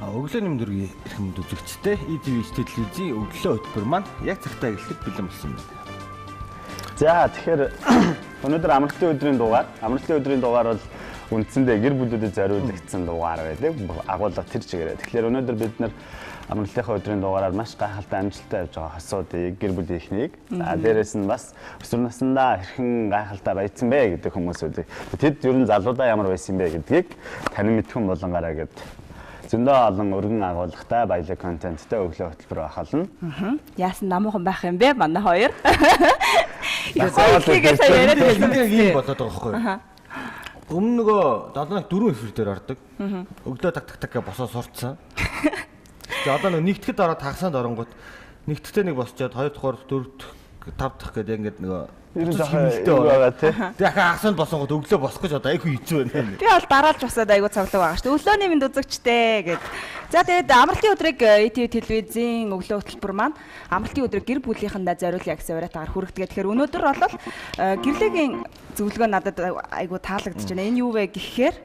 Өглөөний мэнд хүргэе эрхэм үзэгчдээ ETV телевизийн өглөө хөтөлбөр маань яг цагтаа эхлэхэд бэлэн болсон байна. За тэгэхээр өнөөдөр амралтын өдрийн дугаар, амралтын өдрийн дугаар бол үндсэндээ гэр бүлүүдэд зориулагдсан дугаар байдаг. Агуулга тэр чигээрээ. Тэгэхээр өнөөдөр бид нар амралтынхаа өдрийн дугаараар маш гайхалтай амжилттай явж байгаа хосуудыг, гэр бүлийнхнийг, за дээрэс нь бас өсвөр насндаа хэрхэн гайхалтай баяцсан бэ гэдэг хүмүүсүүдийг, тэд ер нь залуудаа ямар байсан бэ гэдгийг танин мэдхэн болонгаараа гэд зөндөө олон өргөн агуулгатай баялаг контенттай өглөө хөтөлбөр ахална. Яасан намуухан байх юм бэ? Манай хоёр. Их сая яриад байсан. Ийм болоод байгаа байхгүй юу? Өмнө нөгөө 7-4 эфир дээр ордог. Өглөө так так так гэж босоо сурцсан. Тэгээ одоо нөгөө нэгтгэд ороод хагасанд оронгууд нэгтгэдээ нэг босчоод 2 дахь 3 4 дахь 5 дахь гэдэг ингээд нөгөө ер нь жоохон байгаа тий. Тэгээ хагасанд босонгууд өглөө босох гэж одоо айгүй хэцүү байна. Тэгээ бол дараалж босоод айгүй цавлаг байгаа шүү дээ. Өглөөний мэнд үзэгчтэй гэд. За тэгээд амралтын өдрийг ETV телевизийн өглөө хөтөлбөр маань амралтын өдрийг гэр бүлийнхэндээ зориулъя гэсэн уриатаагаар хүргэдэг. Тэгэхээр өнөөдөр бол гэрлэгийн зөвлөгөө надад айгүй таалагдж байна. Энэ юу вэ гэхээр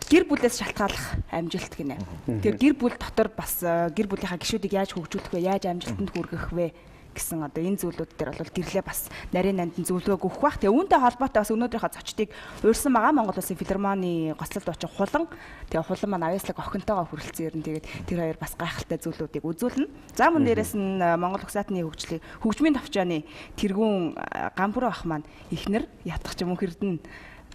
гэр бүлээс шалтгааллах амжилт гинэ. Тэгэхээр гэр бүл дотор бас гэр бүлийнхаа гишүүдийг яаж хөгжүүлэх вэ? Яаж амжилтанд хүргэх вэ гэсэн одоо энэ зүйлүүд дээр бол гэрлээ бас нарийн нандин зөвлөгөөг өгөх бах. Тэгээ үүнтэй холбоотой бас өнөөдрийнхөө зочдыг урьсан байгаа Монгол Улсын филармоны гоцлол дуучин Хулан. Тэгээ Хулан маань авьяаслаг охинтойгоо хүрэлцэн ирнэ. Тэгээд тэр хоёр бас гайхалтай зүйлүүдийг үзүүлнэ. За мөн дээрэс нь Монгол Угсаатны хөгжлийг хөгжмийн товчооны тэргүүн Гамбүрэ ах маань ихнэр ятгах ч мөнх эрдэнэ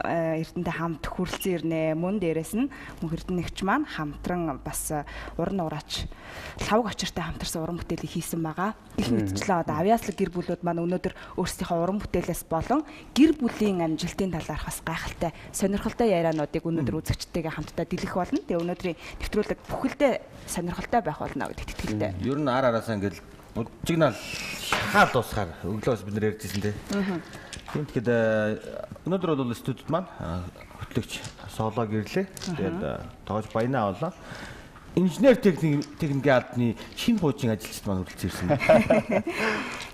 Эрдэнэтэй хамт хүрэлцэн ирнэ. Мөн дээрэс нь мөнх эрдэнэ нэгч маань хамтран бас уран нуураач лавг очиртай хамтарсан уран бүтээлийг хийсэн байгаа. Гэх мэтчлэн одоо авьяаслаг гэр бүлүүд маань өнөөдөр өөрсдийнхөө уран бүтээлээс болон гэр бүлийн амжилтын талаарх бас гайхалтай сонирхолтой яриануудыг өнөөдөр үзэгчтэйгээ хамтдаа дэлгэх болно. Тэгээ өнөөдрийн нэвтрүүлэг бүхэлдээ сонирхолтой байх болно гэдэгт итгэлтэй. Ер нь ар араасаа ингээд буджигнаал шахаад дуусгаар өглөөс бид нэр ярьж ирсэн тий. Тийм тэгэхэд өнөөдөр бол студид маань хөтлөгч Солоо гэрлээ. Тэгээд тоож баянаа авлаа. Инженер техникийн албаны шинэ хуучин ажилчид маань хүрэлцэн ирсэн.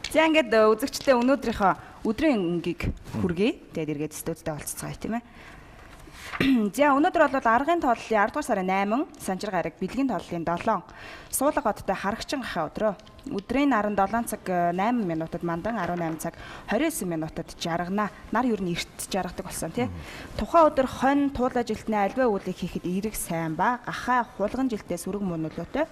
За ингээд үзэгчдээ өнөөдрийнхөө өдрийн өнгийг хүргэе. Тэгээд эргээд студидтэй уулзцгаая тийм ээ. За өнөөдөр бол аргын тооллын 10 дугаар сарын 8, Санжир гараг бэлгийн тооллын 7, Суулга хоттой харагчин гахаа өдрөө. Өдрийн 17 цаг 8 минутад мандан 18 цаг 29 минутад жаргана. Нар ер нь эрт жаргадаг болсон тий. Тухайн өдөр хонь туулай жилтний альва үүлийг хийхэд эерэг сайн ба гахаа хулган жилтээ сөрөг муу нөлөөтэй.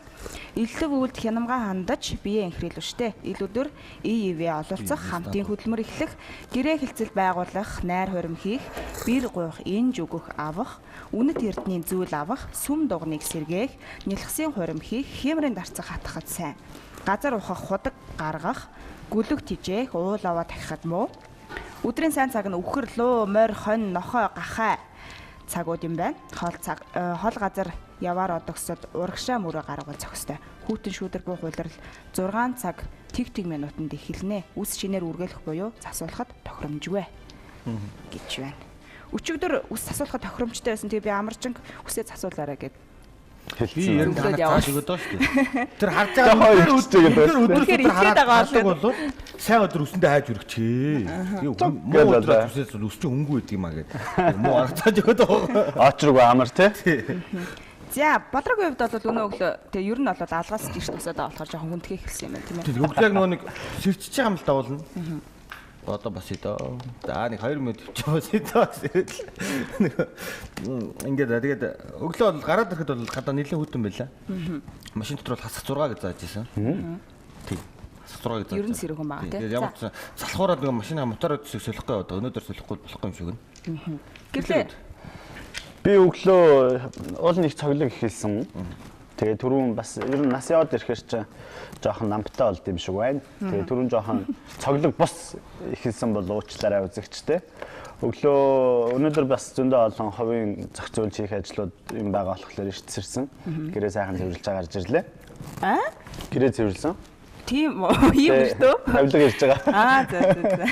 Элдв үйлд хянамгаа хандаж бие энхрийлвштэй. Ил өдөр ий ивэ ололцох, хамтын хөдөлмөр эхлэх, гэрээ хэлцэл байгуулах, найр хурим хийх, бэр гуйх, инж өгөх, авах, үнэт эрдний зүйл авах, сүм дугныг сэргээх, нялхсын хурим хийх, хямрын дарцах хатахад сайн. Газар ухах, худаг гаргах, гүлэг тижээх, уул аваа тахихад муу. Өдрийн сайн цаг нь үхэр, луу, морь, хонь, нохой, гахай цагууд юм байна. Хол цаг хол газар яваар одогсод урагшаа мөрөө гаргавал зохистой. Хүүтэн шүүдэр буу хуулирал 6 цаг тэг тэг минутанд эхэлнэ. Үс шинээр үргэлэх буюу засуулахад тохиромжгүй гэж байна. Өчигдөр үс засуулахад тохиромжтой байсан. Тэгээ би амарчинг үсээ засуулаарай гэд. Би ер нь танаас цааш өгöd байгаа шүү дээ. Тэр харж байгаа өдөр хараад байгаа бол сайн өдөр үсэндээ хайж өргөчээ. Тэгээ муу өдөр үсээс үс чинь хөнгүү байдаг юм а гэдэг. Муу арга цааш өгöd байгаа. Очрог амар тий. За Болрогийн хувьд бол өнөө өглөө тэгээ ер нь бол алгаас гэрт өсөд байгаа болохоор жоохон хүндхээ эхэлсэн юм байна тийм ээ. Тэгээ өглөө яг нөгөө нэг сэрчиж байгаа юм л давуулна. Одоо бас идөө. За нэг 2 минут өчөө бас идөө. Ингээд тэгээд өглөө бол гараад ирэхэд бол гадаа нэлээд хүтэн байлаа. Машин дотор бол хасах 6 гэж зааж ирсэн. Тийм. Хасах 6 гэж зааж. Ер нь сэрүүхэн байгаа тийм. Тэгээд ямар ч салхуураад нэг машины мотороо төсөг солихгүй яваад өнөөдөр солихгүй болохгүй юм шиг байна. Гэрлээ. Би өглөө уул нэг цоглог эхэлсэн. Тэгээ түрүүн бас ер нь нас яваад ирэхэр чинь жоохон намптай болд юм шиг байна. Тэгээ түрүүн жоохон цоглог бус эхэлсэн бол уучлаарай үзэгчтэй. Өглөө өнөөдөр бас зөндөө олон хувийн зохицуулж хийх ажлууд юм байгаа болохоор эртсэрсэн. Гэрээ сайхан цэвэрлж гарч ирлээ. Аа? Гэрээ цэвэрлсэн. Тийм үү? Ийм өртөө? Авилга ирж байгаа. Аа за за за.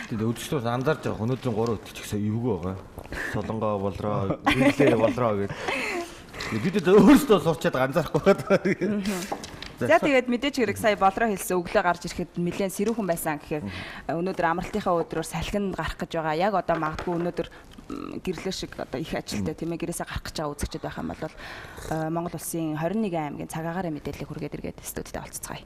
Тэгээд өдөртөө анзаарч байгаа. Өнөөдрийн 3 өдөр ч гэсэн эвгүй байгаа. Солонгоо болроо, гэрлээ болроо гэд. Бид өөрсдөө сурчаад анзаарахгүй байгаа. За тэгээд мэдээч хэрэг сая Болроо хэлсэн өглөө гарч ирэхэд нэлээд сэрүүхэн байсан гэхээр өнөөдөр амралтынхаа өдрөөр салхинд гарах гэж байгаа. Яг одоо магадгүй өнөөдөр гэрлэр шиг одоо их ажилтай тийм гэрээсээ гарах гэж байгаа үзэгчд байх юм бол Монгол улсын 21 аймгийн цаг агаарын мэдээллийг хүргээд эргээд студидтэй олцоцгаая.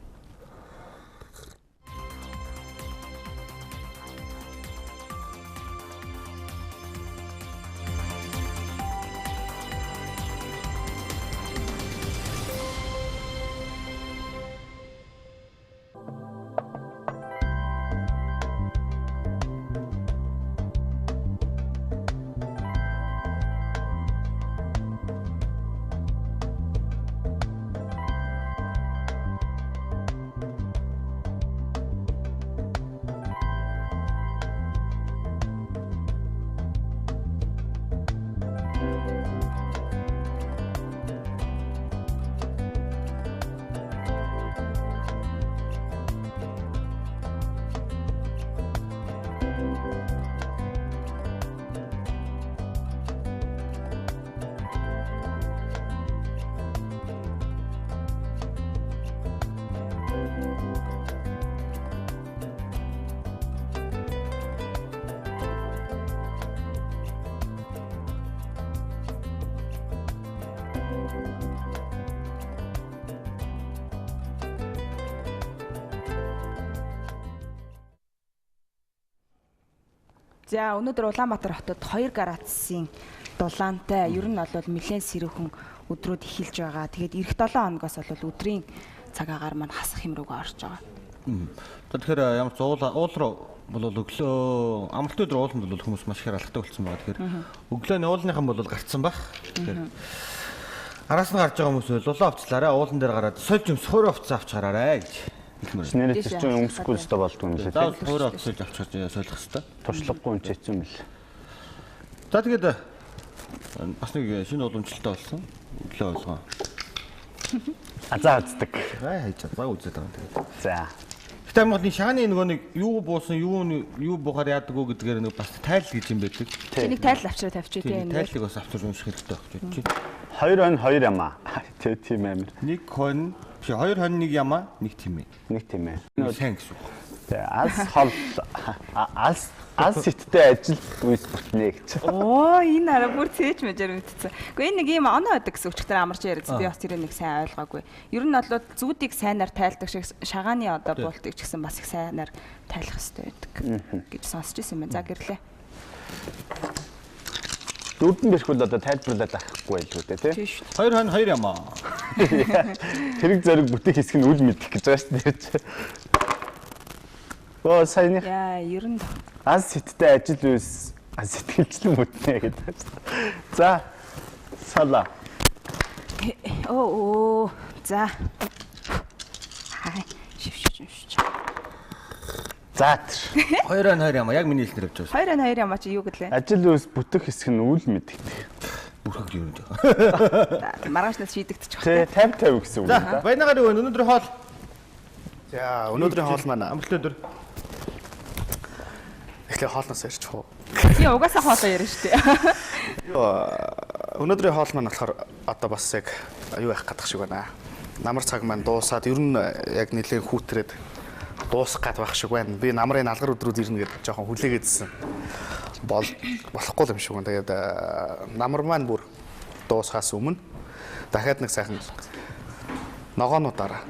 За өнөөдөр Улаанбаатар хотод 2 градусын дулаантай ер нь бол нэлээд сэрүүхэн өдрүүд эхэлж байгаа. Тэгээд эх 7 хоногоос бол өдрийн цаг агаар маань хасах юм руугаа орж байгаа. Тэгэхээр ямар ч уул руу бол өглөө амралтын өдөр ууланд бол хүмүүс маш ихээр алхдаг болсон байгаа. Тэгэхээр өглөөний уулныхан бол гарцсан байх. Тэгэхээр араас нь гарч байгаа хүмүүс бол улаан хувцлаарай, уулан дээр гараад сольж өмс хөрөө хувцас авч гараарай гэж. Нэрээ тэр чинь өмсөхгүй л өстой болдгоо юм лээ. Заавал хөрөө хувцас авч гарч солих хэвээр. Туршлагагүй юм чи хэцүү юм бэл. За тэгээд бас нэг шинэ уламжлалтай болсон. Өглөө болгоо. Азаа үздэг. Гай хайж баг үзээд байгаа юм тэгээд. За. Гэтэ Монголын шааны нөгөө нэг юу буусан, юу буухаар яадаг уу гэдгээр нэг бас тайл гэж юм байдаг. Нэг тайл авчраа тавьчих тийм. Тайлыг бас авчирч унших хэрэгтэй байх гэж. 2 хонь 2 ямаа. Тэ тийм амир. 1 хонь биш 2 хонь 1 ямаа, 1 тимээ. 1 тимээ. Сайн гэсэн үг. Тэ алс хол алс алс хиттэй ажил үйлс бүтнэ гэж. Оо энэ араа бүр цээж мэжээр мэдсэн. Гэхдээ энэ нэг ийм оноо байдаг гэсэн өчигдөр амарч яриад би бас тэрийг нэг сайн ойлгоогүй. Ер нь бол зүүдийг сайнаар тайлдаг шиг шагааны одоо буултыг ч гэсэн бас их сайнаар тайлах хэрэгтэй байдаг гэж сонсч ирсэн юм байна. За гэрлээ. Дөрдөн бэрхүүл одоо тайлбарлаад авахгүй байлгүй дээ тий. 2 хонь 2 ямаа. Тэрэг зориг бүтэх хэсэг нь үл мэдэх гэж байгаа шүү дээ. Оо саяны. Яа, ер нь аз хиттэй ажил үйлс сэтгэлчлэн бүтнэ гэдэг. За. Салаа. Оо. За. Хай, шивш. За тэр. 2 хонь 2 ямаа яг миний хэлснээр явж байгаа. 2 хонь 2 ямаа чи юу гэлээ? Ажил үйлс бүтэх хэсэг нь үл мэддэг. Бүрхэг юм жаа. Маргааш нас шийдэгдчих. Тэ 50 50 гэсэн үг да. Баянагаар юу өнөөдрийн хоол? За, өнөөдрийн хоол маань амралтын өдөр. Эхлээ хоолноос ярьчих уу? Тий, угаасаа хоолоо ярина шүү дээ. Юу өнөөдрийн хоол маань болохоор одоо бас яг юу яах гэдэг шиг байна. Намар цаг маань дуусаад ер нь яг нэлээд хүүтрээд дуусах гад байх шиг байна. Би намрын алгар өдрүүд ирнэ гэж жоохон хүлээгээдсэн. Болохгүй юм шиг байна. Тэгээд намар маань бүр дуусахаас өмнө дахиад нэг сайхан ногоонуудаараа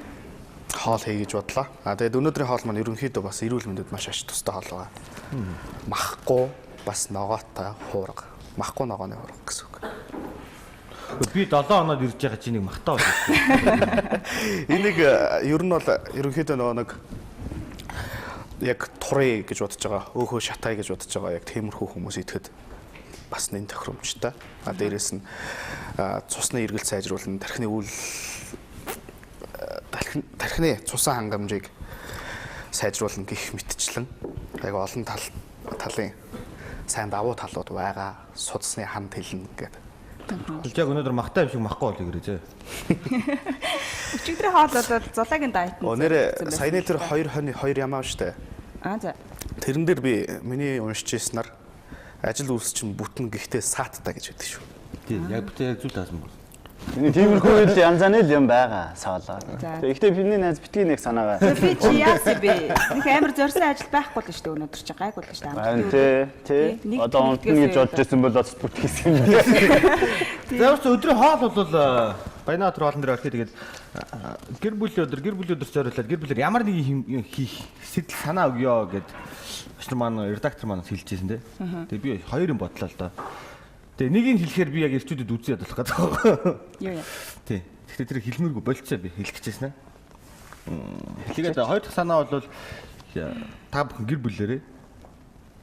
хоол хий гэж бодлоо. А тэгээд өнөөдрийн хоол маань ерөнхийдөө бас эрүүл мэндэд маш ач тустай хоол байгаа. Махгүй бас ногоотой хуурга. Махгүй ногооны хуурга гэсэн үг. Би 7 хоноод ирж байгаа чи нэг махтаа болсон. Энийг ер нь бол ерөнхийдөө нөгөө нэг яг турыг гэж бодож байгаа, өөхөө шатай гэж бодож байгаа яг тиймэрхүү хүмүүс идэхэд бас нэн тохиромжтой. А дээрэс нь цусны эргэлт сайжруулна, тархины үйл тархины цусан хангамжийг сайжруулна гэх мэтчлэн яг олон талын сайн давуу талууд байгаа. Судасны ханд хэлнэ гэдэг. Яг өнөөдөр махтай юм шиг махгүй бол гэрээ зэ. Өчигдрийн хоол бол зулаагийн дайт. Нэрээ саяны тэр 2 хонь 2 ямаа штэ. Аа за. Тэрэн дээр би миний уншиж ирснээр ажил үйлс чинь бүтэн гэхдээ сааттай гэж байдаг шүү. Тийм яг бүтэн яг зүйл таасан байна. Нэг тиймэрхүү л янз янзын л юм байгаа соолоо. Тэгэхдээ бидний найз битгий нэг санаагаа. Би чи яасан бэ? Нэг амар зорьсон ажил байхгүй л шүү дээ өнөөдөр чи гайгүй л шүү дээ. Харин тий. Одоо унтна гэж бодож байсан бол бас бүтгийсэн юм дээ. За бас өдрийн хоол бол Баянаа өдөр хоолн дээр орхиё. Тэгээд гэр бүлийн өдөр, гэр бүлийн өдөр зориулаад гэр бүлээр ямар нэг юм хийх сэтэл санаа өгөө гэд өчнөр маань редактор маань хэлж ирсэн тий. Тэгээд би хоёр юм бодлоо л доо. Тэгээ нэг нь хэлэхээр би яг эрчүүдэд үзээ ядуулах гэдэг байгаа. Юу яа. Тий. Гэхдээ тэр хэлмээргүй болцоо би хэлэх гэжсэн аа. Тэгээд хоёр дахь санаа бол та бүхэн гэр бүлээрээ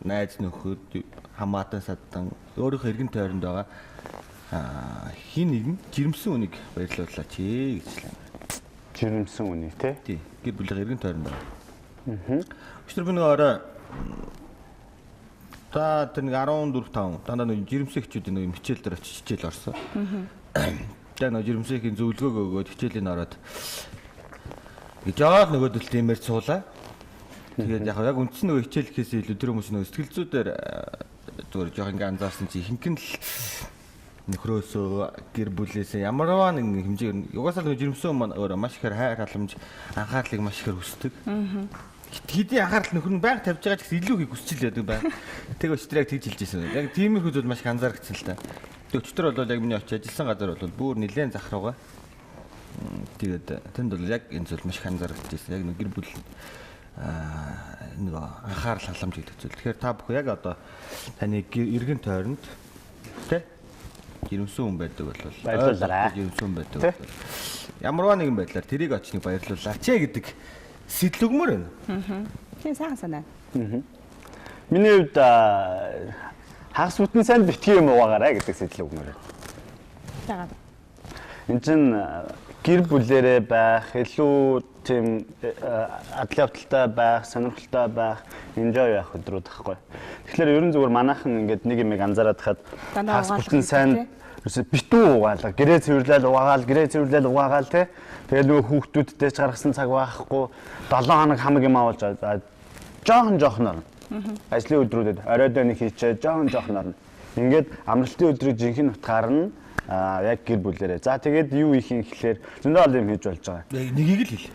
найз нөхөд хамаатан садан өөрийнхөө эргэн тойронд байгаа хин нэгэн жирэмсэн үнийг баярлуулаач ээ гэж лээ. Жирэмсэн үнийг тий? Тий. Гэр бүлийн эргэн тойронд байгаа. Өчигдөр би нэг орой та тэр нэг 14 5 дандаа нэг жирэмсэн эхчүүдийн нэг хичээл дээр очиж хичээл орсон. Тэгээ нэг жирэмсэн эхийн зөвлөгөөг өгөөд хичээлийн ороод гэж жоод нөгөөдөл тиймэр суулаа. Тэгээд яг үндсэн нөгөө хичээл гэхээс илүү тэр хүмүүс нөгөө сэтгэл зүйдээр зүгээр жоох ингээ анзаарсан чи ихэнх нь л нөхрөөсөө гэр бүлээсээ ямарваа нэг хэмжээ угаасаа л жирэмсэн маань өөрөө маш ихээр хайр халамж анхаарлыг маш ихээр хүсдэг. Хэдий анхаарал нөхөр нь байнга тавьж байгаа ч гэсэн илүү их хүсч л байдаг байна. Тэг өчтөр яг тэгж хэлж ирсэн. Яг тиймэрхүү зүйл маш их анзаарчихсан л та. Тэг өчтөр бол яг миний очиж ажилласан газар бол бүр нэлээд зах руугаа. Тэгээд тэнд бол яг энэ зүйл маш их анзаарчихсан. Яг нэг гэр бүл нэг анхаарал халамж гэдэг зүйл. Тэгэхээр та бүхэн яг одоо таны эргэн тойронд тэ жирэмсэн хүн байдаг бол баярлалаа. Жирэмсэн хүн байдаг бол ямарваа нэгэн байдлаар тэрийг очиж нэг баярлуулаач ээ гэдэг сэтэл өгмөр байна. Тийм сайхан санаа. Миний хувьд хагас бүтэн сайн битгий юм угаагаарай гэдэг сэтэл өгмөр байна. Яагаад? Энд чинь гэр бүлээрээ байх, илүү тийм адал явдалтай байх, сонирхолтой байх, enjoy байх өдрүүд ахгүй. Тэгэхээр ерөн зүгээр манайхан ингээд нэг юмыг анзаараад хахад хагас бүтэн сайн битүү угаалга, гэрээ цэвэрлээл угаагаал, гэрээ цэвэрлээл угаагаал тий. Тэгэл нөгөө хүүхдүүдтэй ч гаргасан цаг байхгүй, 7 хоног хамаг юм авуулж жоохон жоохноор. Ажлын өдрүүдэд оройдоо нэг хийчээ, жоохон жоохноор. Ингээд амралтын өдрийг жинхэнэ утгаар нь яг гэр бүлээрээ. За тэгээд юу хийх юм гэхлээр зөндөө олон юм хийж болж байгаа. Нэгийг л хэл.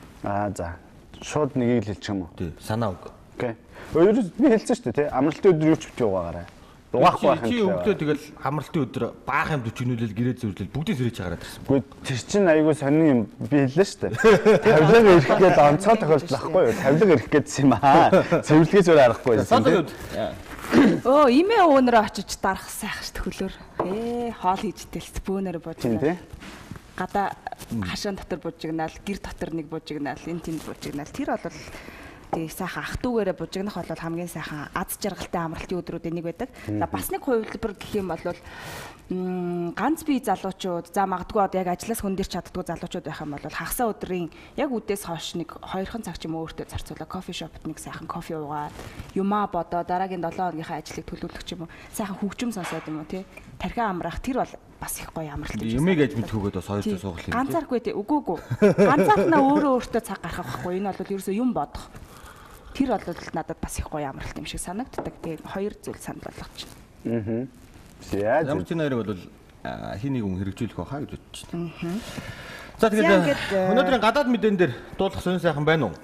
За. Шууд нэгийг л хэлчих юм уу? Тий, санаа өг. Окей. Өөрөөс би хэлсэн шүү дээ, тий. Амралтын өдөр юу ч битгий угаагаарай. Угаахгүй байх юм. Чи өглөө тэгэл амралтын өдөр баах юм дүчгнүүлэл гэрээ зүрлэл бүгдийг сэрэж чагараад ирсэн. Үгүй тэр чинь айгүй сонин юм би хэллээ шүү дээ. Тавилга ирэх гээд онцгой тохиолдол ахгүй юу? Тавилга ирэх гээдсэн юм аа. Цэвэрлэхээс өөр аргагүй байсан. Өө, имээ өөнөрөө очиж дарах сайх шүү хөлөөр. Хоол хийж тэл бөөнөрөө бужигнаал. Гадаа хашаан дотор бужигнаал, гэр дотор нэг бужигнаал, энэ тэнд бужигнаал. Тэр бол тэгээ сайхан ах дүүгээрээ бужигнах бол хамгийн сайхан аз жаргалтай амралтын өдрүүдийн нэг байдаг. За бас нэг хувилбар гэх юм бол ганц бие залуучууд за магадгүй одоо яг ажлаас хөндөрч чаддгүй залуучууд байх юм бол хагасаа өдрийн яг үдээс хойш нэг 2хан цаг ч юм уу өөртөө зарцуулаа кофе шопт нэг сайхан кофе уугаад юмаа бодоо дараагийн 7 хоногийнхаа ажлыг төлөвлөх ч юм уу сайхан хөгжим сонсоод юм уу тий тархиа амраах тэр бол бас их гоё амралт гэж. Юмыг аж мэдхүүгээд бас хоёр цаг суух юм. Ганцааргүй тий үгүй. Ганцаархнаа өөрөө өөртөө цаг гаргах байхгүй. Энэ бол ерөөсөө юм бодох. Тэр бол надад бас их гоё амралт юм шиг санагддаг. Тэгээд хоёр зүйл санал болгож байна. Ямар ч энэ хоёрыг бол хин нэг хүн хэрэгжүүлэх байхаа гэж бодож байна. За тэгээд өнөөдрийн гадаад мэдээн дээр дуулах сонь сайхан байна уу?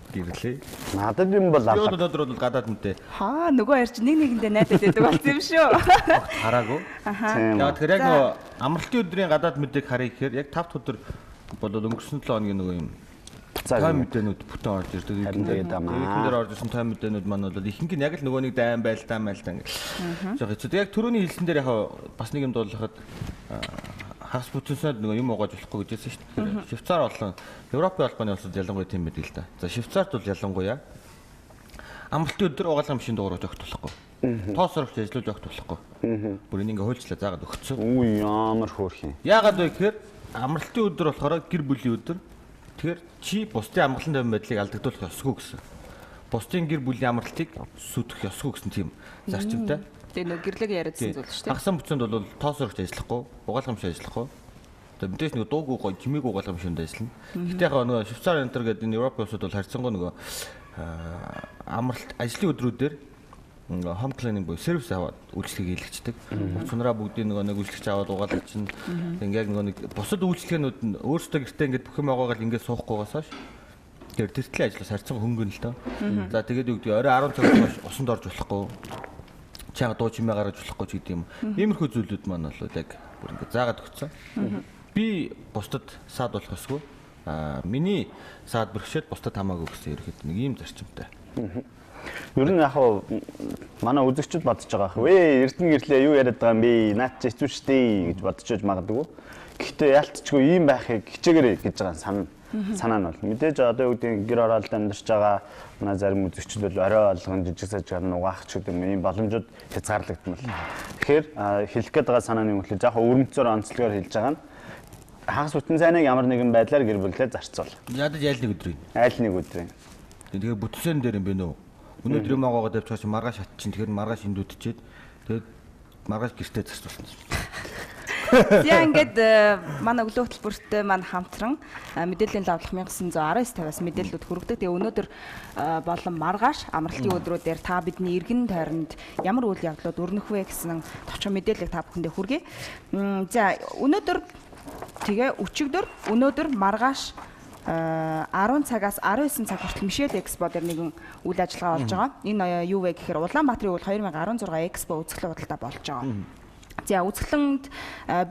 Гэрлээ. Надад юм бол алга. Өнөөдөр бол гадаад мэдээ. Хаа нөгөө хоёр чи нэг нэгэндээ найдаад байдаг болсон юм шүү. Хараагүй. За тэгэхээр яг нөгөө амралтын өдрийн гадаад мэдээг харъя гэхээр яг 5 дахь өдөр бол өнгөрсөн 7 хоногийн нөгөө юм той мэдээнүүд бүтэн орж ирдэг. Эхэн дээр орж ирсэн той мэдээнүүд маань бол ихэнх нь яг л нөгөө нэг дайн байлдаа майлдаа гэж. Жог хэцүү. Яг түрүүний хэлсэн дээр яг бас нэг юм дуулахад хагас бүтэнсэнд нөгөө юм угааж болохгүй гэж хэлсэн шүү дээ. Швейцар болон Европын холбооны улсууд ялангуяа тийм байдаг л да. За Швейцарт бол ялангуяа амралтын өдөр угаалгын машин дуурайж огт болохгүй. Тоос оровч ажиллаж огт болохгүй. Бүр энийг ингээ хуульчлаа заагаад өгцөө. Үу ямар хөөрхөн. Яагаад вэ гэхээр амралтын өдөр болохоор гэр бүлийн өдөр. Тэгэхээр чи бусдын амгалан тайван байдлыг алдагдуулах ёсгүй гэсэн. Бусдын гэр бүлийн амралтыг сүтгэх ёсгүй гэсэн тийм зарчимтай. Тэгээ нөө гэрлэг яриадсан зүйл шүү дээ. Хагасан бүтсэнд бол тоос оровч ажиллахгүй, угаалгын машин ажиллахгүй. Тэгээ мэдээж нэг дуугүй гой чимээгүй угаалгын машинд ажиллана. Гэтэ яг нөгөө Швейцар энтер гэдэг энэ Европын улсууд бол харьцангуй нөгөө амралт ажлын өдрүүдээр Home cleaning буюу сервис аваад үйлчлэгийг хийлгэждэг. Хувц хунараа бүгдийг нөгөө нэг үйлчлэгч аваад угаалга чинь ингээ яг нөгөө нэг бусад үйлчлэгээнүүд нь өөрсдөө гэртээ ингээд бүх юм агаагаал ингээд суухгүйгаас хойш тэр тэртлийн ажлаас харьцан хөнгөн л доо. За тэгээд юу гэдэг орой 10 цагаас хойш усанд орж болохгүй. Чанга дуу чимээ гаргаж болохгүй ч гэдэг юм. Иймэрхүү зүйлүүд маань бол яг бүр ингээд заагаад өгсөн. Би бусдад саад болох ёсгүй. Миний саад бэрхшээл бусдад хамаагүй гэсэн ерөөхдөө нэг ийм зарчимтай. Ер нь яг хав манай үзэгчд бодож байгаа хав. Эрдэнэ гэрлээ юу яриад байгаа юм бэ? Наад чи хэцүү шттэ гэж бодож байж магадгүй. Гэхдээ яалтчгүй ийм байхыг хичээгээрэй гэж байгаа санаа нь бол мэдээж одоо юу гэдэг гэр оролд амьдарч байгаа манай зарим үзэгчд бол орой болгон жижиг сажгаар нугаах ч гэдэг юм ийм боломжууд хязгаарлагдмал. Тэгэхээр хэлэх гээд байгаа санаа нь юм гэхэл яг өрмөцөөр онцлогоор хэлж байгаа нь хагас бүтэн сайныг ямар нэгэн байдлаар гэр бүлээ зарцуул. Ядаж айл нэг өдрийн. Айл нэг өдрийн. Тэгэхээр бүтсэн дээр юм бэ нөө. Өнөөдөр юм агаагаад явчихсан чинь маргааш шатчин. Тэгэхээр маргааш эндүүдчихэд тэгээд маргааш гэртээ зарцуулсан. За ингээд манай өглөө хөтөлбөртөө маань хамтран мэдээллийн лавлах 1919-50-аас мэдээллүүд хүргэдэг. Тэгээ өнөөдөр болон маргааш амралтын өдрүүдээр та бидний эргэн тойронд ямар үйл явдлууд өрнөх вэ гэсэн товчхон мэдээллийг та бүхэндээ хүргэе. За өнөөдөр тэгээ өчигдөр өнөөдөр маргааш 10 цагаас 19 цаг хүртэл Мишель Экспо дээр нэгэн үйл ажиллагаа болж байгаа. Энэ юу вэ гэхээр Улаанбаатарын үйл 2016 Экспо үзэсгэлэн худалдаа болж байгаа. За үзэсгэлэнд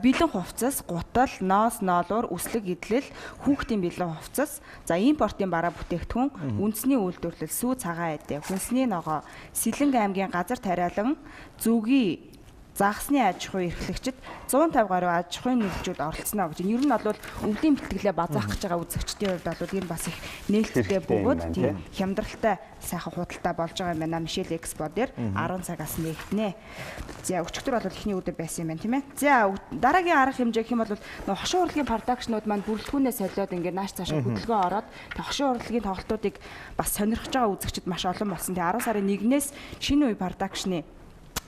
бэлэн хувцас, гутал, ноос, ноолуур, үслэг эдлэл, хүүхдийн бэлэн хувцас, за импортын бараа бүтээгдэхүүн, үндэсний үйлдвэрлэл, сүү цагаан эдэ, хүнсний ногоо, Сэлэнг аймгийн газар тариалан, зүгийн загасны аж ахуй эрхлэгчид 150 гаруй аж ахуйн нэгжүүд оролцсноо гэж. Ер нь бол өвлийн бэлтгэлээ базаах гэж байгаа үзэгчдийн хувьд бол энэ бас их нээлттэй бөгөөд тийм хямдралтай сайхан худалдаа болж байгаа юм байна. Мишель Экспо дээр 10 цагаас нээгднэ. За өчигдөр бол эхний өдөр байсан юм байна тийм ээ. За дараагийн арга хэмжээ гэх юм бол нөх хошин урлагийн продакшнууд маань бүрэлдэхүүнээ солиод ингээд нааш цаашаа хөдөлгөөн ороод хошин урлагийн тоглолтуудыг бас сонирхож байгаа үзэгчид маш олон болсон. Тэгээ 10 сарын 1-ээс шинэ үе продакшны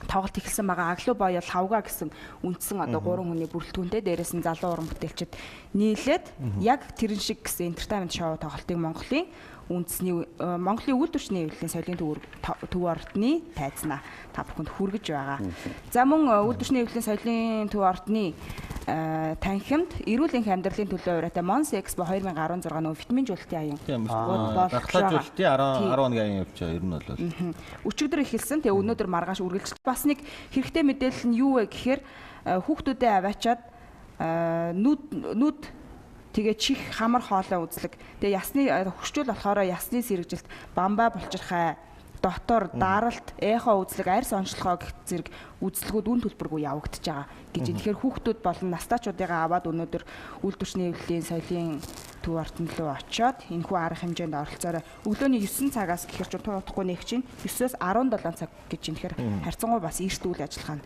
тоглолт эхэлсэн байгаа. Аглуу боёл хавга гэсэн үндсэн одоо 3 хүний бүрэлдэхүүнтэй дээрээс нь залуу уран бүтээлчид нийлээд яг тэрэн шиг гэсэн entertainment шоу тоглолтыг Монголын үндэсний Монголын үйлдвэрчний хэвлэлийн соёлын төв ордны тайзнаа та бүхэнд хүргэж байгаа. За мөн үйлдвэрчний хэвлэлийн соёлын төв ордны танхимд эрүүл энх амьдралын төлөө ураатай Монс Экспо 2016 нөө витаминжуулалтын аян дархлаажуулалтын 10 хоногийн аян явж байгаа. Ер нь бол өчигдөр эхэлсэн. Тэгээ өнөөдөр маргааш үргэлжлэж. Бас нэг хэрэгтэй мэдээлэл нь юу вэ гэхээр хүүхдүүдэд аваачаад нүд тэгээ чих хамар хоолой үзлэг. Тэгээ ясны хөрчүүл болохоор ясны сэргэжилт, бамбай булчирхай, дотор даралт, эхо үзлэг, арьс онцлогоо гэх зэрэг үзлэгүүд үн төлбөргүй явагдаж байгаа гэж. Тэгэхээр хүүхдүүд болон настаачуудыгаа аваад өнөөдөр үйлдвэрчний хэвлэлийн соёлын төв ордон руу очиод энэхүү арга хэмжээнд оролцоорой. Өглөөний 9 цагаас гэхэр ч тун удахгүй нэг чинь 9-өөс 17 цаг гэж. Тэгэхээр харьцангуй бас эрт үйл ажиллагаа нь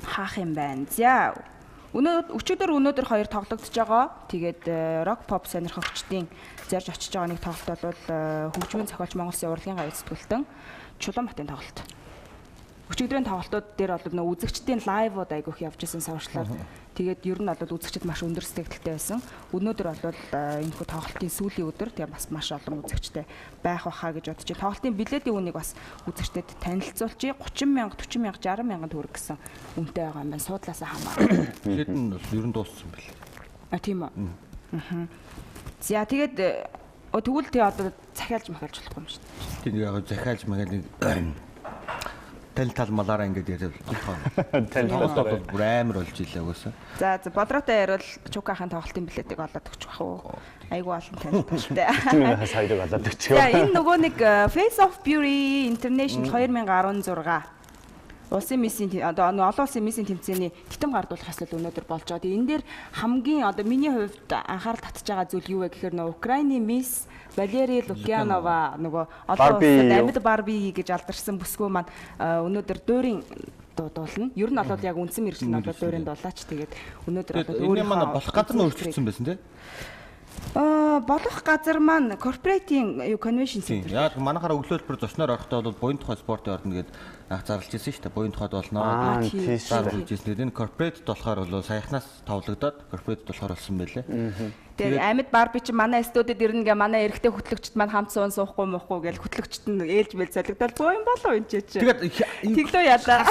хаах юм байна. За өчигдөр өнөөдөр хоёр тоглогдож байгаа. Тэгээд рок pop сонирхогчдын зорж очиж байгаа нэг тоглолт бол хөгжмийн зохиолч Монгол Улсын урлагийн гавь сэтгүүлтэн Чулуунбатын тоглолт. Өчигдрийн тоглолтууд дээр бол нөө үзэгчдийн лайвууд айгүйх явж исэн сошиалаар. Тэгээд ер нь бол үзэгчд маш өндөр сэтгэлтэй байсан. Өнөөдөр бол энэхүү тоглолтын сүүлийн өдөр тэгээ бас маш олон үзэгчтэй байх байхаа гэж бодож байна. Тоглолтын билетийн үнийг бас үзэгчдэд танилцуулчих. 30 мянга, 40 мянга, 60 мянган төгрөг гэсэн үнэтэй байгаа юм байна. Суудлаасаа хамаарна. Билет нь бол ер нь дууссан бэл. А тийм үү. Аа. За тэгээд тэгвэл тэгээ одоо захиалж махиалж болохгүй юм шүү дээ. Тийм яг захиалж махиал нэг тал малаараа ингээд яриад болохоор. Тал тал бол бүр амар болж илээ угаасаа. За бодроотой яриул Чукаахын тоглолтын билетийг олоод өгчих бах уу. Айгуу олон танилцалтай. 40 мянгаас хоёрыг олоод өгчих. За энэ нөгөө нэг Face of Beauty International 2016 улсын миссийн одоо олон улсын миссийн тэмцээний титэм гардуулах ёслол өнөөдөр болж байгаа. Тэгээ энэ дээр хамгийн одоо миний хувьд анхаарал татж байгаа зүйл юу вэ гэхээр нөгөө Украины мисс Валери Лукьянова нөгөө олон улсад амьд Барби гэж алдарсан бүсгүй маань өнөөдөр дуурийн дуулна. Ер нь бол яг үндсэн мэргэжил нь бол дуурийн дуулаач. Тэгээд өнөөдөр бол өөрийн маань болох газар нь өөрчлөгдсөн байсан тий. Болох газар маань корпоратийн convention center. Яг манайхаараа өглөөлбөр зочноор орохдоо бол буян тухай спортын ордон гээд анх зарлж ирсэн шүү дээ. Буян тухайд болно. Зарлж ирсэн. Энэ корпорат болохоор бол саяхнаас товлогдоод корпорат болохоор болсон байлээ. Тэгээд амьд Барби чи манай студид ирнэ гэ манай эрэгтэй хөтлөгчд маань хамт суун суухгүй муухгүй гээл хөтлөгчд нь ээлж мэл солигдол буян болов энэ чи. Тэгээд тэглөө ялаа.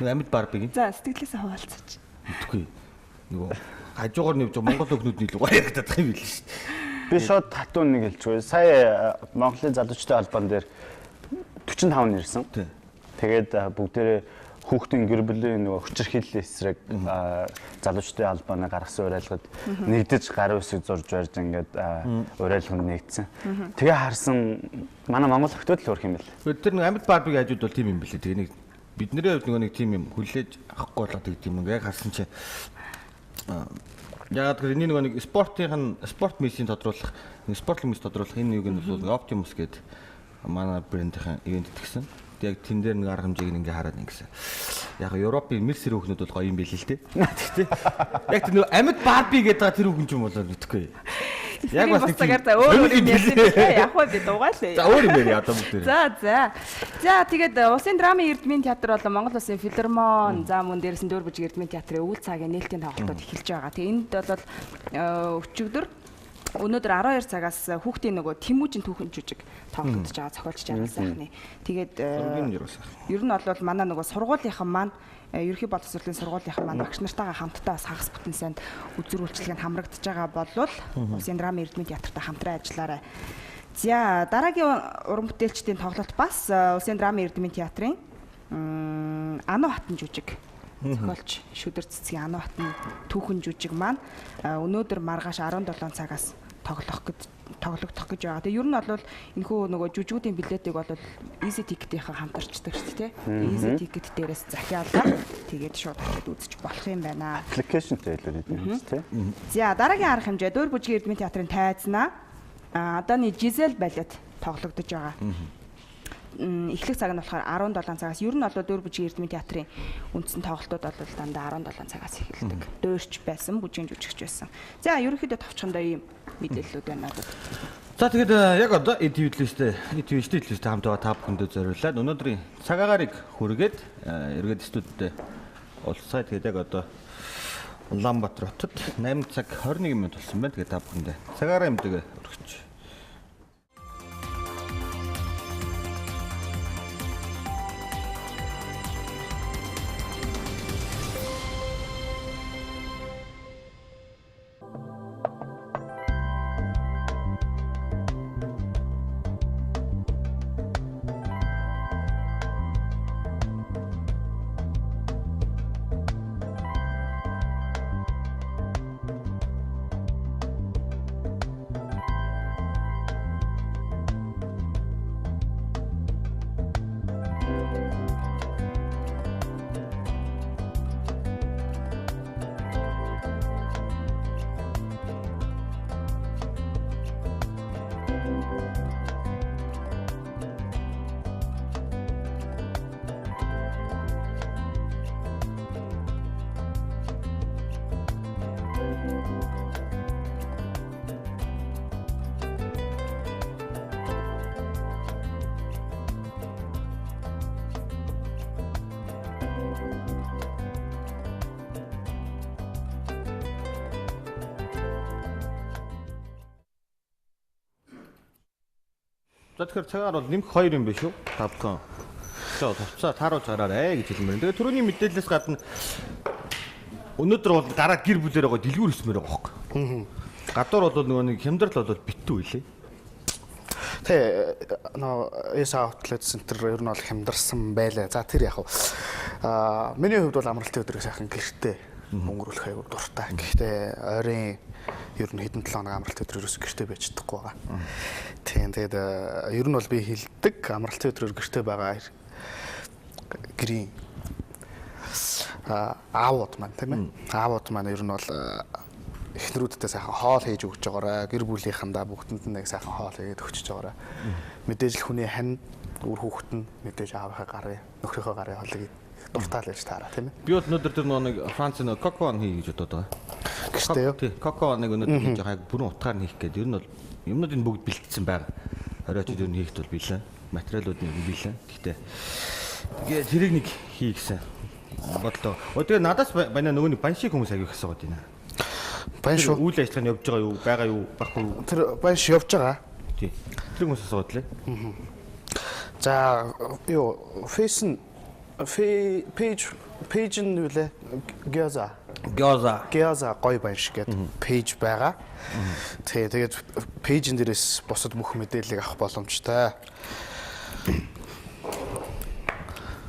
Амьд Барбиг. За сэтгэлээсээ хуваалцаач. Мэдгүй. Нөгөө хажуугаар нэвж Монгол өхнүүд нийлүү гоё яригдаад байгаа юм билээ шүү дээ. Би шууд татуу нэг хэлчихвээ. Сая Монголын залуучдын холбоон дээр 45 нэрсэн. Тэгээд бүгдээрээ хүүхдийн гэр бүлийн нөгөө хүчирхийллийн эсрэг залуучдын холбооны гаргасан уриалгад нэгдэж гар үсэг зурж барьж ингээд уриалганд нэгдсэн. Тэгээ харсан манай Монгол охтууд л хөрх юм бэл. Тэр нэг амьд Барбигийн хажууд бол тийм юм билээ. Тэгээ нэг бидний хувьд нөгөө нэг тийм юм хүлээж авахгүй болоод гэдэг юм. Яг харсан чи ягаад гэвэл энэ нөгөө нэг спортын спорт миссийн тодруулах, спортлог мисс тодруулах энэ юуг нь бол Optimus гэдэг манай брендийн ивент тэгсэн. Яг тэн дээр нэг арга хэмжээг ингээ хараад ингэсэн. Яг Европын мэлсэр хүүхнүүд бол гоё юм билээ л дээ. Тэгтээ. Яг тэр нөгөө амьд Барби гэдэг байгаа тэр хүүхэн ч юм болоо мэдэхгүй. Яг бас нэг за өөр өөр юм ярьсан юм. Яг хөө би дугаалаа. За өөр юм ярья одоо бүгдээр. За за. За тэгээд Улсын драмын Эрдмийн театр болон Монгол Улсын филармон за мөн дээрээс нь Дөөр бүжиг Эрдмийн театрын өвөл цагийн нээлтийн тоглолтууд эхэлж байгаа. Тэгээд энд бол өчигдөр өнөөдөр 12 цагаас хүүхдийн нөгөө Тэмүүжин түүхэн жүжиг тоглогдож байгаа зохиолч Жаргал сайхны. Тэгээд ер нь бол манай нөгөө сургуулийнхан маань ерөнхий боловсролын сургуулийнхан маань багш нартайгаа хамтдаа бас хагас бүтэн сайнд үзүүр үйлчилгээнд хамрагдаж байгаа болвол Улсын драмын Эрдмийн театртай хамтран ажиллаарай. За дараагийн уран бүтээлчдийн тоглолт бас Улсын драмын Эрдмийн театрын Ану хатан жүжиг зохиолч Шүдэр цэцгийн Ану хатан түүхэн жүжиг маань өнөөдөр маргааш 17 цагаас тоглогдох гэж байгаа. Тэгээ ер нь бол энэхүү нөгөө жүжигүүдийн билетийг бол Easy Ticket-ийн хамтарчдаг шүү дээ. Easy Ticket дээрээс захиалаад тэгээд шууд очиод үзэж болох юм байна. Application-тэй илүү юм шүү дээ. За дараагийн арга хэмжээ Дөөр бүжгийн Эрдмийн театрын тайзнаа одооны Жизель балет тоглогдож байгаа. Эхлэх цаг нь болохоор 17 цагаас ер нь бол Дөөр бүжгийн Эрдмийн театрын үндсэн тоглолтууд бол дандаа 17 цагаас эхэлдэг. Дөөрч байсан, бүжгийн жүжигч байсан. За ерөнхийдөө товчхондоо ийм мэдээллүүд байна надад. За тэгээд яг одоо ETV телевизтэй ETV телевизтэй хамт байгаа та бүхэндээ зориулаад өнөөдрийн цаг агаарыг хүргээд эргээд студидтэй уулзцаа. Тэгээд яг одоо Улаанбаатар хотод 8 цаг 21 минут болсон байна. Тэгээд та бүхэндээ цагаараа мэдээ өргөч. За тэгэхээр цагаар бол нэмэх 2 юм биш үү? Та бүхэн. За товцоо тааруулж гараарэ гэж хэлмээр. Тэгээ түрүүний мэдээлэлээс гадна өнөөдөр бол гараа гэр бүлээр байгаа дэлгүүр өсмөр байгаа хөөхгүй. Гадуур бол нөгөө нэг хямдрал бол битүү үлээ. Тэ нөө S Outlet Center ер нь бол хямдарсан байлаа. За тэр яг аа миний хувьд бол амралтын өдрийг сайхан гэртээ өнгөрүүлэх аюу дуртай. Гэхдээ ойрын ер нь хэдэн 7 хоног амралтын өдрөөр ерөөс гэртээ байж чадахгүй байгаа. Тийм тэгээд ер нь бол би хилдэг амралтын өдрөөр гэртээ байгаа гэрийн аавууд маань тийм ээ. Аавууд маань ер нь бол эхнэрүүдтэй сайхан хоол хийж өгч байгаарай. Гэр бүлийнхэндээ бүгдэнд нь нэг сайхан хоол хийгээд өгчөж байгаарай. Мэдээж л хүний хань үр хүүхэд нь мэдээж аавынхаа гарын нөхрийнхөө гарын хоолыг дуртай л байж таараа тийм ээ. Би бол өнөөдөр тэр нэг Францын нөгөө кокон хий гэж бодоод байгаа. Гэртээ юу? Тий. Коко нэг өнөөдөр хийж байгаа яг бүрэн утгаар нь хийх гээд ер нь бол юмнууд энэ бүгд бэлтгэсэн байгаа. Оройчд ер нь хийхэд бол бэлэн. Материалууд нь бэлэн. Гэхдээ тэгээд тэрийг нэг хий гэсэн бодлоо. Тэгээ надаас байна нөгөө нэг баншиг хүмүүс аяг их асуугаад байна. Банш үйл ажиллагаа нь явж байгаа юу, байгаа юу, байхгүй юу? Тэр банш явж байгаа. Тий. Тэр хүмүүс асуугаад лээ. За юу фейс нь пэйж пэйж нь юу лээ? Гёза. Гёза. Гёза гоё банш гэдэг пэйж байгаа. Тий, тэгээд пэйжэн дээрээс бусад бүх мэдээллийг авах боломжтой.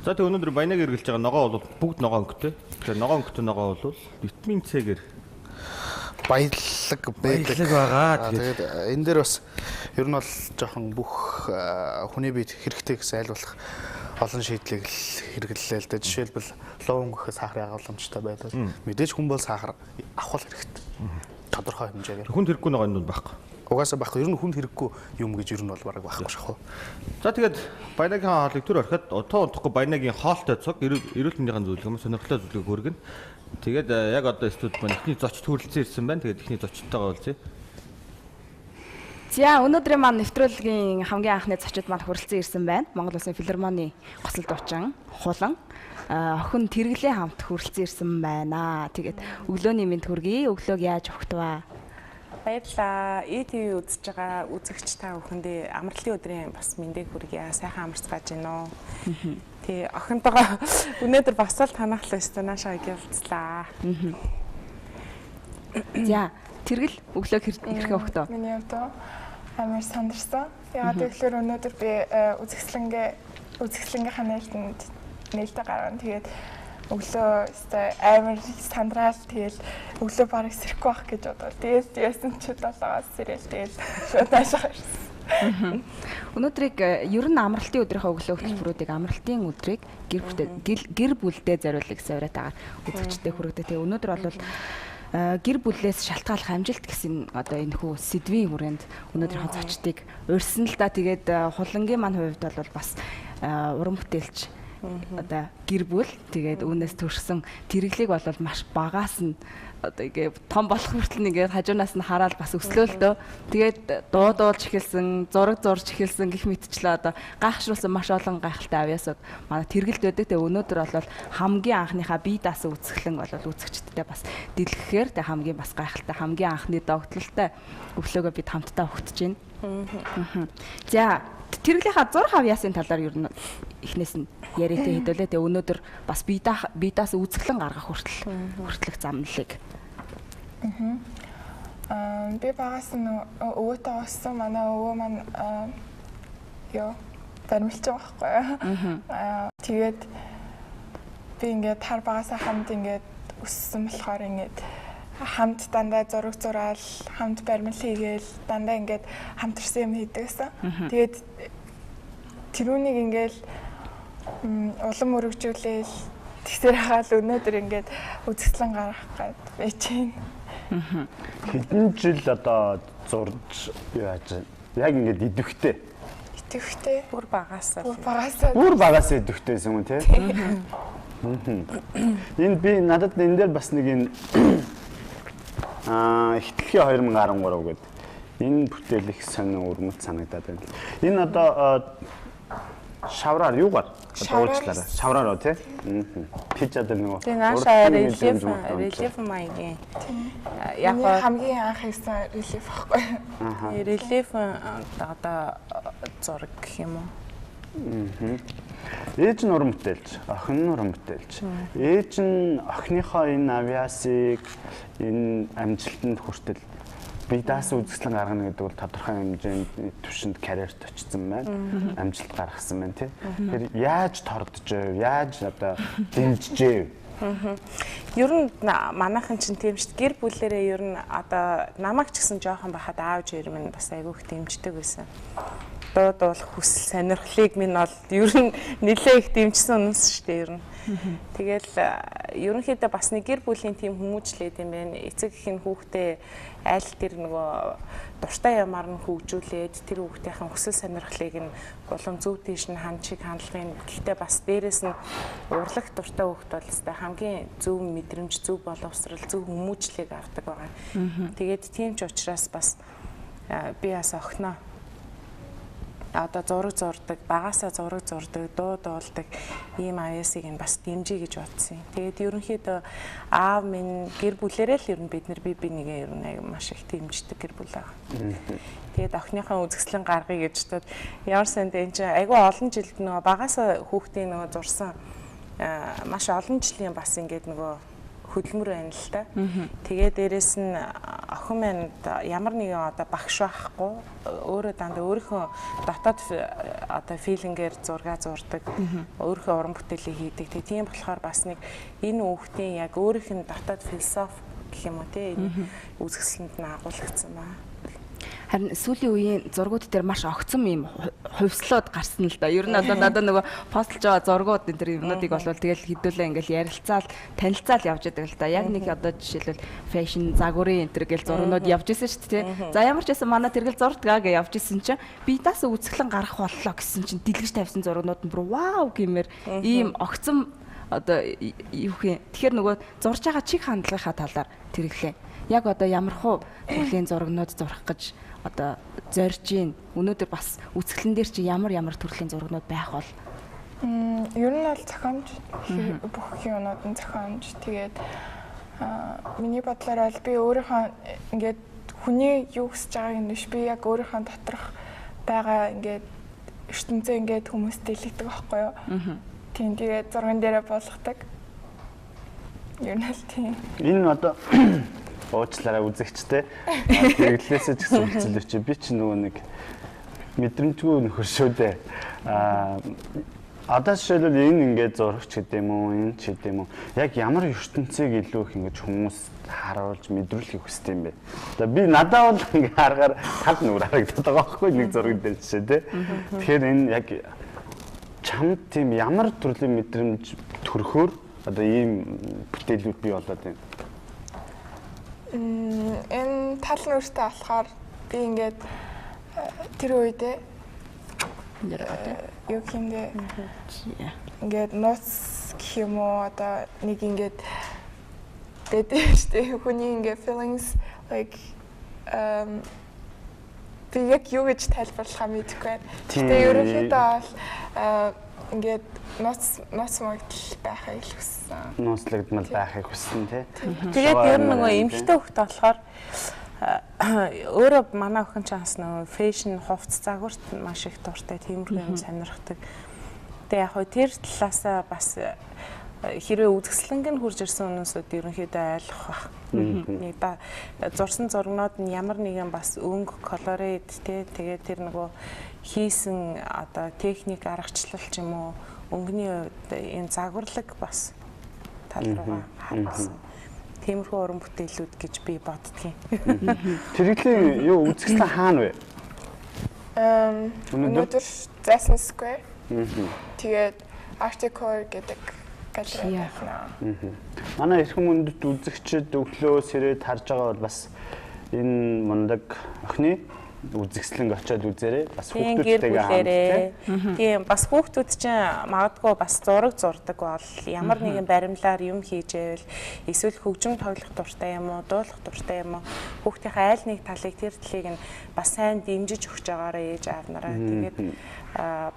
За тэг өнөөдөр баянаг эргэлж байгаа ногоо бол бүгд ногоо өнгөтэй. Тэгэхээр ногоо өнгөтэй ногоо бол витамин С-гээр баялаг байдаг. Баялаг байгаа. Тэгээд энэ дээр бас ер нь бол жоохон бүх хүний биед хэрэгтэй гэсэн аль болох олон шийдлийг л хэрэглэлээ л дээ. Жишээлбэл луу өнгөхөө сахар ягаламжтай байдаг. Мэдээж хүн бол сахар авах хэрэгтэй. Тодорхой хэмжээгээр. Хүнд хэрэггүй ногоо энэ байхгүй. Угаасаа байхгүй. Ер нь хүнд хэрэггүй юм гэж ер нь бол бараг байхгүй шахав. За тэгээд баянагийн хоолыг төр орхиод тоо унтахгүй баянагийн хоолтой цуг эрүүл мэндийн зөвлөгөө юм сонирхолтой зөвлөгөө хүргэнэ. Тэгээд яг одоо студ маань эхний зочд хүрэлцэн ирсэн байна. Тэгээд эхний зочдтойгоо уулзъя. За өнөөдрийн маань нэвтрүүлгийн хамгийн анхны зочид маань хүрэлцэн ирсэн байна. Монгол Улсын филармоны гоцол дуучин Хулан охин Тэргэлээ хамт хүрэлцэн ирсэн байна. Тэгээд өглөөний мэнд хүргэе. Өглөөг яаж өгтваа? Баярлалаа. ETV үзэж байгаа үзэгч та бүхэндээ амралтын өдрийн бас мэндийг хүргье. Сайхан амарцгааж гинөө. Тий, охинтойгоо өнөөдөр бас л танах л өстө наашаа гялцлаа. За, Тэргэл өглөөг хэрхэн өгтөө? Миний хувьд амар сандарсан. Яагаад гэвэл өнөөдөр би үзэсгэлэнгийнхаа нээлтэнд нээлтээ гаргана. Тэгээд өглөө өстой амар сандраал тэгэл өглөө бараг сэрэхгүй байх гэж бодвол тэгэл яасан ч 7-оос сэрэл тэгэл шууд наашаа ирсэн. Өнөөдрийг ер нь амралтын өдрийнхөө өглөө хөтөлбөрүүдийг амралтын өдрийг гэр бүлдээ зориулъя гэсэн уриатаагаар үзэгчдэд хүргэдэг. Тэгээ өнөөдөр бол гэр бүлээс шалтгааллах амжилт гэсэн одоо энэ хүү сэдвийн хүрээнд өнөөдрийнхөө зочдыг урьсан л да. Тэгээд Хулангийн маань хувьд бол бас уран бүтээлч одоо гэр бүл тэгээд үүнээс төрсөн Тэргэлийг бол маш багаас нь одоо ингээ том болох хүртэл ингээд хажуунаас нь хараад бас өслөө л дөө. Тэгээд дуудуулж эхэлсэн, зураг зурж эхэлсэн гэх мэтчлээ одоо гайхшруулсан маш олон гайхалтай авьяасууд манай Тэргэлд байдаг. Тэгээд өнөөдөр бол хамгийн анхныхаа бие даасан үзэсгэлэн бол үзэгчдтэй бас дэлгэхээр тэгээд хамгийн бас гайхалтай хамгийн анхны догтлолтой өглөөгөө бид хамтдаа өгтөж байна. За Тэргэлийнхаа зурх авьяасын талаар ер нь эхнээс нь яриатай хэдүүлээ. Тэгээ өнөөдөр бас бие даасан үзэсгэлэн гаргах хүртэлх замналыг. Би багаас нь өвөөтэй өссөн. Манай өвөө маань ёо баримлч байгаа байхгүй юу. Тэгээд би ингээд хар багасаа хамт ингээд өссөн болохоор ингээд хамт дандаа зураг зураал, хамт баримл хийгээл дандаа ингээд хамтарсан юм хийдэг гэсэн. Тэгээд тэрүүнийг ингээд улам өргөжүүлээл тэгсээр хаал өнөөдөр ингээд үзэсгэлэн гаргах гээд байж байна. Хэдэн жил одоо зурж яаж яг ингээд идэвхтэй. Идэвхтэй. Бүр багасаа. Бүр багасаа идэвхтэйсэн юм тий. Энэ би надад энэ дээр бас нэг энэ Ихтлэхийн 2013 гэдэг энэ бүтээл их сонин өрмөц санагдаад байна. Энэ одоо шавраар юугаар одоо уучлаарай. Шавраар тий. Пиж одоо нөгөө тий наашаа рельеф маягийн. Яг хамгийн анх хийсэн рельеф байхгүй. Рельеф одоо зураг гэх юм уу? Ээж нь уран бүтээлч, охин нь уран бүтээлч. Ээж нь охиныхоо энэ авиасыг энэ амжилтанд хүртэл бие даасан үзэсгэлэн гаргана гэдэг бол тодорхой хэмжээнд түвшинд карьерт очсон байна. Амжилт гаргасан байна тий. Тэр яаж тордож, яаж одоо дэмжижээ? Ер нь манайхан чинь тийм шүү дээ. Гэр бүлэрээ ер нь одоо намайг ч гэсэн жоохон байхад аав жирэм нь бас айгүй их дэмждэг байсан. Дуу дуулах хүсэл сонирхлыг минь бол ер нь нэлээ их дэмжсэн үнэнс шүү дээ ер нь. Тэгэл ерөнхийдөө бас нэг гэр бүлийн тийм хүмүүжлээд юм байна. Эцэг их нь хүүхдээ аль тэр нөгөө дуртай ямаар нь хөгжүүлээд тэр хүүхдийнхэн хүсэл сонирхлыг нь улам зөв тийш нь ханд чиг хандлагын, гэхдээ бас дээрэс нь урлаг дуртай хүүхд бол өстой хамгийн зөв мэдрэмж, зөв боловсрал, зөв хүмүүжлийг авдаг байгаа. Тэгээд тийм ч учраас бас би бас охиноо одоо зураг зурдаг, багасаа зураг зурдаг, дуу дуулдаг ийм авьяасыг нь бас дэмжиж гэж бодсон юм. Тэгээд ерөнхийдөө аав минь гэр бүлэрээ л ер нь бид нар би нэгээ ер нь аяг маш их дэмждэг гэр бүл байгаа. Тэгээд охиныхоо үзэсгэлэн гаргая гэж бодоод ямар санд энэ чинь айгүй олон жилд нөгөө багасаа хүүхдийн нөгөө зурсан маш олон жилийн бас ингээд нөгөө хөдөлмөр байна л та. Тэгээ дээрэс нь охин маань ямар нэгэн одоо багш байхгүй, өөрөө дандаа өөрийнхөө дотоод одоо филингээр зураг зурдаг, өөрийнхөө уран бүтээлийг хийдэг. Тэгээ тийм болохоор бас нэг энэ хүүхдийн яг өөрийнх нь дотоод философи гэх юм уу те, энэ үзэсгэлэнд нь агуулгдсан байна. Харин сүүлийн үеийн зургууд дээр маш огцом юм хувьслаад гарсан л да. Ер нь одоо надад нөгөө постлж байгаа зургууд энэ төр юмнуудыг болвол тэгэл хэдүүлээ ингээл ярилцаал, танилцаал явж байдаг л да. Яг нэг одоо жишээлбэл фэшн, загварын энэ төр гэл зургнууд явж исэн шүү дээ. За ямар ч байсан манай тэргэл зурдгаа гэж явж исэн чинь би даас үзэсгэлэн гарах боллоо гэсэн чинь дэлгэж тавьсан зургнууд нь бүр вау гэмээр ийм огцом одоо юу хэ. Тэгэхээр нөгөө зурж байгаа чиг хандлагынхаа талаар тэрглээ. Яг одоо ямар хуу төрлийн зургнууд зурах гэж одоо зорж гин. Өнөөдөр бас үзэсгэлэн дээр чи ямар ямар төрлийн зургнууд байх бол? Ер нь бол зохиомж, бүх юмнууд нь зохиомж. Тэгээд миний бодлоор бол би өөрийнхөө ингээд хүний юу хүсэж байгааг нь биш, би яг өөрийнхөө доторх байгаа ингээд ертөнцөө ингээд хүмүүст дэлгдэг байхгүй юу? Тийм, тэгээд зурган дээрээ болгодог. Ер нь л тийм. Энэ одоо уучлаарай үзэгчтэй. Хэрэглээсээ ч гэсэн үлцэл өчөө. Би ч нөгөө нэг мэдрэмжгүй нөхөр шүү дээ. Одоо жишээлбэл энэ ингээд зурагч гэдэг юм уу, энэ ч гэдэг юм уу. Яг ямар ертөнцийг илүү их ингэж хүмүүс харуулж мэдрүүлэхийг хүсдэг юм бэ? Одоо би надад бол ингээд харгаар тал нүр харагдаад байгаа байхгүй нэг зураг дээр жишээ те. Тэгэхээр энэ яг чамд тийм ямар төрлийн мэдрэмж төрөхөөр одоо ийм бүтээлүүд бий болоод байна. Энэ тал нүртэй болохоор би ингээд тэр үедээ юу гэмдэ ингээд нууц гэх юм уу, одоо нэг ингээд дэдэ штэ хүний ингээд feelings like би яг юу гэж тайлбарлахаа мэдэхгүй байна. Гэтэ ерөнхийдөө бол ингээд нууц магдал байхыг л хүссэн. Нууцлагдмал байхыг хүссэн тий. Тэгээд ер нь нөгөө эмэгтэй хөхт болохоор өөрөө манай охин ч бас нөгөө фэшн хувцас загварт маш их дуртай, тиймэрхүү юм сонирхдаг. Тэгээ яг хөө тэр талаасаа бас хэрвээ үзэсгэлэнг нь хурж ирсэн хүмүүсүүд ерөнхийдөө ойлгох бах. Нэг да зурсан зургнууд нь ямар нэгэн бас өнгө, колорит тий, тэгээд тэр нөгөө хийсэн одоо техник аргачлал ч юм уу өнгөний хувьд энэ загварлаг бас тал руугаа харагдсан. Тиймэрхүү уран бүтээлүүд гэж би боддгийн. Тэрэглийн юу үзэсгэлэн хаана вэ? Өнөөдөр Зайсан Square. Тэгээд Articore гэдэг галерей байна. Манай эрхэм хүндэт үзэгчид өглөө сэрээд харж байгаа бол бас энэ мундаг охины үзэсгэлэнг очиод үзээрэй. Бас хүүхдүүдтэйгээ хамт. Тийм, бас хүүхдүүд чинь магадгүй бас зураг зурдаг бол ямар нэгэн баримлаар юм хийж байвал эсвэл хөгжим тоглох дуртай юм уу, дуулах дуртай юм уу, хүүхдийнхээ айл нэг талыг тэр талыг нь бас сайн дэмжиж өгч байгаарай ээж аав нараа. Тэгээд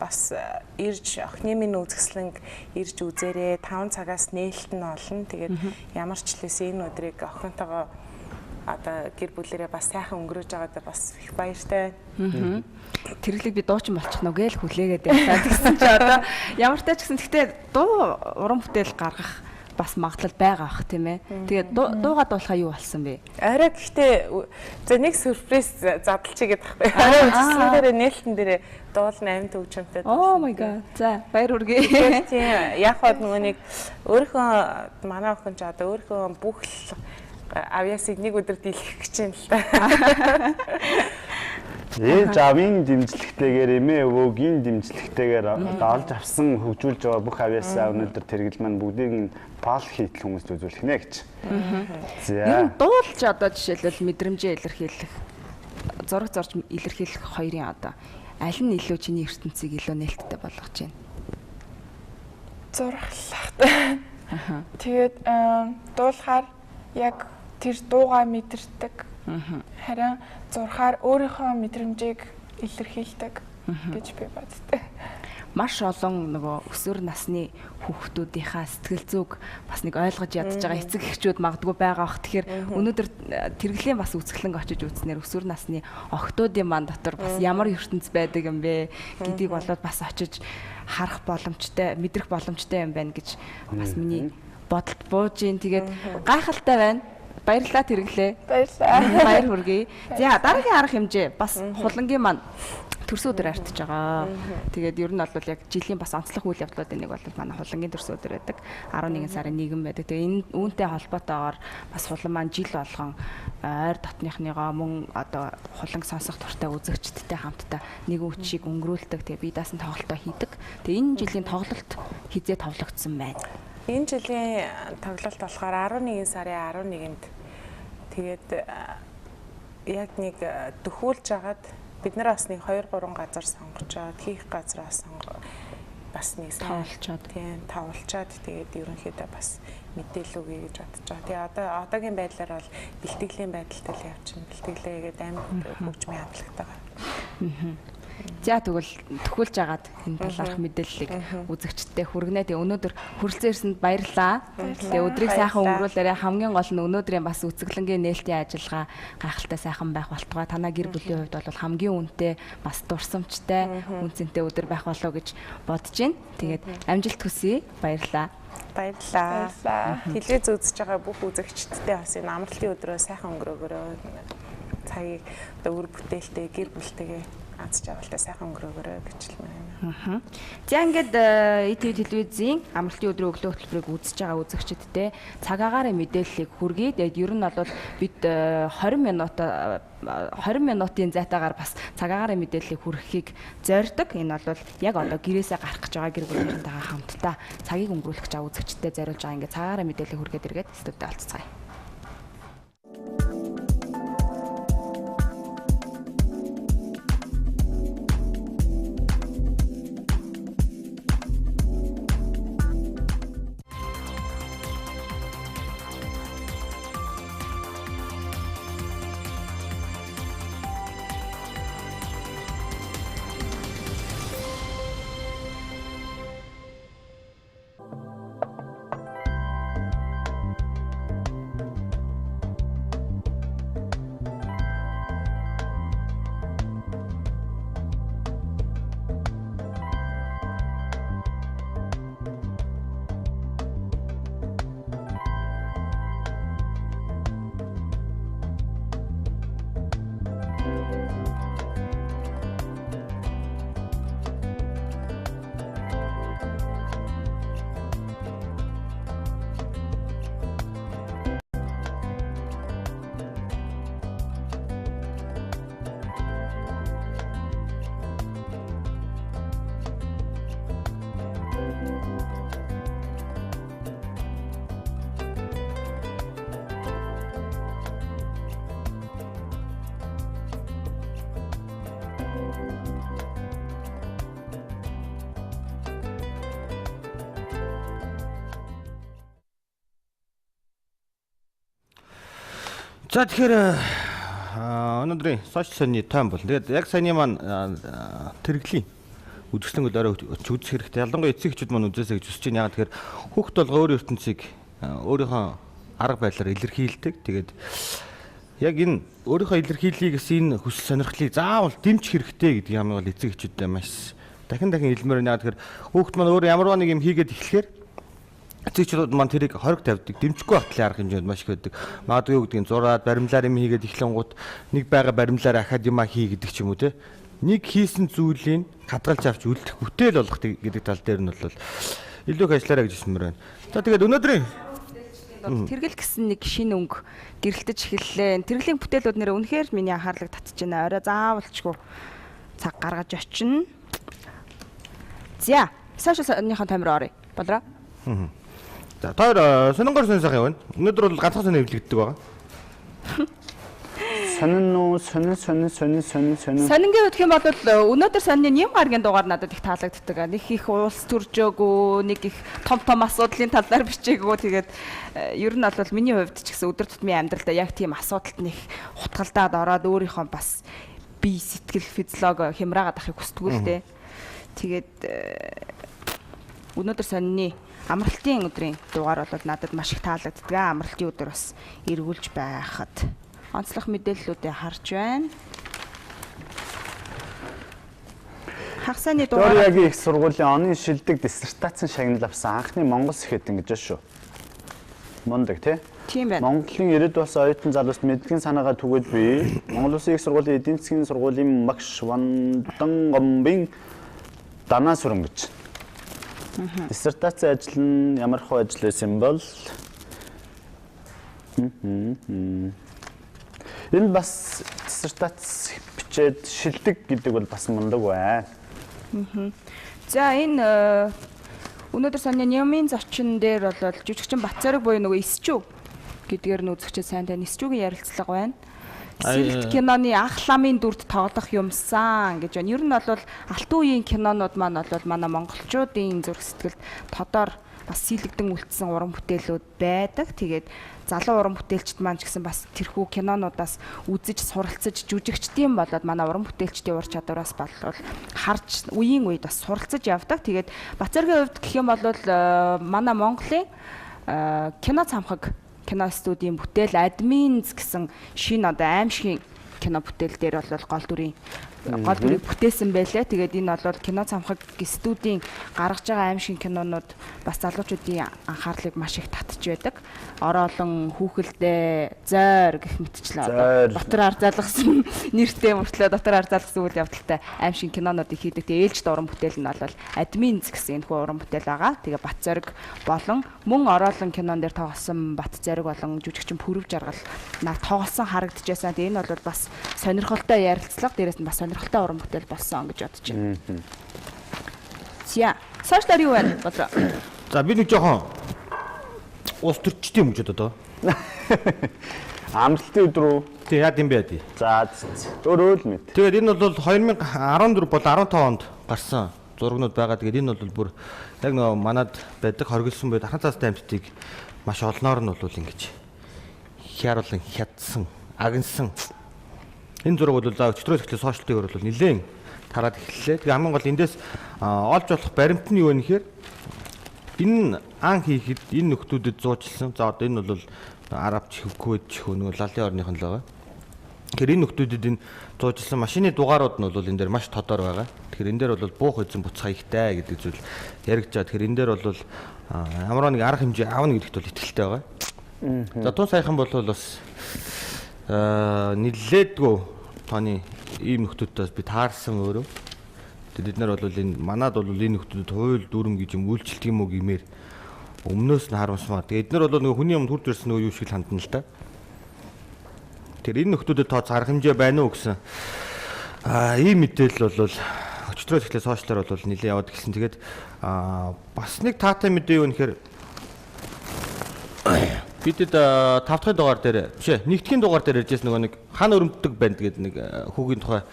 бас ирж охины минь үзэсгэлэнг ирж үзээрэй. 5 цагаас нээлт нь олно. Тэгээд ямар ч лээс энэ өдрийг охинтойгоо одоо гэр бүлэрээ бас сайхан өнгөрөөж байгаадаа бас их баяртай байна. Тэрглийг би дуучин болчихно гээл хүлээгээд явлаа гэсэн чи одоо ямар ч тач гэсэн гэхдээ дуу уран бүтээл гаргах бас магадлал байгаа бах тийм ээ. Тэгээд дууга дуулахаа юу болсон бэ? Арай гэхдээ за нэг сюрприз задлчих гэдэг байхгүй. Арай үзэсгэлэн дээрээ нээлтэн дээрээ дуулна амт хөгжимтэй. Oh my god. За баяр хүргэе. Тийм яг хад нөгөө нэг өөрийнхөө манай охин ч одоо өөрийнхөө бүх авьяасыг нэг өдөр дийлэх гэж байна л та. Ээж аавын дэмжлэгтэйгээр, эмээ өвөөгийн дэмжлэгтэйгээр одоо олж авсан хөгжүүлж байгаа бүх авьяасаа өнөөдөр тэргэл маань бүгдийг нь пал хийтэл хүмүүст үзүүлэх нэ гэж. За. Ер нь дуулж одоо жишээлбэл мэдрэмжээ илэрхийлэх, зураг зурж илэрхийлэх хоёрын одоо аль нь илүү чиний ертөнцийг илүү нээлттэй болгож байна? Зураглах. Тэгээд дуулахаар яг тэр дуугаа мэдэрдэг. Харин зурхаар өөрийнхөө мэдрэмжийг илэрхийлдэг гэж би боддог. Маш олон нөгөө өсвөр насны хүүхдүүдийнхаа сэтгэл зүг бас нэг ойлгож ядж байгаа эцэг эхчүүд магадгүй байгаа бах. Тэгэхээр өнөөдөр тэрэглийн бас үзэсгэлэнг очиж үзснээр өсвөр насны охтуудын маань дотор бас ямар ертөнц байдаг юм бэ гэдгийг болоод бас очиж харах боломжтой, мэдрэх боломжтой юм байна гэж бас миний бодолд бууж ийн. Тэгээд гайхалтай байна. Баярлалаа тэргэлээ. Баярлалаа. Баяр хүргэе. За дараагийн арга хэмжээ бас хулангийн маань төрсөн өдөр артж байгаа. Тэгээд ер нь бол яг жилийн бас онцлог үйл явдлуудын нэг бол манай хулангийн төрсөн өдөр байдаг. 11 сарын 1 байдаг. Тэгээд энэ үүнтэй холбоотойгоор бас хулан маань жил болгон ойр дотныхныгоо мөн одоо хуланг сонсох дуртай үзэгчдтэй хамтдаа нэг үчиг өнгөрүүлдэг. Тэгээд бие даасан тоглолтоо хийдэг. Тэгээд энэ жилийн тоглолт хизээ товлогдсон байна. Энэ жилийн тоглолт болохоор 11 сарын 11-нд тэгээд яг нэг дөхүүлж агаад бид нар бас нэг 2 3 газар сонгочоод хийх газраа бас нэг тавуулчаад тийм тавуулчаад тэгээд ерөнхийдөө бас мэдээлэл өгье гэж бодож байгаа. Тэгээ одоо одоогийн байдлаар бол бэлтгэлийн байдалтай л явчихна. Бэлтгэлээ гээд амар хөгжмийн хамтлагтайгаа. За тэгвэл төхүүлж агаад энэ талаарх мэдээллийг үзэгчдэд хүргэнэ. Тэгээ өнөөдөр хүрэлцэн ирсэнд баярлалаа. Тэгээ өдрийг сайхан өнгөрүүлээрэй. Хамгийн гол нь өнөөдрийн бас үзэсгэлэнгийн нээлтийн ажиллагаа гайхалтай сайхан байх болтугай. Танай гэр бүлийн хувьд бол хамгийн үнэтэй бас дурсамжтай үн цэнтэй өдөр байх болов уу гэж бодож байна. Тэгээд амжилт хүсье. Баярлалаа. Баярлалаа. Телевиз үзэж байгаа бүх үзэгчдэдээ бас энэ амралтын өдрөө сайхан өнгөрөөгөөрэй. Цагийг одоо үр бүтээлтэй гэр бүлтэйгээ аз жаргалтай сайхан өнгөрөөгөөрэй гэж хэлмээр байна. За ингээд ETV телевизийн амралтын өдрийн өглөө хөтөлбөрийг үзэж байгаа үзэгчдэдээ цаг агаарын мэдээллийг хүргэе. Тэгээд ер нь бол бид 20 минутын зайтаагаар бас цаг агаарын мэдээллийг хүргэхийг зорддог. Энэ бол яг одоо гэрээсээ гарах гэж байгаа гэр бүлийнхэнтэйгээ хамтдаа цагийг өнгөрүүлэх гэж байгаа үзэгчдэд зориулж байгаа ингээд цаг агаарын мэдээллийг хүргээд эргээд студид олцгаая. За тэгэхээр өнөөдрийн сошиал сони тайм бол. Тэгээд яг саяны маань тэрэглийн үзэсгэлэнг орой очиж үзэх хэрэгтэй. Ялангуяа эцэг эхчүүд маань үзээсэй гэж хүсэж байна. Яг тэгэхээр хүүхд болго өөр ертөнцийг өөрийнхөө арга байдлаар илэрхийлдэг. Тэгээд яг энэ өөрийнхөө илэрхийллийг гэсэн энэ хүсэл сонирхлыг заавал дэмжих хэрэгтэй гэдэг юм бол эцэг эхчүүдэд маш дахин дахин хэлмээр байна. Яг тэгэхээр хүүхд маань өөр ямарваа нэг юм хийгээд эхлэхээр эцэгчүүд маань тэрийг хориг тавьдаг, дэмжихгүй батлын арга хэмжээнд маш их байдаг. Магадгүй юу гэдгийг зураад баримлаар юм хийгээд эхлэнгууд нэг байгаа баримлаар ахаад юмаа хий гэдэг ч юм уу те. Нэг хийсэн зүйлийг хадгалж авч үлдэх бүтээл болгох гэдэг тал дээр нь бол илүү их ажиллаарай гэж хэлмээр байна. За тэгээд өнөөдрийн Ер нь бол тэргэл гэсэн нэг шинэ өнгө гэрэлтэж эхэллээ. Тэргэлийн бүтээлүүд нэр үнэхээр миний анхаарлыг татж байна. Орой заавалчгүй цаг гаргаж очино. За, сошиалныхон таймер оръё. Болроо. За, та хоёр сонингор сонь сайхан явна. Өнөөдөр бол ганцхан сонио эвлэгддэг байгаа. Сонин уу, сонин сонин сонин сонин сонин. Сонингийн хувьд гэх юм бол өнөөдөр сонины юм гаргийн дугаар надад их таалагддаг. Нэг их уулс төржөөгүй, нэг их том том асуудлын талаар бичээгүй. Тэгээд ер нь бол миний хувьд ч гэсэн өдөр тутмын амьдралдаа яг тийм асуудалт нэг хутгалдаад ороод өөрийнхөө бас бие сэтгэл физиолог хямраагаад ахыг хүсдэг л дээ. Тэгээд өнөөдөр сонины амралтын өдрийн дугаар бол надад маш их таалагддаг. Амралтын өдөр бас эргүүлж байхад онцлог мэдээллүүдээ харж байна. Хагасны дугаар Викториягийн их сургуулийн оны шилдэг диссертацийн шагнал авсан анхны монгол сэхэтэн гэж шүү. Мундаг тий? Тийм байна. Монголын иргэд бас оюутан залууст мэдлэгийн санаагаа түгээж буй Монгол Улсын их сургуулийн эдийн засгийн сургуулийн багш Вандан Гомбын Данаа сүрэн гэж. Диссертацийн ажил нь ямар хөө ажил байсан бол энэ бас диссертац бичээд шилдэг гэдэг бол бас мундаг байна. За энэ өнөөдөр сонины Нямын зочин дээр бол жүжигчин Батцорог буюу нөгөө Исчүү гэдгээр нь үзэгчид сайн тань Исчүүгийн ярилцлага байна. Сэлт киноны ах ламын дүрд тоглох юмсан гэж байна. Ер нь бол алтан үеийн кинонууд маань бол манай монголчуудын зүрх сэтгэлд тодор бас сийлэгдэн үлдсэн уран бүтээлүүд байдаг. Тэгээд залуу уран бүтээлчд маань ч гэсэн бас тэрхүү кинонуудаас үзэж суралцаж жүжигчдийн болоод манай уран бүтээлчдийн ур чадвараас болвол харж үеийн үед бас суралцаж явдаг. Тэгээд Батцоргийн хувьд гэх юм бол манай Монголын кино цамхаг кино студийн бүтээл Админз гэсэн шинэ одоо аимшигын кино бүтээл дээр бол гол дүрийн гол дүрийг бүтээсэн байлээ. Тэгээд энэ бол кино цамхаг студийн гаргаж байгаа аимшигын кинонууд бас залуучуудын анхаарлыг маш их татж байдаг. Ороолон, хүүхэлдэй, зойр гэх мэтчлэн одоо дотор арзаалгасан нэртэй мөртлөө дотор арзаалгасан үйл явдалтай аимшигын кинонуудыг хийдэг. Тэгээд ээлжид уран бүтээл нь бол Админз гэсэн энэхүү уран бүтээл байгаа. Тэгээ Бат Зориг болон мөн Ороолон кинон дээр тоглосон Бат Зориг болон жүжигчин Пүрэв Жаргал нар тоглосон харагдчихсан. Тэгээ энэ бол бас сонирхолтой ярилцлага, дээрээс нь бас сонирхолтой уран бүтээл болсон гэж бодож байна. За, сошиалар юу байна? Бодроо. За, би нэг жоохон ус төрчтэй юм гэж бодоо. Амралтын өдөр үү? Тий, яа гэм бэ тий. За, өөрөө л мэд. Тэгээд энэ бол 2014 бол 15 онд гарсан зургнууд байгаа. Тэгээд энэ бол бүр яг нөгөө манад байдаг хоригдсон буюу дархан цаастай амьтдыг маш олноор нь бол ингэж хяруулан хятсан, агнсан. Энэ зураг бол за өчтөрөөс эхлээ сошиал дээр бол нэлээд тараад эхэллээ. Тэгээ хамгийн гол эндээс олж болох баримт нь юу вэ гэхээр энэ ан хийхэд энэ нөхдүүдэд зуучлсан. За одоо энэ бол араб чих, кувейт чих нөгөө лалын орных нь л байгаа. Тэгэхээр энэ нөхдүүдэд энэ зуучлсан машины дугаарууд нь бол энэ дээр маш тодор байгаа. Тэгэхээр энэ дээр бол буух эзэн буцах хаягтай гэдэг зүйл яригдж байгаа. Тэгэхээр энэ дээр бол ямар нэг арга хэмжээ аавна гэдэгт бол итгэлтэй байгаа. За тун саяхан бол бас нэлээдгүй тооны ийм нөхдүүдээс би таарсан өөрөө. Тэгээд бид нар бол энэ манад бол энэ нөхдүүдэд хууль дүрм гэж юм үйлчлдэг юм уу гэмээр өмнөөс нь харамсмаар. Тэгээд эднэр бол нөгөө хүний өмнө хурж ирсэн нөгөө юу шиг л хандна л та. Тэгэхээр энэ нөхдүүдэд тооц арга хэмжээ байна уу гэсэн ийм мэдээлэл бол өчтөрөөс эхлээ сошиалар бол нэлээд яваад эхэлсэн. Тэгээд бас нэг таатай мэдээ юу нэхэр бидэд 5 дахь дугаар дээр биш ээ 1 дахь дугаар дээр ярьжсэн нөгөө нэг хан өрөмддөг банд гэдэг нэг хүүгийн тухай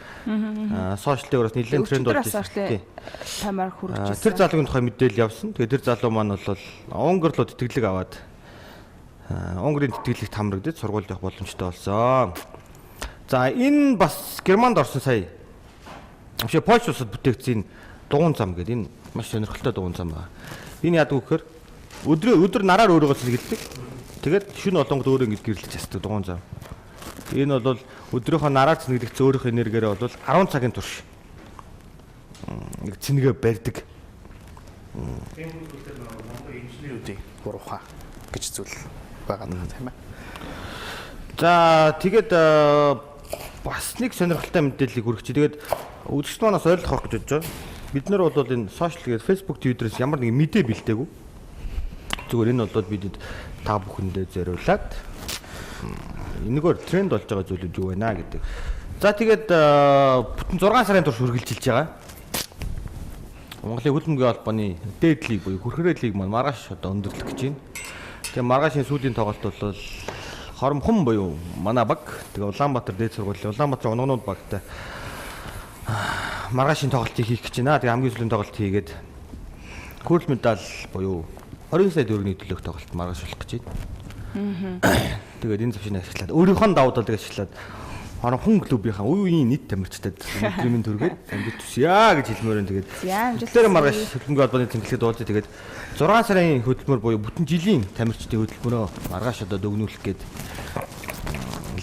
сошиал дээр бас нэлээд тренд болж байсан. Тийм. Тамаар хүрэж байсан. Тэр залуугийн тухай мэдээлэл явсан. Тэгээд тэр залуу маань бол Унгар руу тэтгэлэг аваад Унгарын тэтгэлэгт хамрагдаж сургуульд явах боломжтой болсон. За энэ бас Германд орсон сая. Биш ээ Польш улсад бүтээгдсэн дугуйн зам гэдэг энэ маш сонирхолтой дугуйн зам байна. Энэ яадаг вэ гэхээр өдөр нараар өөрийгөө цэнгэлдэг. Тэгээд шүн олонгод өөрөө ингэж гэрлэж ясдаг дугуйн зам. Энэ бол өдрийнхөө нараар цэнгэлэгдсэн өөрийнхөө энергиэрээ бол 10 цагийн турш нэг цэнгээ барьдаг. Тийм зүйлээр Монгол инженерүүдийн гурван гэж зүйл байгаа даа тийм ээ. За тэгээд бас нэг сонирхолтой мэдээллийг хүргэж. Тэгээд үзэгчд манаас ойлгох гэж бодож байгаа. Бид нар бол энэ сошиал гээд Facebook, Twitter-ээс ямар нэгэн мэдээ бэлдээгүй. Зүгээр энэ бол бидэд та бүхэндээ зориулаад энэгээр тренд болж байгаа зүйлүүд юу байна гэдэг. За тэгээд бүтэн 6 сарын турш үргэлжилж байгаа. Монголын хөлбөмбөгийн холбооны дээд лиг буюу Хүрхрээ лиг маань маргааш одоо өндөрлөх гэж байна. Тэгээ маргаашийн сүүлийн тоглолт бол Хоромхон буюу манай баг тэгээ Улаанбаатар дээд сургуулийн Улаанбаатар унганууд багтай маргаашийн тоглолтыг хийх гэж байна. Тэгээ хамгийн сүүлийн тоглолт хийгээд Хүрл медаль буюу 20 сая төгрөгийн төлөөх тоглолт маргааш болох гэж байна. Тэгээд энэ зөвшнийг ашиглаад өөрийнхөө давуу талыг ашиглаад Хоромхон клубийнхаа үе үеийн нийт тамирчдад өдрийн төргээд амжилт хүсье гэж хэлмээр байна. Тэгээд тэр маргааш хөлбөмбөгийн холбооны тэнхлэхэд уулзъя. Тэгээд 6 сарын хөдөлмөр буюу бүтэн жилийн тамирчдын хөдөлмөрөө маргааш одоо дүгнүүлэх гээд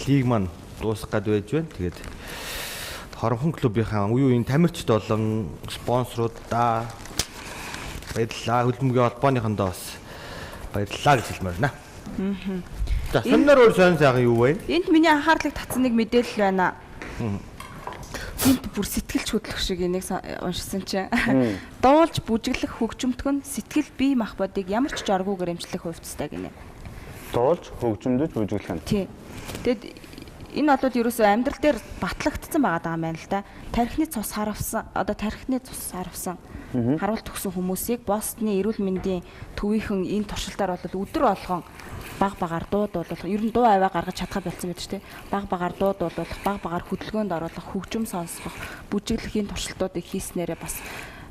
лиг маань дуусах гад байж байна. Тэгээд Хоромхон клубийнхаа үе үеийн тамирчид болон спонсоруудаа баярлалаа. Хөлбөмбөгийн холбооныхондоо бас баярлалаа гэж хэлмээр байна. За сонноор өөр сонь сайхан юу вэ? Энд миний анхаарлыг татсан нэг мэдээлэл байна. Энд бүр сэтгэлч хөдлөх шиг энийг уншсан чинь. Дуулж бүжиглэх хөгжимтгөн сэтгэл бие махбодыг ямар ч жоргүйгээр эмчлэх хувьцтай гинэ. Дуулж хөгжимдөж бүжиглэх нь. Тий. Тэгэд энэ бол ерөөсөө амьдрал дээр батлагдсан байгаа юм байна л да. Тархины цус харавсан, одоо тархины цус харавсан харуулт өгсөн хүмүүсийг Бостны эрүүл мэндийн төвийнхэн энэ туршилтаар бол өдөр болгон баг багаар дуу дуулах, ер нь дуу аваа гаргаж чадхаа болсон байж тээ. Баг багаар дуу дуулах, баг багаар хөдөлгөөнд оруулах, хөгжим сонсгох, бүжиглэх энэ туршилтуудыг хийснээрээ бас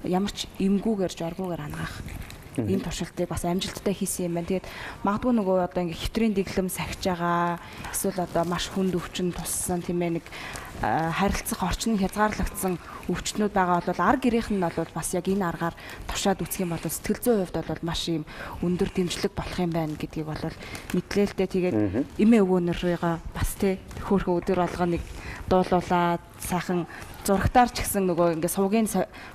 ямар ч эмгүүгээр, жоргүүгээр ангаах энэ туршилтыг бас амжилттай хийсэн юм байна. Тэгээд магадгүй нөгөө одоо ингээ хэтрийн дэглэм сахиж байгаа, эсвэл одоо маш хүнд өвчин туссан тийм ээ нэг харилцах орчин хязгаарлагдсан өвчтнүүд байгаа бол ар гэрийнх нь бол бас яг энэ аргаар туршаад үзэх юм бол сэтгэл зүйн хувьд бол маш юм өндөр дэмжлэг болох юм байна гэдгийг бол мэдлээ л дээ. Тэгээд эмээ өвөөнөрийгөө бас тий хөөрхөн өдөр болгоныг дуулуулаад сайхан зурагтаар ч гэсэн нөгөө ингээ сувгийн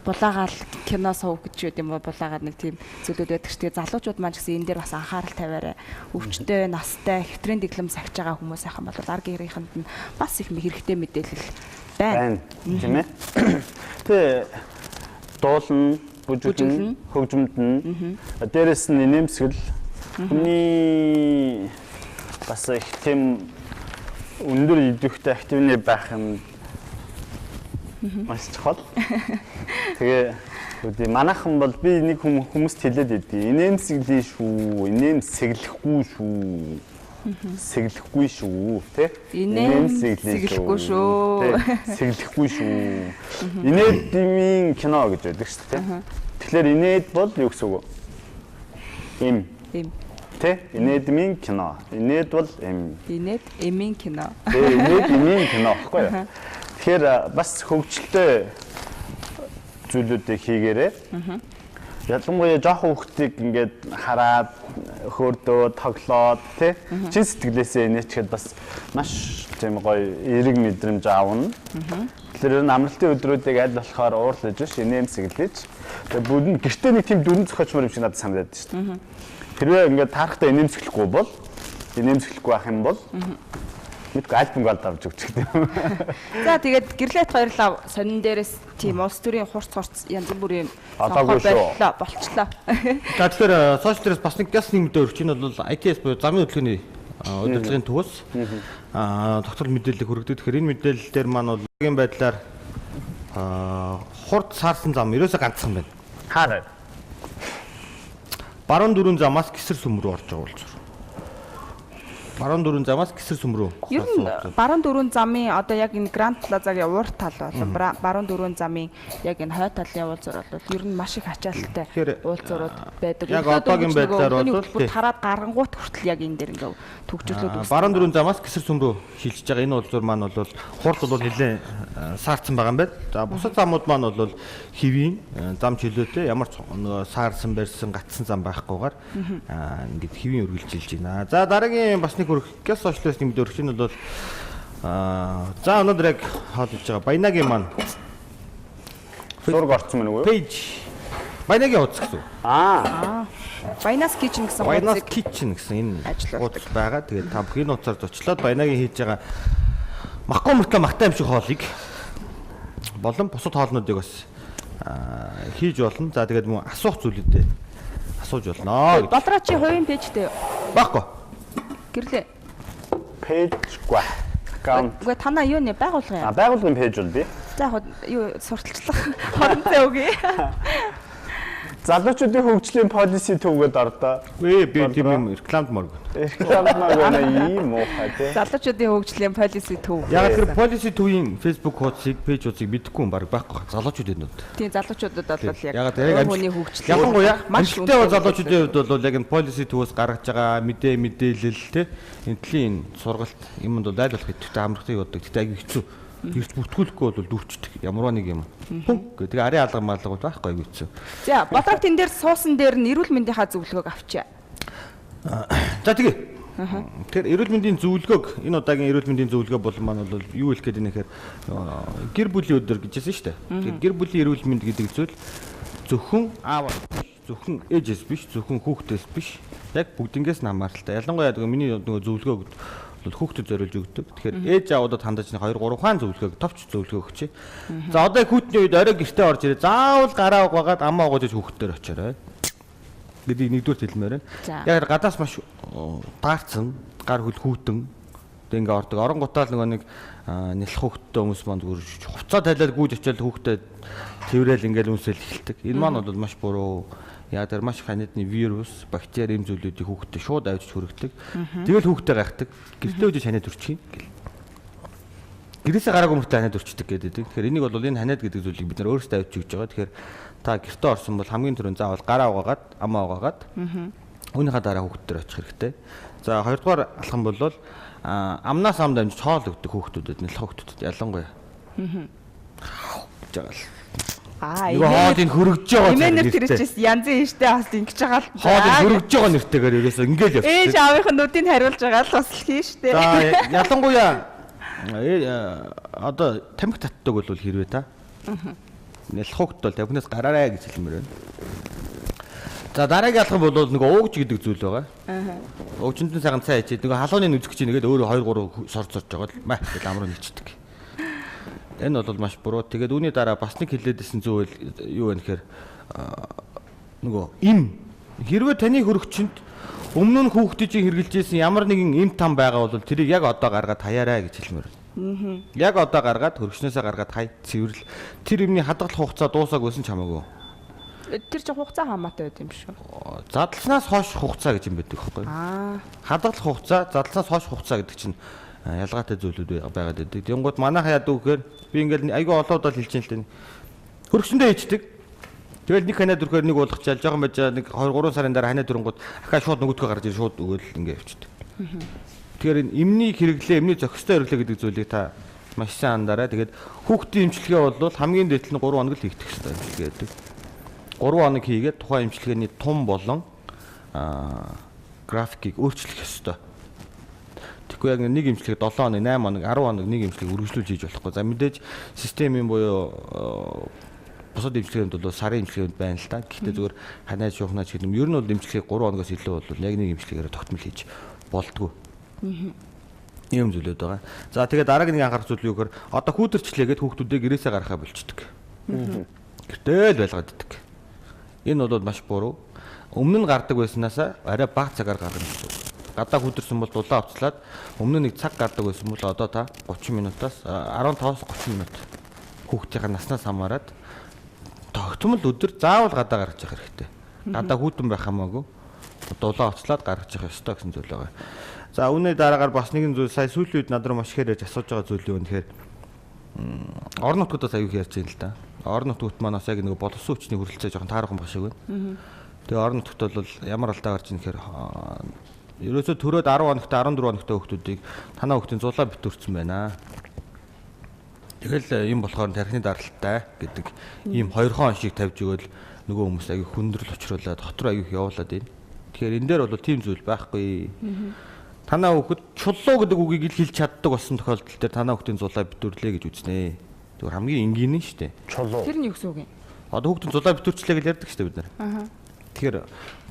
булаагаал кино сув гэж юу юм уу булаагаад нэг тийм зүйлүүд байдаг ч тэгээ залуучууд маань ч гэсэн энэ дээр бас анхаарал тавиарай. Өвчтөй, настай, хэвтрийн дэглэм сахиж байгаа хүмүүс сайхан бол ар гэрийнхэнд нь бас их хэрэгтэй мэдээлэл байна. Тийм ээ. Тэ дуулна, бүжиглэн, хөгжмөдөн. Дээрэс нь инээмсэгэл хүний бас их тийм өндөр идэвхтэй активны байх юм маш чухал. Тэгээ үүдээ манайхан бол би нэг хүмүүст хэлээд идэв. Инээмсэглэе шүү, инээмсэглэхгүй шүү. Сэглэхгүй шүү, тэ? Инээмсэглэхгүй шүү. Сэглэхгүй шүү. Инээдмийн кино гэж байдаг шүү дээ, тэ? Тэгэхээр инээд бол юу гэсэн үг вэ? Им. Им. Тэ? Инээдмийн кино. Инээд бол им. Инээд эмийн кино. Тэ, инээд эмийн кино гэхгүй юу? Тэгэхээр бас хөгжилтэй зүйлүүдийг хийгээрэй. Ялангуяа жоохон хүүхдийг ингээд хараад хөөрдөө тоглоод тий чин сэтгэлээсээ инээчгээд бас маш тийм гоё эерэг мэдрэмж аавна. Тэгэхээр ер нь амралтын өдрүүдийг аль болохоор уурлаж биш инээмсэглэж тэгээ бүгд гэртээ нэг тийм дүрэн зохиочмор юм шиг надад санагдаад шүү дээ. Хэрвээ ингээд таарахтаа инээмсэглэхгүй бол инээмсэглэхгүй байх юм бол мэдгүй аль бөнгө алд авч өгч гэдэг юм. За тэгээд гэрлэт баярлаа. Сонин дээрээс тийм улс төрийн хурц хурц янз бүрийн алаагүй шүү. Болчлоо. За тэгэхээр сошиал дээрээс бас нэг гяс нэг мэдээ өргөж энэ бол ITS буюу замын хөдөлгөөний удирдлагын төвөөс тогтвол мэдээлэл хүргэдэг. Тэгэхээр энэ мэдээлэл дээр маань бол одоогийн байдлаар хурд саарсан зам ерөөсөө ганцхан байна. Хаарай. Баруун дөрвөн замаас гисэр сүм рүү орж байгаа улцуур. Баруун дөрвөн замаас гисэр сүм рүү. Ер нь баруун дөрвөн замын одоо яг энэ Гранд Плазагийн уур тал бол баруун дөрвөн замын яг энэ хой талын уулзуур бол ер нь маш их ачаалттай уулзуурууд байдаг. Яг одоогийн байдлаар бол тараад гарангуут хүртэл яг энэ дээр ингээ төгжрлүүд үүсдэг. Баруун дөрвөн замаас гисэр сүм рүү шилжиж байгаа энэ уулзуур маань бол хурд бол нэлээд саарсан байгаа юм байна. За бусад замууд маань бол хэвийн зам чөлөөтэй ямар ч саарсан барьсан гатсан зам байхгүйгээр ингээд хэвийн үргэлжилж байна. За дараагийн бас нэг гяс сошиалээс нэг мэдээ өргөж нь бол за өнөөдөр яг хооллож байгаа Баянагийн маань зураг орсон мөн үгүй пэйж Баянагийн хуудас гэсэн. Баянаас Kitchen гэсэн хуудас. Баянаас Kitchen гэсэн энэ хуудас байгаа. Тэгээд та бүхэн энэ хуудасаар зочлоод Баянагийн хийж байгаа махгүй мөртлөө махтай юм шиг хоолыг болон бусад хоолнуудыг бас хийж болно. За тэгээд мөн асуух зүйлүүдээ асууж болно. Болроо чи хувийн пэйжтэй юу? Баггүй. Гэрлээ. Пэйжгүй. Аккаунт. Үгүй танаа юу нэ байгуулгын А юм. байгуулгын пэйж бол би. За яг юу сурталчлах хорон зай өгье. Залуучуудын хөгжлийн policy төвгöd ордоо. Үгүй би тийм юм рекламд морг. Рекламдмаар байна ийм муухай тий. Залуучуудын хөгжлийн policy төв. Яг тэр policy төвийн Facebook хуудсыг, пэйж хуудсыг мэдэхгүй юм баг байхгүй. Залуучуудын дунд. Тийм залуучуудад бол яг Яг яг хүний хөгжил ялангуяа маш амжилттай үнэтэй залуучуудын хувьд бол яг энэ policy төвөөс гаргаж байгаа мэдээ мэдээлэл те энэ төрлийн энэ сургалт юмд бол айл болох идэвхтэй амрахыг боддог. Гэтэ аягүй хэцүү. Эрт бүртгүүлэхгүй бол дүүрчдэг. Ямарваа нэг юм. Пүн гэх тэгээ арын алга малга бол байхгүй аягүй хэцүү. За Болрог тэн дээр суусан дээр нь эрүүл мэндийнхаа зөвлөгөөг авчаа. За тэгээ. Тэгэхээр эрүүл мэндийн зөвлөгөөг энэ удаагийн эрүүл мэндийн зөвлөгөө бол маань бол юу хэлэх гээд байна гэхээр гэр бүлийн өдөр гэжсэн шүү дээ. Тэгэхээр гэр бүлийн эрүүл мэнд гэдэг зүйл зөвхөн аав зөвхөн ээжээс биш, зөвхөн хүүхдээс биш. Яг бүгднгээс нь хамааралтай. Ялангуяа нөгөө миний нөгөө зөвлөгөөг бол хүүхдэд зориулж өгдөг. Тэгэхээр ээж аавуудад хандаж 2 3 хаан зөвлөгөөг товч зөвлөгөө өгчээ. За одоо хүүхдний үед орой гэртээ орж ирээ. Заавал гараа угаагаад амаа угааж хүүхдээр очоорой гэдгийг нэгдүгээр хэлмээр байна. Яг гадаас маш даарцсан, гар хөл хүүтэн тэг ингээ ордог. Оронгуудаа л нөгөө нэг нялх хүүхдтэй хүмүүс маань зүгээр хувцаа тайлаад гүйж очиад хүүхдэд тэрэл ингээл үнсэл эхэлдэг. Энэ маань бол маш буруу. Яг тэр маш ханиадны вирус, бактери юм зүйлүүдийг хүүхдэд шууд авчиж хүргэдэг. Тэгэл хүүхдээ гайхдаг. Гэртээ үжиж ханиад өрчих юм гэл. Гэрээсээ гараагүй мөртөө ханиад өрчдөг гэдэг. Тэгэхээр энийг бол энэ ханиад гэдэг зүйлийг бид нар өөрсдөө авчиж өгч байгаа. Тэгэхээр та гэртээ орсон бол хамгийн түрүүнд заавал гараа угаагаад, амаа угаагаад үүнийхээ дараа хүүхдээр очих хэрэгтэй. За хоёрдугаар алхам бол амнаас амд амжиж хоол өгдөг хүүхдүүдэд, нялх хүүхдүүдэд ялангуяа. Гэж байгаа л. Аа Нөгөө хоолыг хөргөж байгаа Эмээнэр нэртэй. тэр чис янзын ийштэй бас ингэж байгаа л. Хоолыг хөргөж байгаа нэртэйгээр ерөөсөө ингээл явчихдаг. Ээж аавынх нь нүдийг хариулж байгаа л бас л хийн штэ. За ялангуяа одоо тамхи татдаг бол хэрвээ та. Нялх хүүхд бол тамхинаас гараарай гэж хэлмээр байна. За дараагийн алхам бол нөгөө уугч гэдэг зүйл байгаа. Уугчинд нь сайхан цай ичээд нөгөө халууны нүзгэж нэгээд өөрөө 2 3 сор сорж байгаа л мах гэж амруу нийчдэг. Энэ бол маш буруу. Тэгээд үүний дараа бас нэг хэлээдсэн зүйл юу вэ гэхээр нөгөө им хэрвээ таны хөрөгчөнд өмнө нь хүүхдийн хэрэгжилжсэн ямар нэгэн им там байгаа бол тэрийг яг одоо гаргаад хаяарай гэж хэлмээр байна. Яг одоо гаргаад хөрөгчнөөсөө гаргаад хай цэвэрлэл тэр юмны хадгалах хугацаа дуусаагүй байсан ч хамаагүй. Тэр чинь хугацаа хамаатай байд юм шүү. Задласнаас хойш хугацаа гэж юм байдаг байхгүй юу? Хадгалах хугацаа, задласнаас хойш хугацаа гэдэг чинь ялгаатай зүйлүүд байгаад байдаг. Тэнгууд манайха яадаг вэхээр би ингээл айгүй олон удаа л хэлж юм л тань. Хөргөчөндөө хийчдэг. Тэгэл нэг ханаа дүрхээр нэг уулгачаал жоохон байж нэг 2 3 сарын дараа ханаа дүрэнгууд ахаа шууд нөгөөдгөө гарч ир шууд өгөөл ингээ явчихдаг. Тэгэхээр энэ эмний хэрэглээ, эмний зохистой хэрэглээ гэдэг зүйлийг та маш сайн анзаарай. Тэгээд хүүхдийн эмчилгээ бол хамгийн дээд нь 3 хоног л хийгдэх ёстой эмчилгээ гэдэг. 3 хоног хийгээд тухайн эмчилгээний тум болон графикийг өөрчлөх ёстой. Тэгэхгүй яг нэг эмчилгээ 7 хоног, 8 хоног, 10 хоног нэг эмчилгээг үргэлжлүүлж хийж болохгүй. За мэдээж системийн буюу бусад эмчилгээнд бол сарын эмчилгээнд байна л та. Гэхдээ зүгээр ханаа шуухнаач гэдэг юм. Ер нь бол эмчилгээг 3 хоногоос илүү бол яг нэг эмчилгээгээр тогтмол хийж болдгоо. Ийм зүйлүүд байгаа. За тэгээд дараагийн нэг анхаарах зүйл юу гэхээр одоо хүүтэрчлээгээд хүүхдүүдээ гэрээсээ гаргахаа болчдөг. Гэртээ л байлгаад иддэг. Энэ бол маш буруу. Өмнө нь гардаг байснаасаа арай бага цагаар гаргана гэсэн үг. Гадаа хүүтэрсэн бол дулаан авцлаад өмнө нь нэг цаг гардаг байсан бол одоо та 30 минутаас 15-аас 30 минут хүүхдийнхээ наснаас хамаарат тогтмол өдөр заавал гадаа гаргаж явах хэрэгтэй. Гадаа хүүтэн байх хамаагүй дулаан авцлаад гаргаж явах ёстой гэсэн зүйл байгаа. За үүний дараагаар бас нэгэн зүйл сая сүүлийн үед над руу маш ихээр ярьж асууж байгаа зүйл юу гэхээр орон нутгуудаас аюу ярьж байна л да. Орон нутгууд маань бас яг нэг боловсон хүчний хүрэлцээ жоохон таархан баг шиг байна. Тэгээ орон нутгт бол ямар алдаа гарч ийн гэхээр ерөөсөө төрөөд 10 хоногтой 14 хоногтой хүүхдүүдийг танаа хүүхдийн зулаа битүүрсэн байна. Тэгэл юм болохоор тархины даралтай гэдэг ийм хоёрхон шиг тавьж өгөөл нөгөө хүмүүс аюу хүндрэл учруулад хот руу аюу явуулаад байна. Тэгэхээр энэ дээр бол тийм зүйл байхгүй. Танаа хүүхэд чулуу гэдэг үгийг ил хэлж чаддаг болсон тохиолдол дээр танаа хүүхдийн зулаа битүүрлээ гэж үзнэ. Зүгээр хамгийн энгийн нь шүү дээ. Чулуу. Тэр нь юу гэсэн үг юм? Одоо хүүхдийн зулаа битүүрчлээ гэж ярьдаг шүү дээ бид нар. Тэгэхээр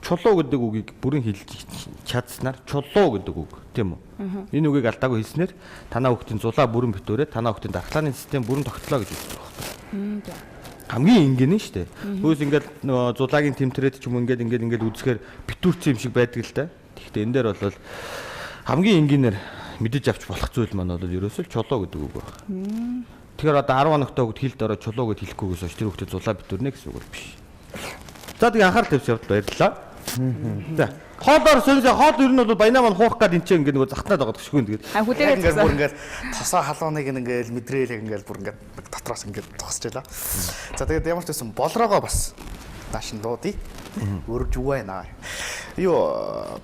чулуу гэдэг үгийг бүрэн хэлж чадсанаар чулуу гэдэг үг тийм үү? Энэ үгийг алдаагүй хэлснээр танаа хүүхдийн зулаа бүрэн битүүрээ танаа хүүхдийн дархлааны систем бүрэн тогтлоо гэж үздэг байхгүй. Хамгийн энгийн нь шүү дээ. Хөөс ингээд нөгөө зулаагийн тэмтрээд ч юм уу ингээд ингээд ингээд үзэхээр битүүрсэн юм шиг байдаг л да. Тэгэхдээ энэ дээр бол хамгийн энгийнээр мэдэж авч болох зүйл маань бол ерөөсөө чулуу гэдэг үг байна. Тэгэхээр одоо 10 хоногтой хүүхд хилд ороо чулуу гэд хэлэхгүйгээс хойш тэр хүүхдэд зулаа битүүрнэ гэсэн үг бол биш. За тэгээ анхаарал тавьсан явдал баярлалаа. За хоолоор соньсоо хоол ер нь бол баянаа маань хуурах гад энэ ч ингээд нөгөө захтнаад байгаа гшгүй тэгээд. А Яг хүлээгээд ингээд бүр зогсоо. ингээд тосоо халууныг ингээд мэдрээл яг ингээд бүр ингээд дотроос ингээд зогсож байлаа. За тэгээд ямар ч байсан болроогоо бас нааш нь дуудъя. Өрж байна. Юу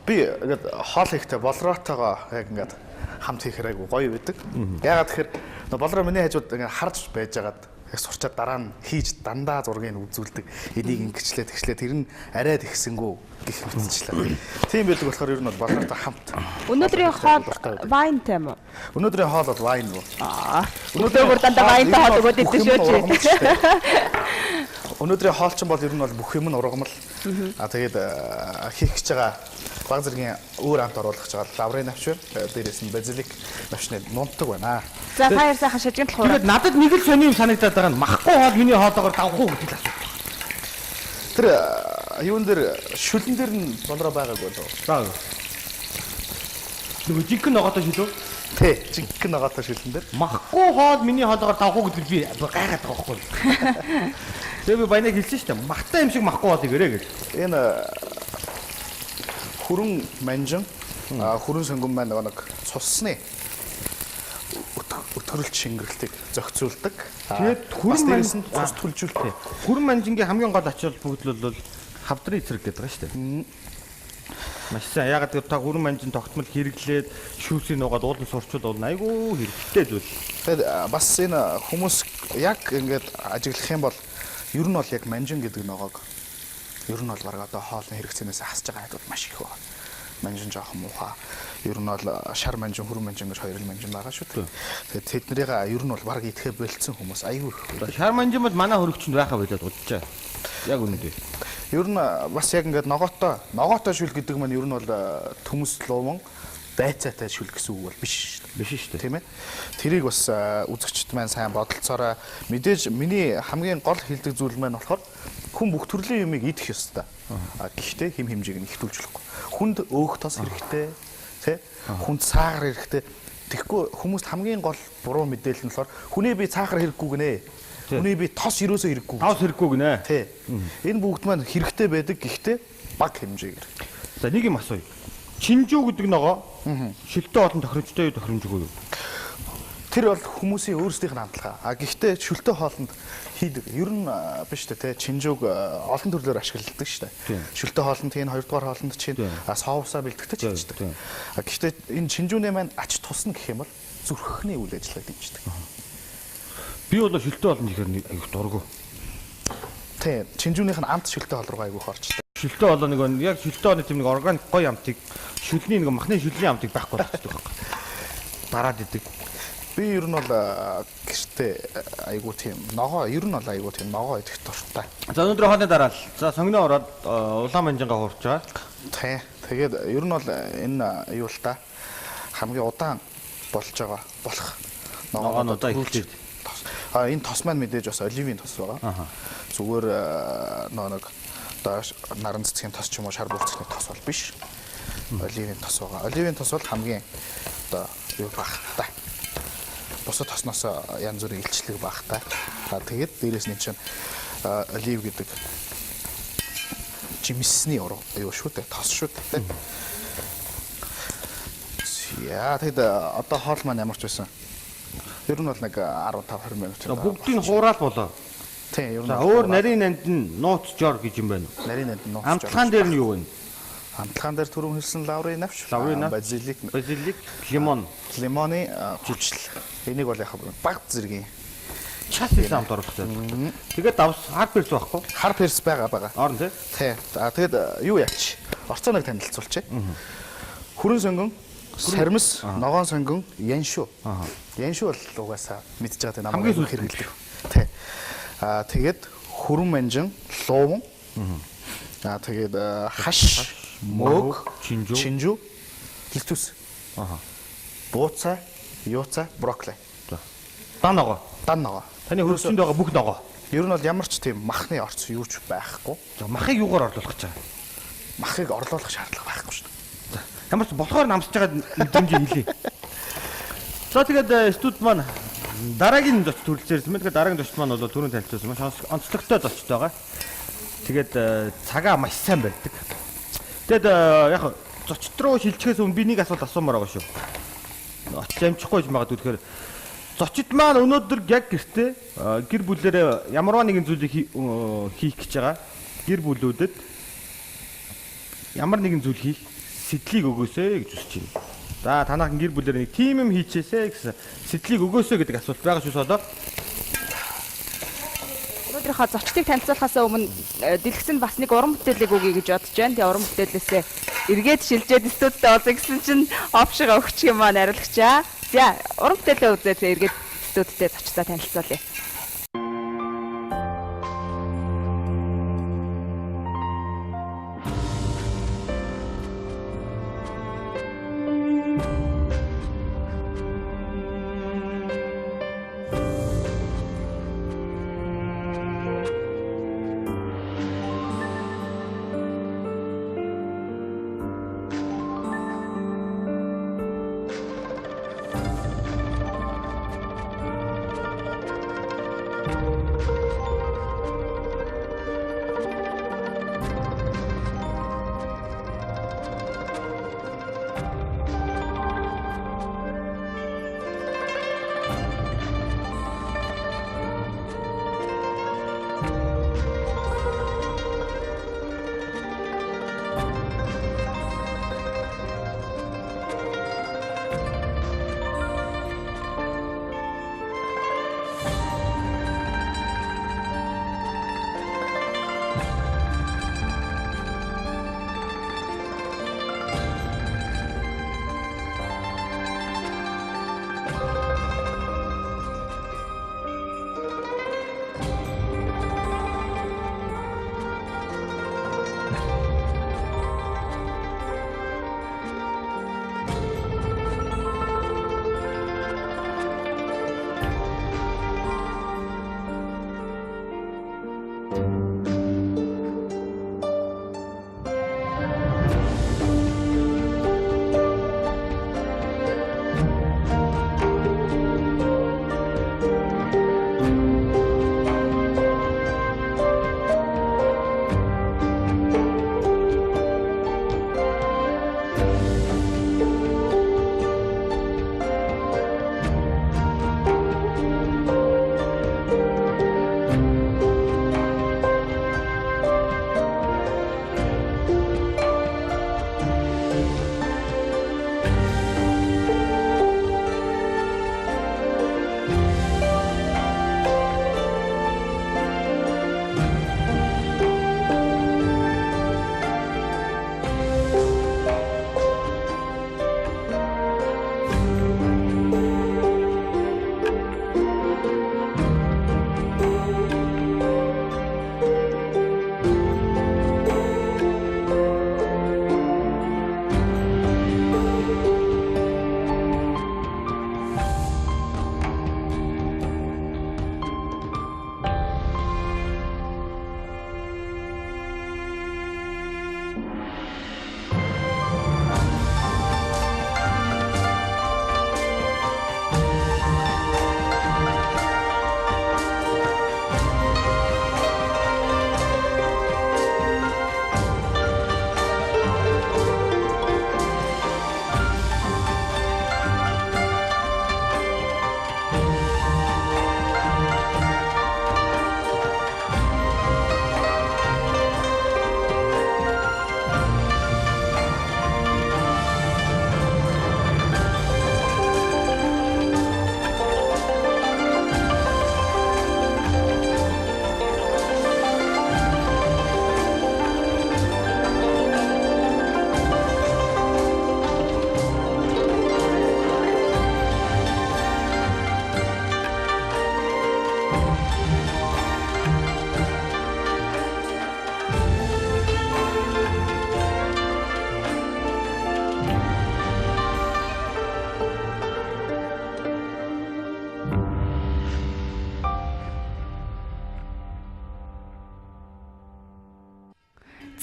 би ингээд хоол хийхдээ болроотойгоо яг ингээд хамт хийхээр айгу гоё байдаг. Ягаад тэгэхээр нөө болроо миний хажууд ингээд харж байжгаад яг сурчаад дараа нь хийж дандаа зургийг нь үзүүлдэг. Энийг ингэчлээ тэгчлээ тэр нь арай тэгсэнгүү гэх мэтчлээ. Тийм байдаг болохоор ер нь бол болроотой хамт. Өнөөдрийн хоол вайн тийм үү? Өнөөдрийн хоол бол вайн уу? Аа. Өнөөдөр дандаа вайнтай хоол өгөөд идэв шүү чи. Өнөөдрийн хоол чинь бол ер нь бол бүх юм нь ургамал. А тэгээд хийх гэж байгаа баг зэргийн өөр амт оруулах гэж байгаа лаврын навч байна. Дээрээс нь базилик навчны нунтаг байна. За та хоёр сайхан шажигнал хуурай. Тэгээд надад нэг л сони юм санагдаад байгаа нь махгүй хоол миний хоолоогоор давах уу гэдэг л асуулт. Тэр юун дээр шүлэн дээр нь болроо байгаагүй болов. За. Нөгөө жинхэнэ ногоотой шилүү? Тэ, жинхэнэ ногоотой шүлэн дээр. Махгүй хоол миний хоолоогоор давах уу гэдэг би гайхаад байгаа байхгүй. Тэгээ би баянаг хэлсэн шүү дээ. Махтай юм шиг махгүй хоол игэрэ гэж. Энэ хүрэн манжин хүрэн сонгон маань нөгөө нэг цусны өтгөрөлт шингэрэлтийг зохицуулдаг. Тэгээд бас хүрэн дээрээс нь цус түлжүүлтэй. Хүрэн манжингийн хамгийн гол ач холбогдол бол хавдрын эсрэг гэдэг байгаа шүү дээ. Маш сайн. Ягаад гэвэл та хүрэн манжин тогтмол хэрэглээд шүүсийг нуугаад уулын сурчвал бол айгүй хэрэгтэй зүйл. Тэгээд бас энэ хүмүүс яг ингээд ажиглах юм бол ер нь бол яг манжин гэдэг ногоог ер нь бол бараг одоо хоолны хэрэгцээнээс хасж байгаа хадууд маш их байна. Манжин жоохон муухай. Ер нь бол шар манжин, хүрэн манжин гэж хоёр л манжин байгаа шүү дээ. Тэгээд тэднэрийг ер нь бол бараг идэхэ болцсон хүмүүс айгүй их. Шар манжин бол манай хөрөгчөнд байхаа болоод уджаа. Яг үнэндээ. Ер нь бас яг ингээд ногоотой шүл гэдэг маань ер нь бол төмөс лууван байцаатай шүл гэсэн үг бол биш шүү дээ. Биш шүү дээ. Тийм ээ. Тэрийг бас үзэгчд маань сайн бодолцоорой. Мэдээж миний хамгийн гол хэлдэг зүйл маань болохоор хүн бүх төрлийн юмыг идэх ёстой. А гэхдээ хим хэмжээг нь ихтүүлж болохгүй. Хүнд өөх тос хэрэгтэй, тий? Хүнд сахар хэрэгтэй. Тэгэхгүй хүмүүст хамгийн гол буруу мэдээлэл нь болохоор хүнээ би сахар хэрэггүй гинэ. Хүнээ би тос ерөөсөө хэрэггүй. Тос хэрэггүй гинэ. Тий. Энэ бүгд маань хэрэгтэй байдаг гэхдээ баг хэмжээгээр. За нэг юм асууя. Чинжүү гэдэг ногоо шилтэй олон тохиромжтой юу тохиромжгүй юу? Тэр бол хүмүүсийн өөрсдийнх нь хандлага. А гэхдээ шүлтэй хоолнд хийдэг. Ер нь биш үү те чинжүүг олон төрлөөр ашигладаг шүү дээ. Шүлтэй хоолнд хийн, хоёрдугаар хоолнд чинь соусаа бэлтгэдэг ч хийдэг. А гэхдээ энэ чинжүүний маань ач тус нь гэх юм бол зүрхний үйл ажиллагааг дэмждэг. Би бол шүлтэй хоолнд ихээр нэг аяг дургу. Тийм, чинжүүнийх нь амт шүлтэй хоол руу айгүйх орчтой. Шүлтэй хоолоо нэг яг шүлтэй хоолны тийм нэг органик гоё амтыг шүлний нэг махны шүлний амтыг байхгүй болчихдог байхгүй. Дараад идэг. Би ер нь бол гэртээ айгуу тийм ногоо, ер нь бол айгуу тийм ногоо идэх дуртай. За өнөөдөр хоолны дараа л за сонгино ороод улаан манжингаа хуурч байгаа. Тийм. Тэгээд ер нь бол энэ юу л та хамгийн удаан болж байгаа болох ногоонуудаа эхлээд тос. А энэ тос маань мэдээж бас оливын тос байгаа. Зүгээр нөө нэг одоо наран цэцгийн тос ч юм уу шар бүрцгийн тос бол биш. Оливын тос байгаа. Оливын тос бол хамгийн одоо юу багтай. Бусад тосноос янз бүрийн илчлэг багтай. А тэгээд дээрээс нь чинь олив гэдэг жимсний уруу юу шүү дээ тос шүү дээ. Яа тэгэд одоо хоол маань ямар ч байсан. Ер нь бол нэг 15 20 минут. Бүгдийг хураал болоо. Тийм ер нь. За өөр нарийн нанд нь нууц жор гэж юм байна уу? Нарийн нанд нь нууц жор. Амтлагаан дээр нь юу вэ? Амтлагаан дээр түрүүн хэлсэн лаврын навч, базилик, лимон, лимоны хүчил. Энийг бол яг баг зэргийн час хийсэн амт оруулах хэрэгтэй. Тэгээд давс хар перс байхгүй? Хар перс байгаа. Орно тий? Тий. А тэгээд юу яач? Орцооныг танилцуулчих. Хүрэн сонгон, сармис, ногоон сонгон, яншуу. Яншуу бол угаасаа мэдж байгаа тийм намайг хэрэглэдэг. Тий. А тэгээд хүрэн манжин, лууван. А тэгээд хаш, мөг, чинжүү, литус. Бууцаа, юуцаа, брокколи. Дан ногоо. Дан ногоо. Таны хөрсөнд байгаа бүх ногоо. Ер нь бол ямар ч тийм махны орц юу ч байхгүй. За махыг юугаар орлуулах гэж байгаа? Махыг орлуулах шаардлага байхгүй шүү дээ. За ямар ч болохоор намсаж байгаа мэдрэмжийг хэлье. За тэгээд студ маань дараагийн зоч төрөлцсөн юм. Тэгээд дараагийн зочд маань бол түрүүн танилцуулсан маш онцлогтой зочд байгаа. Тэгээд цагаа маш сайн барьдаг. Тэгээд яг зочд руу шилжихээс өмнө би нэг асуулт асуумаар байгаа шүү. Очиж амжихгүй гэж магадгүй, тэгэхээр зочид маань өнөөдөр яг гэртээ гэр бүлээрээ ямарваа нэгэн зүйлийг хийх гэж байгаа. Гэр бүлүүдэд ямар нэгэн зүйл хийх сэтлийг өгөөсэй гэж хүсэж байна. За танаахан гэр бүлээр нэг тим юм хийчээсэй гэсэн сэтлийг өгөөсэй гэдэг асуулт байгаа шүү солоо. Өнөөдрийнхөө зочдыг танилцуулахаас өмнө дэлгэцэнд бас нэг уран бүтээлийг өгье гэж бодож байна. Тэгээ уран бүтээлээсээ эргээд шилжээд студидтэй уулзъя гэсэн чинь опшиг өгчих юм аа найруулагчаа. За уран бүтээлээ үзээд эргээд студидтэй зочдоо танилцуулъя.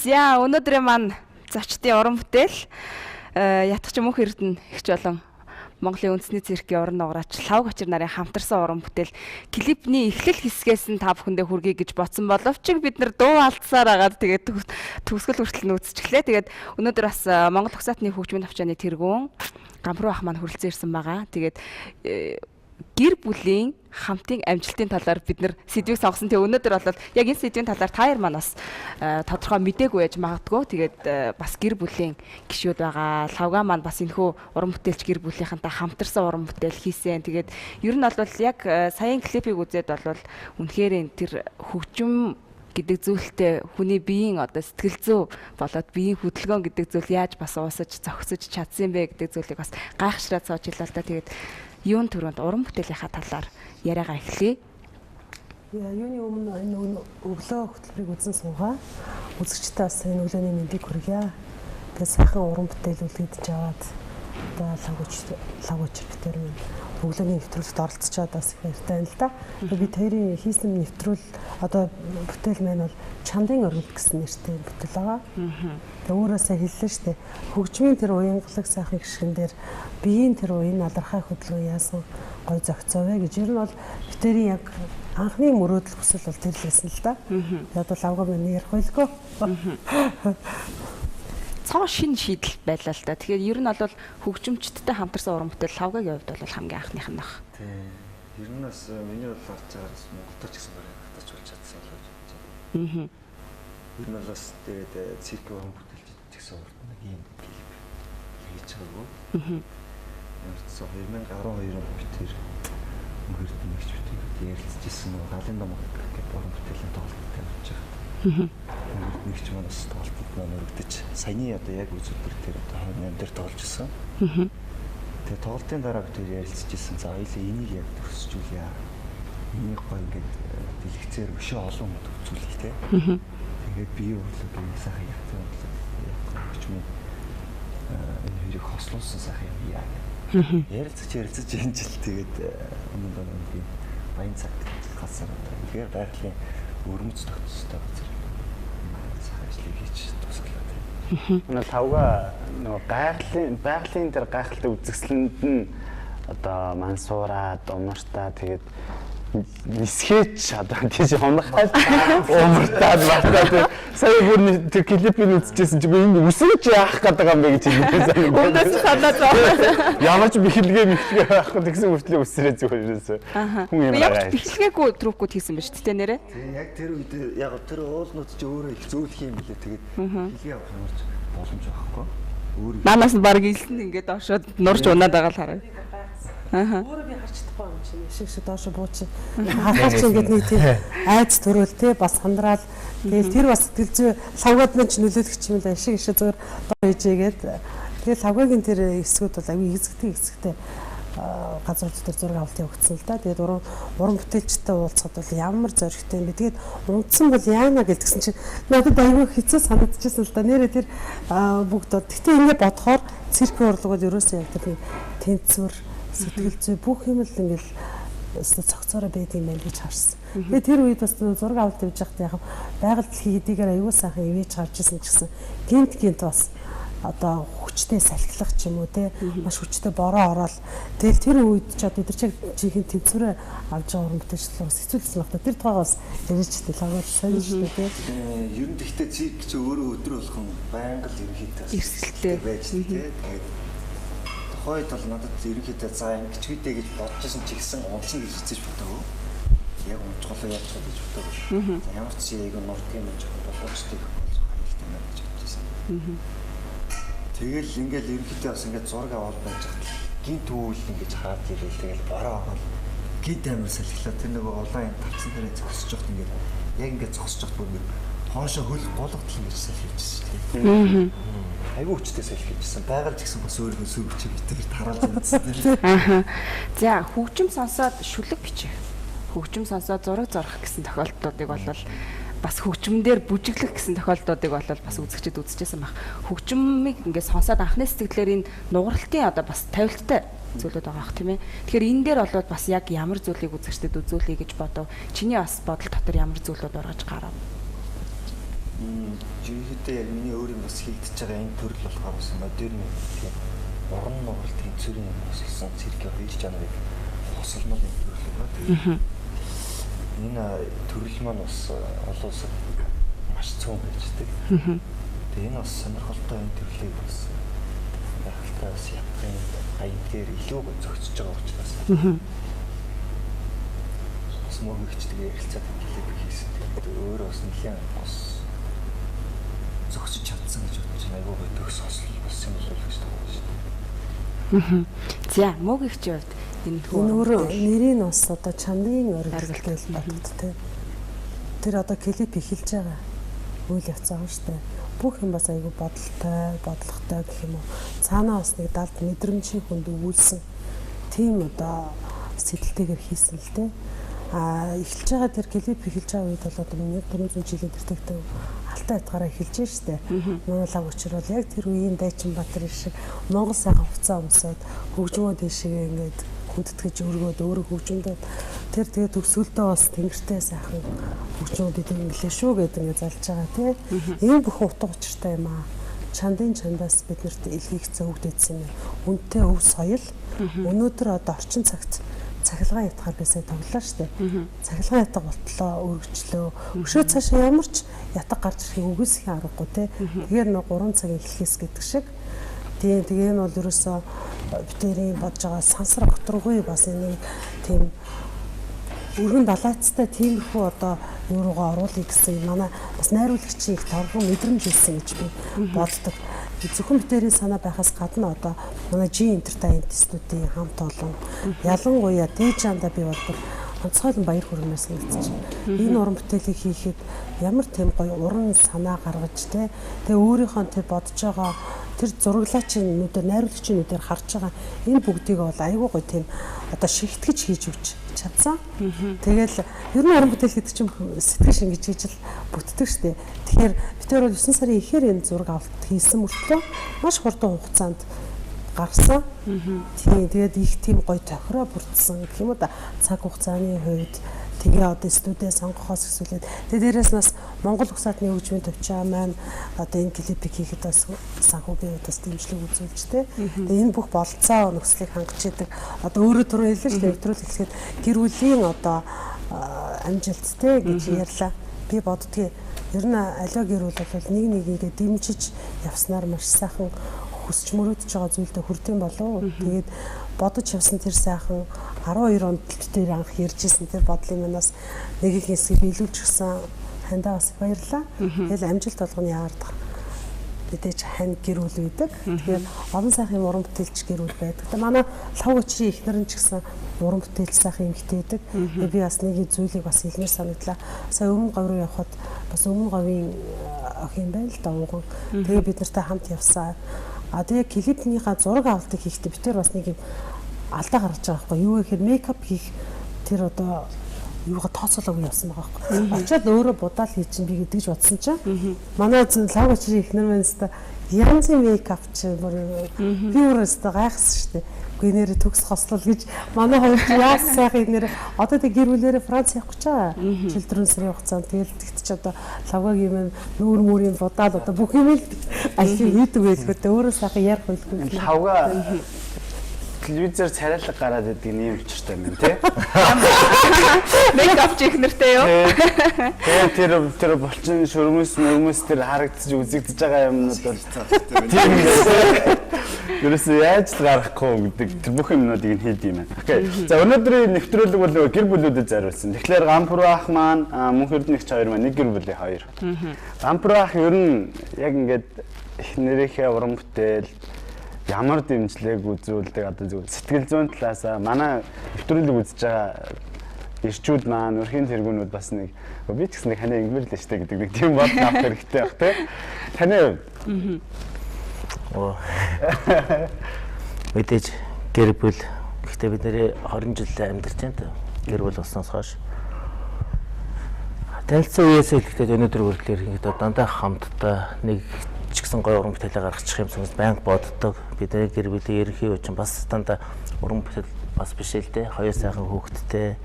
За өнөөдрийн маань зочдын уран бүтээл ятгах мөнх эрдэнэ ихч болон Монголын үндэсний циркийн уран нугараач Лхавг Очир нарын хамтарсан уран бүтээл клипний эхлэл хэсгээс нь та бүхэндээ хүргэе гэж бодсон боловч бид нар дуу алдсаар агаад тэгээд төгсгөл хүртэл нь үзчихлээ. Тэгээд өнөөдөр бас Монгол Угсаатны хөгжмийн товчооны тэргүүн Гамруу ах маань хүрэлцэн ирсэн байгаа. Тэгээд гэр бүлийн хамтын амжилтын талаар бид нэр сэдвийг сонгосон. Тэгээ өнөөдөр бол яг энэ сэдвийн талаар та хоёр маань бас тодорхой мдээгүй байж магадгүй. Тэгээд бас гэр бүлийн гишүүд байгаа. Лхавга маань бас энэхүү уран бүтээлч гэр бүлийнхэнтэй хамтарсан уран бүтээл хийсэн. Тэгээд ер нь бол яг саяын клипийг үзээд бол үнэхээр тэр хөгжим гэдэг зүйлтэй хүний биеийн одоо сэтгэл зүй болоод биеийн хөдөлгөөн гэдэг зүйл яаж бас уусаж зогсож чадсан бэ гэдэг зүйлийг бас гайхшраад сууж илаа л да. Тэгээд юун түрүүнд уран бүтээлийнхаа талаар яриагаа эхлэе. Юуны өмнө энэ өглөө хөтөлбөрийг үзэн суугаа үзэгчдээ бас энэ өглөөний мэндийг хүргье. Тэгээд сайхан уран бүтээл үлгийдэж аваад одоо Лхавг Очир битэр минь өглөөний нэвтрүүлэгт оролцоод бас их баяртай байна л да. Тэгээд бид хоёрын хийсэн нэвтрүүл одоо бүтээл маань бол чандын өргөлт гэсэн нэртэй бүтээл байгаа. Тэгээд өөрөөсөө хэллээ шүү дээ. Хөгжмийн тэр уянгалаг сайхан гишгэн дээр биеийн тэр уян алархай хөдөлгөөн яасан гой зохицоо вэ гэж. Ер нь бол битэрийн яг анхны мөрөөдөл хүсэл бол тэр л байсан л да. Тэгээд бол Лхавга минь ярих байлгүй. Цоо шин шийдэл байлаа л да. Тэгэхээр ер нь бол хөгжимчдтэй хамтарсан уран бүтээл Лхавгагийн хувьд бол хамгийн анхных нь баг. Тийм. Ер нь бас миний бол харж байгаас Монголд ч гэсэн бараг хатаж болж чадсан л гэж бодож байна. Ер нь бол бас тэгээд цирк уран бүтээлч ч гэсэн урд нэг юм клип хийж байгаагүй. Ямар ч сан 2012 онд би тэр мөнх эрдэнэ гэж би ярилцж ирсэн нөгөө галын домог гэдэг уран бүтээлийн тоглолтод явж байгаа. Мөнх эрдэнэ маань бас тоглолтод маань өргөдөж саяны одоо яг үзүүлбэр дээр одоо 28 дээр тоглож исэн. Тэгээ тоглолтын дараа би тэр ярилцж ирсэн. За хоёлаа энийг яг төгсчүүлье. Энийг гоё ингээд дэлгэцээр өшөө олон хүнд үзүүлэх те. Тэгээд бие урлаг сайхан явцсан урлаг хөгжмийн энэ хоёрыг хослуулсан сайхан юм яа. Ярилцаж энэ жил тэгээд өмнө нь би баян цаг газар одоо үнэхээр байгалийн өрмөц тогтцтой газар сайхан ажлыг хийж тусгалаа тийм. Манай Лхавга нөгөө байгалийн тэр гайхалтай үзэсгэлэнд нь одоо мансуураад умартаа тэгээд нисхээч одоо тийш унахад умартаад батаад сая бүр тэр клипийг үзчихсэн чи би энэ үсэж яах гэдэг юм бэ гэж хэлсэн. Өмнөөс санаа зов. Ямар ч бэхлэгээ мэхлэгээ байхгүй тэгсэн мөртлөө үсрээ зүгээр ерөөсөө. Хүн юм аа. Ямар ч бэхлэгээгүй трүүкүүд хийсэн ба шүү дээ нэрээ. Тийм яг тэр үед яг тэр уулнууд чи өөрөө их зөөлөх юм билээ. Тэгээд бэлгээ авах ямар ч боломж байхгүй. Өөр манаас нь баг илсэн ингээд оршоод нурж унаад байгаа л хараа. Өөрөө би харж чадахгүй юм чинь. Шиг шиг доош бууч. Харахаар чи ингээд нэг тийм айц төрөөл те бас сандраал. Тэгэл тэр бас сэтгэл зүй Лхавгад мань ч нөлөөлөх юм л шиг шиг зүгээр доо хийжээгээд. Тэгэл Лхавгагийн тэр хэсгүүд бол аюу хэсэгтэй газрууд дээр зураг авалт явагдсан л да. Тэгээд уран бүтээлчтэй уулзахад бол ямар зоригтой юм бэ. Тэгээд унтсан бол яана гэлдгсэн чинь надад аюу хэцүү санагдчихсан л да. Нэрээ тэр бүгд бол гэтээ ингэ бодохоор циркийн урлаг бол ерөөсөө яг тэр тэнцвэр сэтгэл зүй бүх юм л ингээл цогцоороо байдаг юм байна гэж харсан. Тэгээ тэр үед бас зураг авалт явж байхад яг байгаль дэлхий хэдийгээр аюул сайхан ивэж гарч исэн ч гэсэн гинт бас одоо хүчтэй салхилах ч юм уу те маш хүчтэй бороо ороод тэгэл тэр үед ч одоо өдөр чиг жинхэнэ тэнцвэрээ авч байгаа уран бүтээлч бас хэцүүлсэн баг та. Тэр тухайг бас ярьж дээ Лхавга сайн шүү дээ те. Ер нь тэгтээ цирк чи өөрөө өдөр болгон байнга л ерөнхийдөө эрсдэлтэй байж те. Тэгээд тухайд бол надад ерөнхийдөө за ингэчгүйдэ гэж бодож исэн ч гэсэн унцна гэж хэзээ ч бодоогүй. Яг унцголоо яаж чад гэж бодоогүй. За ямар ч яг нурдаг юм жоохон боловчтой аюултай байна гэж бодож исэн. Тэгэл ингээл ерөнхийдөө бас ингээд зураг аваад байж хат гинт үүл ингэж хараад ирэл тэгэл бороо ороод гинт амар салхилаа тэр нөгөө улаан юм тавцсан дээр зогсож явахт ингээд яг ингээд зогсож явахт бүр ингээд хоошо хөл гулгатал ингэж салхилжсэн шүү дээ. Айгүй хүчтэй салхилжсэн. Байгаль ч гэсэн бас өөрийнхөө сүр хүчийг битээр тараалж үзсэн. За хөгжим сонсоод шүлэг бичих. Хөгжим сонсоод зураг зурах гэсэн тохиолдлуудыг бол бас хөгжим дээр бүжиглэх гэсэн тохиолдлуудыг бол бас үзэгчд үзчихсэн баг. Хөгжмийг ингээд сонсоод анхны сэтгэлээр энэ нугаралтын одоо бас тавилттай зүйлүүд байгаа бах тийм ээ. Тэгэхээр энэ дээр бол бас яг ямар зүйлийг үзэгчдэд үзүүлэе гэж бодов. Чиний бас бодол дотор ямар зүйлүүд ургаж гарав? Жинхэнэ яг миний өөр юм бас хийгдэж байгаа энэ төрөл болохоор бас модерн тийм уран нугалт тэнцвэрийн юм бас хийсэн циркийн хоёр жанрыг хосолмол юм төрөл байгаа. Тэгээд энэ төрөл маань бас олон улсад маш цөөн байждаг. Тэгээд энэ бас сонирхолтой энэ төрлийг бас гайхалтай бас Японы аян дээр илүү зохицож байгаа учраас бас мөргөгчдөг ярилцаад клип хийсэн. Тэгээд өөрөө бас нэлээд бас зохицож чадсан гэж бодож байна. Айгуу гоё төгс хослол болсон юм болов уу гэж бодож байна. За, мөгөгчийн хувьд энэ Энэ өөрөө нэрийг нь бас одоо чандын оргил гэж бодод те. Тэр одоо клип эхэлж байгаа үйл явц байгаа шүү дээ. Бүх юм бас айгүй бодолтой, бодлоготой гэх юм уу. Цаанаа бас нэг далд мэдрэмжийн хүнд өгүүлсэн тийм одоо сэтэлтэйгээр хийсэн л те. А эхэлж байгаа тэр клип эхэлж байгаа үед бол одоо 1400 жилийн тэртэгтэй алтай ятгаараа эхэлж штэ. Манай лав учир бол яг тэр үеийн Дайчин Баатар шиг Монгол сайхан хувцас өмсөд хөгжмөө дэшигээ ингээд хүндэтгэж өргөөд өөрөө хөгжмөд тэр тэгээ төгсгөлдөө бас тэнгэртэй сайхан хөгжмөд идэв инглээ шүү гэдэг ингээд залж байгаа тий. Энэ бүх утга учиртай юм аа. Чандын чандаас биднэрт илгээгдсэн өгдөөдсөн юм. Үнэтэй өв соёл өнөөдөр одоо орчин цагт цахилгаан ятгаар би сая тоглолоо штэ. Цахилгаан ятга болтлоо өргөжлөө. Өшөө цаашаа ямар ч ятга гарч ирэхийг үгүйсэхийн аргагүй те. Тэгэхээр нөө 3 цагийн эхлэхээс гэдэг шиг. Тийм тэгээ энэ бол ерөөсөө битэрийн бодож байгаа сансар огторгүй бас энэ нэг тийм өргөн далайцтай тиймэрхүү одоо юу руугаа оруулъя гэсэн манай бас найруулагчийн их торгон мэдрэмж хэлсэн гэж би боддог. Зөвхөн битэрийн санаа байхаас гадна одоо манай G Entertainment студийн хамт олон ялангуяа Дээжанда би бол бүр онцгойлон баяр хүрмээр санагдсан чинь энэ уран бүтээлийг хийхэд ямар тийм гоё уран санаа гаргаж те тэгээ өөрийнхөө тэр бодож байгаа тэр зураглаачийн нүдээр найруулагчийн нүдээр харж байгаа энэ бүгдийг бол айгүй гоё тийм одоо шигтгэж хийж өгч чадсан. Тэгэл ер нь уран бүтээл гэдэг чинь сэтгэл шингэж хийж л бүтдэг штэ. Тэгэхээр бид тэр бол 9 сарын ихээр энэ зураг авалт хийсэн мөртлөө маш хурдан хугацаанд гарсан. Тийм тэгээд их тийм гоё тохироо бүрдсэн гэх юм уу да. Цаг хугацааны хувьд тэгээ одоо студиэ сонгохоос эхлүүлээд тэгээ дээрээс нь бас Монгол угсаатны хөгжмийн төвчаа маань одоо энэ клипийг хийхэд бас санхүүгийн хувьд бас дэмжлэг үзүүлж тэ. Тэгээ энэ бүх болцоо нөхцөлийг хангаж идэг. Одоо өөрөө түрүү хэллээ шүү дээ. Нэвтрүүлэг эхлэхэд гэр бүлийн одоо амжилт тэ гэж ярьлаа. Би боддгийг ер нь аливаа гэр бүл бол нэг нэгийгээ дэмжиж явснаар маш сайхан хүсч мөрөөдөж байгаа зүйлдээ хүрдэм болов. Тэгээд бодож явсан тэр сайхан 12 онд л тэр анх ярьжсэн тэр бодлын манаас нэг их хэсгийг биелүүлж гисэн хандаа бас баярлаа. Тэгэл амжилт болгоны ард мэдээж хань гэр бүл байдаг. Тэгэхээр олон сайхан юм уран бүтээлч гэр бүл байдаг. Тэгээ манай лав учрын эхнэр нь ч гэсэн уран бүтээлч сайхан эмэгтэй байдаг. Тэгээ би бас нэг зүйлийг бас хэлмээр санагдлаа. Сая өмнө говь руу явхад бас өмнө говийн охин байна л да ууган. Тэгээ бид нартай хамт явсан. А тэгээ клипнийхаа зураг авалтыг хийхдээ бид тэр бас нэг юм алдаа гаргаж байгаа байхгүй юу гэхээр мейкап хийх тэр одоо юугаа тооцоолоогүй явсан байгаа байхгүй. Очоод өөрөө будаал хий чинь би гэдгийг бодсон чинь манай лав учрын эхнэр маань өстө янзын мейкап чи бүр би өөр өстө гайхсан шүү дээ. Үгүй нэрэ төгс хослол гэж манай хоёр чи яаж сайхан нэрэ одоо тэг гэр бүлээрээ Франц явах гэж байгаа. Жил 4 сарын хугацаанд тэгэл тэгт чи одоо лавгагийн юм нүүр мүрийн будаал одоо бүх юм л аль хийдэг байлгүй дээ. Өөрөө сайхан ярих байлгүй. Лавга телевизээр царайлаг гараад идэг нь ийм учиртай юм тий. Мейкап чих нэртэй юу? Тэгээ тэр булчин шөрмөс мөрмөс тэр харагдаж үзэгдэж байгаа юмнууд бол тийм ерөөсөө яаж л гарахгүй гэдэг тэр бүх юмнуудыг нь хийд юм байна. Окей. За өнөөдрийн нэвтрүүлэг бол нөгөө гэр бүлүүдэд зориулсан. Тэгэхээр Гампүр ах маань мөнх эрдэнэгч хоёр маань нэг гэр бүлийн хоёр. Гампүр ах ер нь яг ингээд эхнэрийнхээ уран бүтээл ямар дэмжлэг үзүүлдэг одоо зүгээр сэтгэл зүйн талаасаа манай нэвтрүүлэг үзэж байгаа ирчүүд маань өрхийн тэргүүнүүд бас нэг би ч гэсэн нэг ханаа ингэмэр л штэ гэдэг нэг тийм бодол авах хэрэгтэй байх тий. Таны хувьд Оо. Мэдээж гэр бүл гэхдээ бид нэрээ 20 жил амьдарч байна та. Гэр бүл болсноос хойш танилцсан үеэс хэлэхдээ өнөөдөр хүртэл ерөнхийдөө дандаа хамтдаа нэг ч гэсэн гоё уран бүтээлээ гаргачих юм сүнс байнга боддог. Бидний гэр бүлийн ерөнхий үе чинь бас дандаа уран бүтээл бас биш л дээ. Хоёр сайхан хүүхэдтэй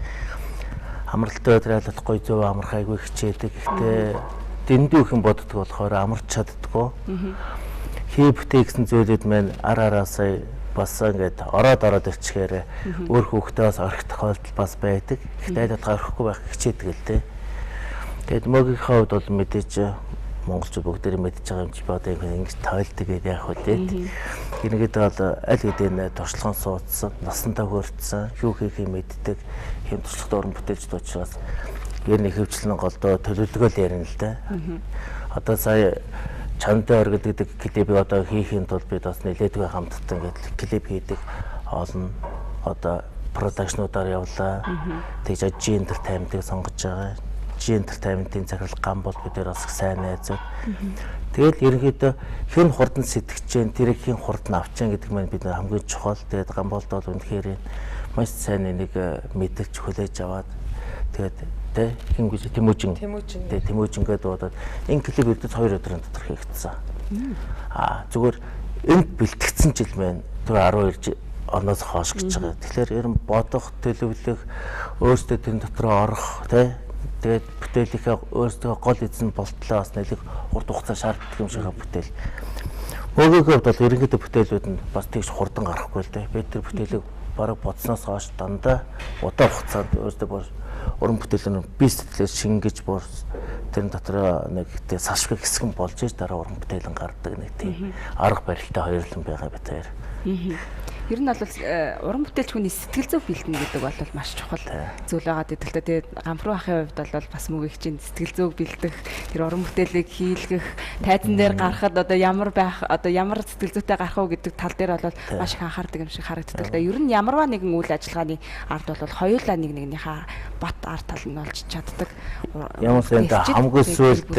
амралтай өдөр айлт гоё зөв амрах айгүй хичээдэг. Гэхдээ дэндүү их юм боддог болохоор амарч чаддаггүй. Хий бүтээ гэсэн зүйлүүд маань ар араасаа бас ингээд ороод ирчихээр өөр хүүхдээ бас орхих тохиолдол бас байдаг. Гэхдээ аль болох орхихгүй байх хичээдэг л дээ. Тэгээд мөгийнхөө хувьд бол мэдээж монголчууд бүгдээрээ мэдж байгаа юм чи би одоо ингэж тойлдог гэдэг яах вэ те. Ерөнхийдөө бол аль хэдийн туршлаган суудсан, насандаа хүртсэн, юу хийхийг мэддэг хэм туршлагатай уран бүтээлчд учраас ер нь ихэвчлэн голдоо төлөвлөгөө л ярина л да. Одоо сая Чамтай оргил гэдэг клипийг одоо хийхийн тулд бид бас нэлээдгүй хамтдаа ингээд клип хийдэг олон одоо продакшнуудаар явлаа. Тэгж G Entertainment-ыг сонгож байгаа. G Entertainment-ийн захирал Гам бол бид нар бас сайн найзууд. Тэгэл ерөнхийдөө хэн хурдан сэтгэж जैन тэрийг хэн хурдан авч जैन гэдэг маань бид хамгийн чухал. Тэгээд Гам болд бол үнэхээр маш сайн нэг мэдээлж хүлээж аваад тэгээд тэ хин гэж Тэмүүжин тэ Тэмүүжингээ дуудаад энэ клип өдөрт 2 өдрийн дотор хийгдсэн. Аа зүгээр энд бэлтгэгдсэн жил маань тэр 12 оноос хойш гэж байгаа. Тэгэхээр ер нь бодох, төлөвлөх, өөрсдөө тэрэн дотор орох тэ тэгээд бүтээлийнхээ өөрсдөө гол эзэн болтлоо бас нэлэг урт хугацаа шаарддаг юм шиг бүтээл. Мөгөөгөө бол ерөнхийдөө бүтээлүүд нь бас тэгж хурдан гарахгүй л дээ. Бид тэр бүтээлийг бараг бодсноос хойш дандаа удаан хугацаанд өөрсдөө уран бүтээл нь би сэтгэлээр шингэж бүр тэрэн дотор нэг тэ салшгүй хэсэг нь болж иж дараа уран бүтээлэн гардаг нэг тийм арга барилтай хоёрлон байгаа бит хоёр. Ер нь бол уран бүтээлч хүний сэтгэл зүй бэлдэнэ гэдэг бол маш чухал зүйл байгаа гэдэг л та. Тэгээд Гамфруу ахын хувьд бол бас мөгийгчийн сэтгэл зүйг бэлдэх, тэр уран бүтээлийг хийлгэх, тайзан дээр гарахад одоо ямар байх, одоо ямар сэтгэл зүйтэй гарах уу гэдэг тал дээр бол маш их анхаардаг юм шиг харагддаг л да. Ер нь ямарваа нэгэн үйл ажиллагааны ард бол хоёулаа нэг нэгнийхээ бат ард тал нь болж чаддаг. Ямар сэнтэй хамгийн сүүлд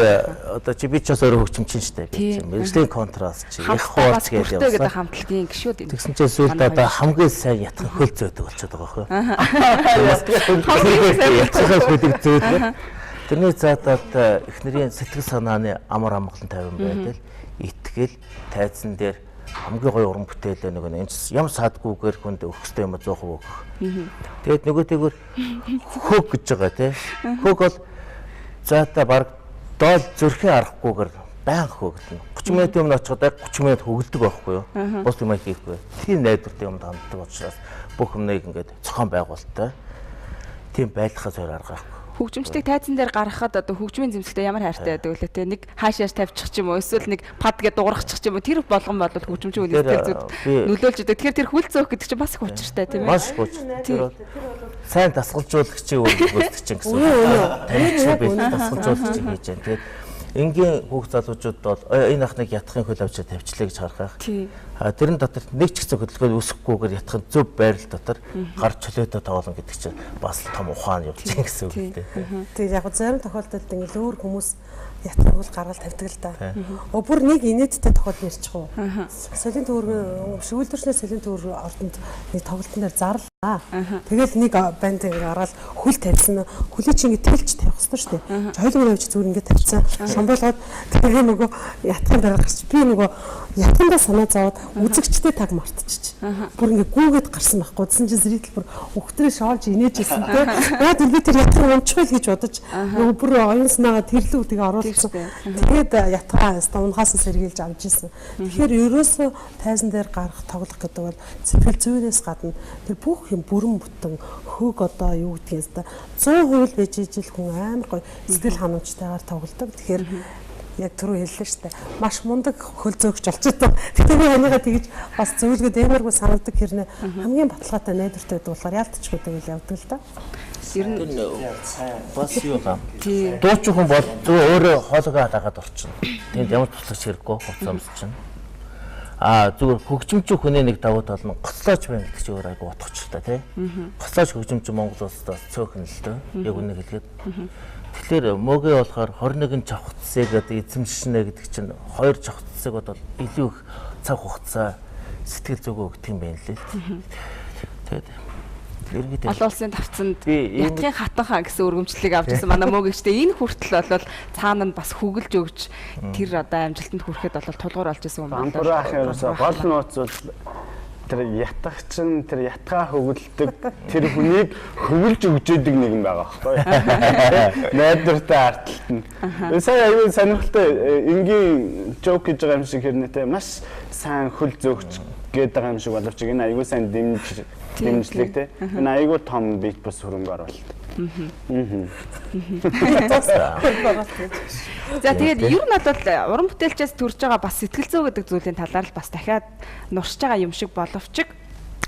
одоо чи би ч бас өөрөө хөгжимчин шүү дээ. Мэргэжлийн контраст чи их хуулц гэж явсан. Гэдэг хамтлагийн гишүүд энэ. Тэгсэн чинь сүүлд одоо хамгийн сайн ятхан хөл зөөдөг болчиход байгаа байхгүй. Хамгийн сайн ятхан хөлөг зөөдөг. Тэрний цаатаад эхнэрийн сэтгэл санааны амар амгалан тайван байдал, итгэл, тайзан дээр хамгийн гоё уран бүтээлээ нөгөө энэ ям саадгүйгээр хүнд өгөх ёстой юм 100% өгөх. Тэгээд нөгөөтэйгөр хөг гэж байгаа тий. Хөг бол заата баг доол зүрхээ арахгүйгээр баян хөглөнө. 30 минутын өмнө очиход 30 минут хөглөдөг байхгүй юу? Бус юм хийхгүй. Тийм найдвартай юмд ханддаг учраас бүх юмныг ингээд зохион байгуулалттай. Тийм байлгахаас өөр арга байхгүй. Хөгжимчдийг тайзан дээр гаргахад одоо хөгжмийн зэмсэгтээ ямар хайртай байдаг вэ те? Нэг хаашааш тавьчих ч юм уу, эсвэл нэг пад гэ дуургачих ч юм уу. Тэр болгон бол хөгжимчин хүний сэтгэл зүйд нөлөөлж идэг. Тэгэхээр тэр хөл зөөх гэдэг чинь бас их учиртай тийм ээ. Маш учиртай. Тэр бол сайн дасгалжуулагчийн үр гүйцэтгэж чинь гэсэн. Таньчих бэл дасгалжуулагч хийж байна. Тэгээд энгийн хүүхд залуучууд бол энэ ахныг ятхын хөл авчиж тавьчлаа гэж харах байх. А тэрэн дотор нэг ч гэсэн хөдөлгөөн үүсэхгүйгээр ятхын зөв байрал дотор гар чөлөөтэй тоглоно гэдэг чинь бас том ухаан явж байгаа гэсэн үг л дээ. Тэгээд яг зарим тохиолдолд ингээл өөр хүмүүс ятхын хөл гаргал тавьдаг л да. Бүр нэг инээдтэй тохиолдол ярьчих уу. Солийн төвөргөн шүүлдэрчний солийн төвөр ордонд нэг тоглолтын дээр зарлаа. Тэгэл нэг банд ингээ гараад хөл тавьсан. Хөлийг чи ингээ тэлж тавих хэрэгтэй шүү дээ. Хоёуланг авч зүгээр ингээ тавьсан. Шомболгоод тэгээ нөгөө ятхын дараа гарч би нөгөө ятхандаа санаа зовоод үзэгчтэй таг мартчих. Бүр ингээ гүүгээд гарсан байхгүй. Тэсэн чинь зритл бүр өгтрээ шоолж инээж ирсэн те. Яг би тэр ятхан унчихвал гэж бодож нөгөө бүр оюун санаагаа тэрлүү тэгээ оруулсан. Тэгээд ятгаа унахаас сэргийлж авч ирсэн. Тэгэхээр ерөөсөө тайзан дээр гарах тоглох гэдэг бол сэтгэл зүйнээс гадна тэр бүх юм бүрэн бүтэн хөг одоо юу гэдгийг нь 100% л байж ижил хүн амар гоё сэтгэл ханамжтайгаар тоглодог. Тэгэхээр яг түрүү хэллээ шүү дээ. Маш мундаг хөл зөөгч болчихсон. Тэгтээ би ханыгаа тэгж бас зөвлөгөө дэмэргүй санадаг хэрнээ хамгийн баталгаатай найдвартай байдаг болохоор яалтчгүй тэгэл явдаг л да. Ер нь бас юу гам. Дуучин хүн бол зөв өөрөө хоолойгоо хагаад орчихно. Тэнд ямар туслах хэрэггүй хувцас өмсчихнэ. А зүгээр хөгжимчин хүний нэг давуу тал нь гоцлооч байна гэдэг чинь өөр айгу утгачлаа тий. Гоцлооч хөгжимчин Монгол улсад бас цөөхөн л дөө. Яг үнэ хэлгээд. Тэгэхээр мөөгөө болохоор 21 чавхцсыг одоо эзэмшнэ гэдэг чинь 2 чавхцсыг бол илүү их цаг хугацаа сэтгэл зүгөө өгдөг юм байна лээ. Тэгээд ерөнхийдөө олон улсын тавцанд ятгын хатан хаан гэсэн өргөмжлөлийг авч ирсэн манай мөөгчтэй энэ хүртэл бол цаана нь бас хөглөж өгч тэр одоо амжилтанд хүрэхэд бол тулгуур болж исэн юм байна. Гамбар ахын ерөөсөө гол нууц бол Тэр ятгах чин тэр ятгаа хөгөлдөг тэр хүнийг хөвлөж өгч идэг нэгэн байгаа байхгүй. Найдвартай артталт нь. Сая аюу сонирхолтой энгийн жоок гэж байгаа юм шиг хэрнээ те маш сайн хөл зөөгч гээд байгаа юм шиг боловч энэ аюу сайн дэмжлэг те. Энэ аюу том бит бас хөрөнгө оруулалт. За тэгээд ер нь бол уран бүтээлчээс төрж байгаа бас сэтгэл зүй гэдэг зүйлийн талаар л бас дахиад нуршиж байгаа юм шиг боловч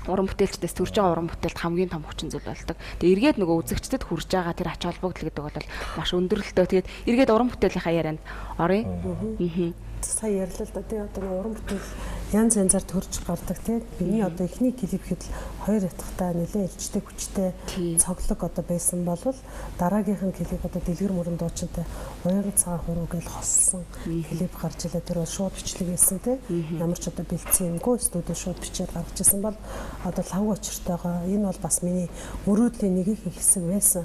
уран бүтээлчдээс төрж байгаа уран бүтээлд хамгийн том хүчин зүйл болдог. Тэгээ эргээд нөгөө үзэгчдэд хүрж байгаа тэр ач холбогдол гэдэг бол маш өндөрлөлтөө. Тэгээд эргээд уран бүтээлийнхаа ярианд оръё. Сая ярьлаа л да тий одоо уран бүтээл янз янзаар төрж гардаг тий. Миний одоо эхний клип хэд л хоёр ятгатай нэлээ элчтэй хүчтэй цоглог одоо байсан бол дараагийнх нь клип одоо дэлгэр мөрөн дуучинтай уян цагаан хуруу гэж хоссон клип гарч илээ. Тэр бол шууд бичлэг байсан тий. Ямар ч одоо бэлдсэн юмгүй студид шууд бичээд гаргаж ирсэн бол одоо лав очиртойгоо энэ бол бас миний мөрөөдлийн нэг их хэсэг байсан.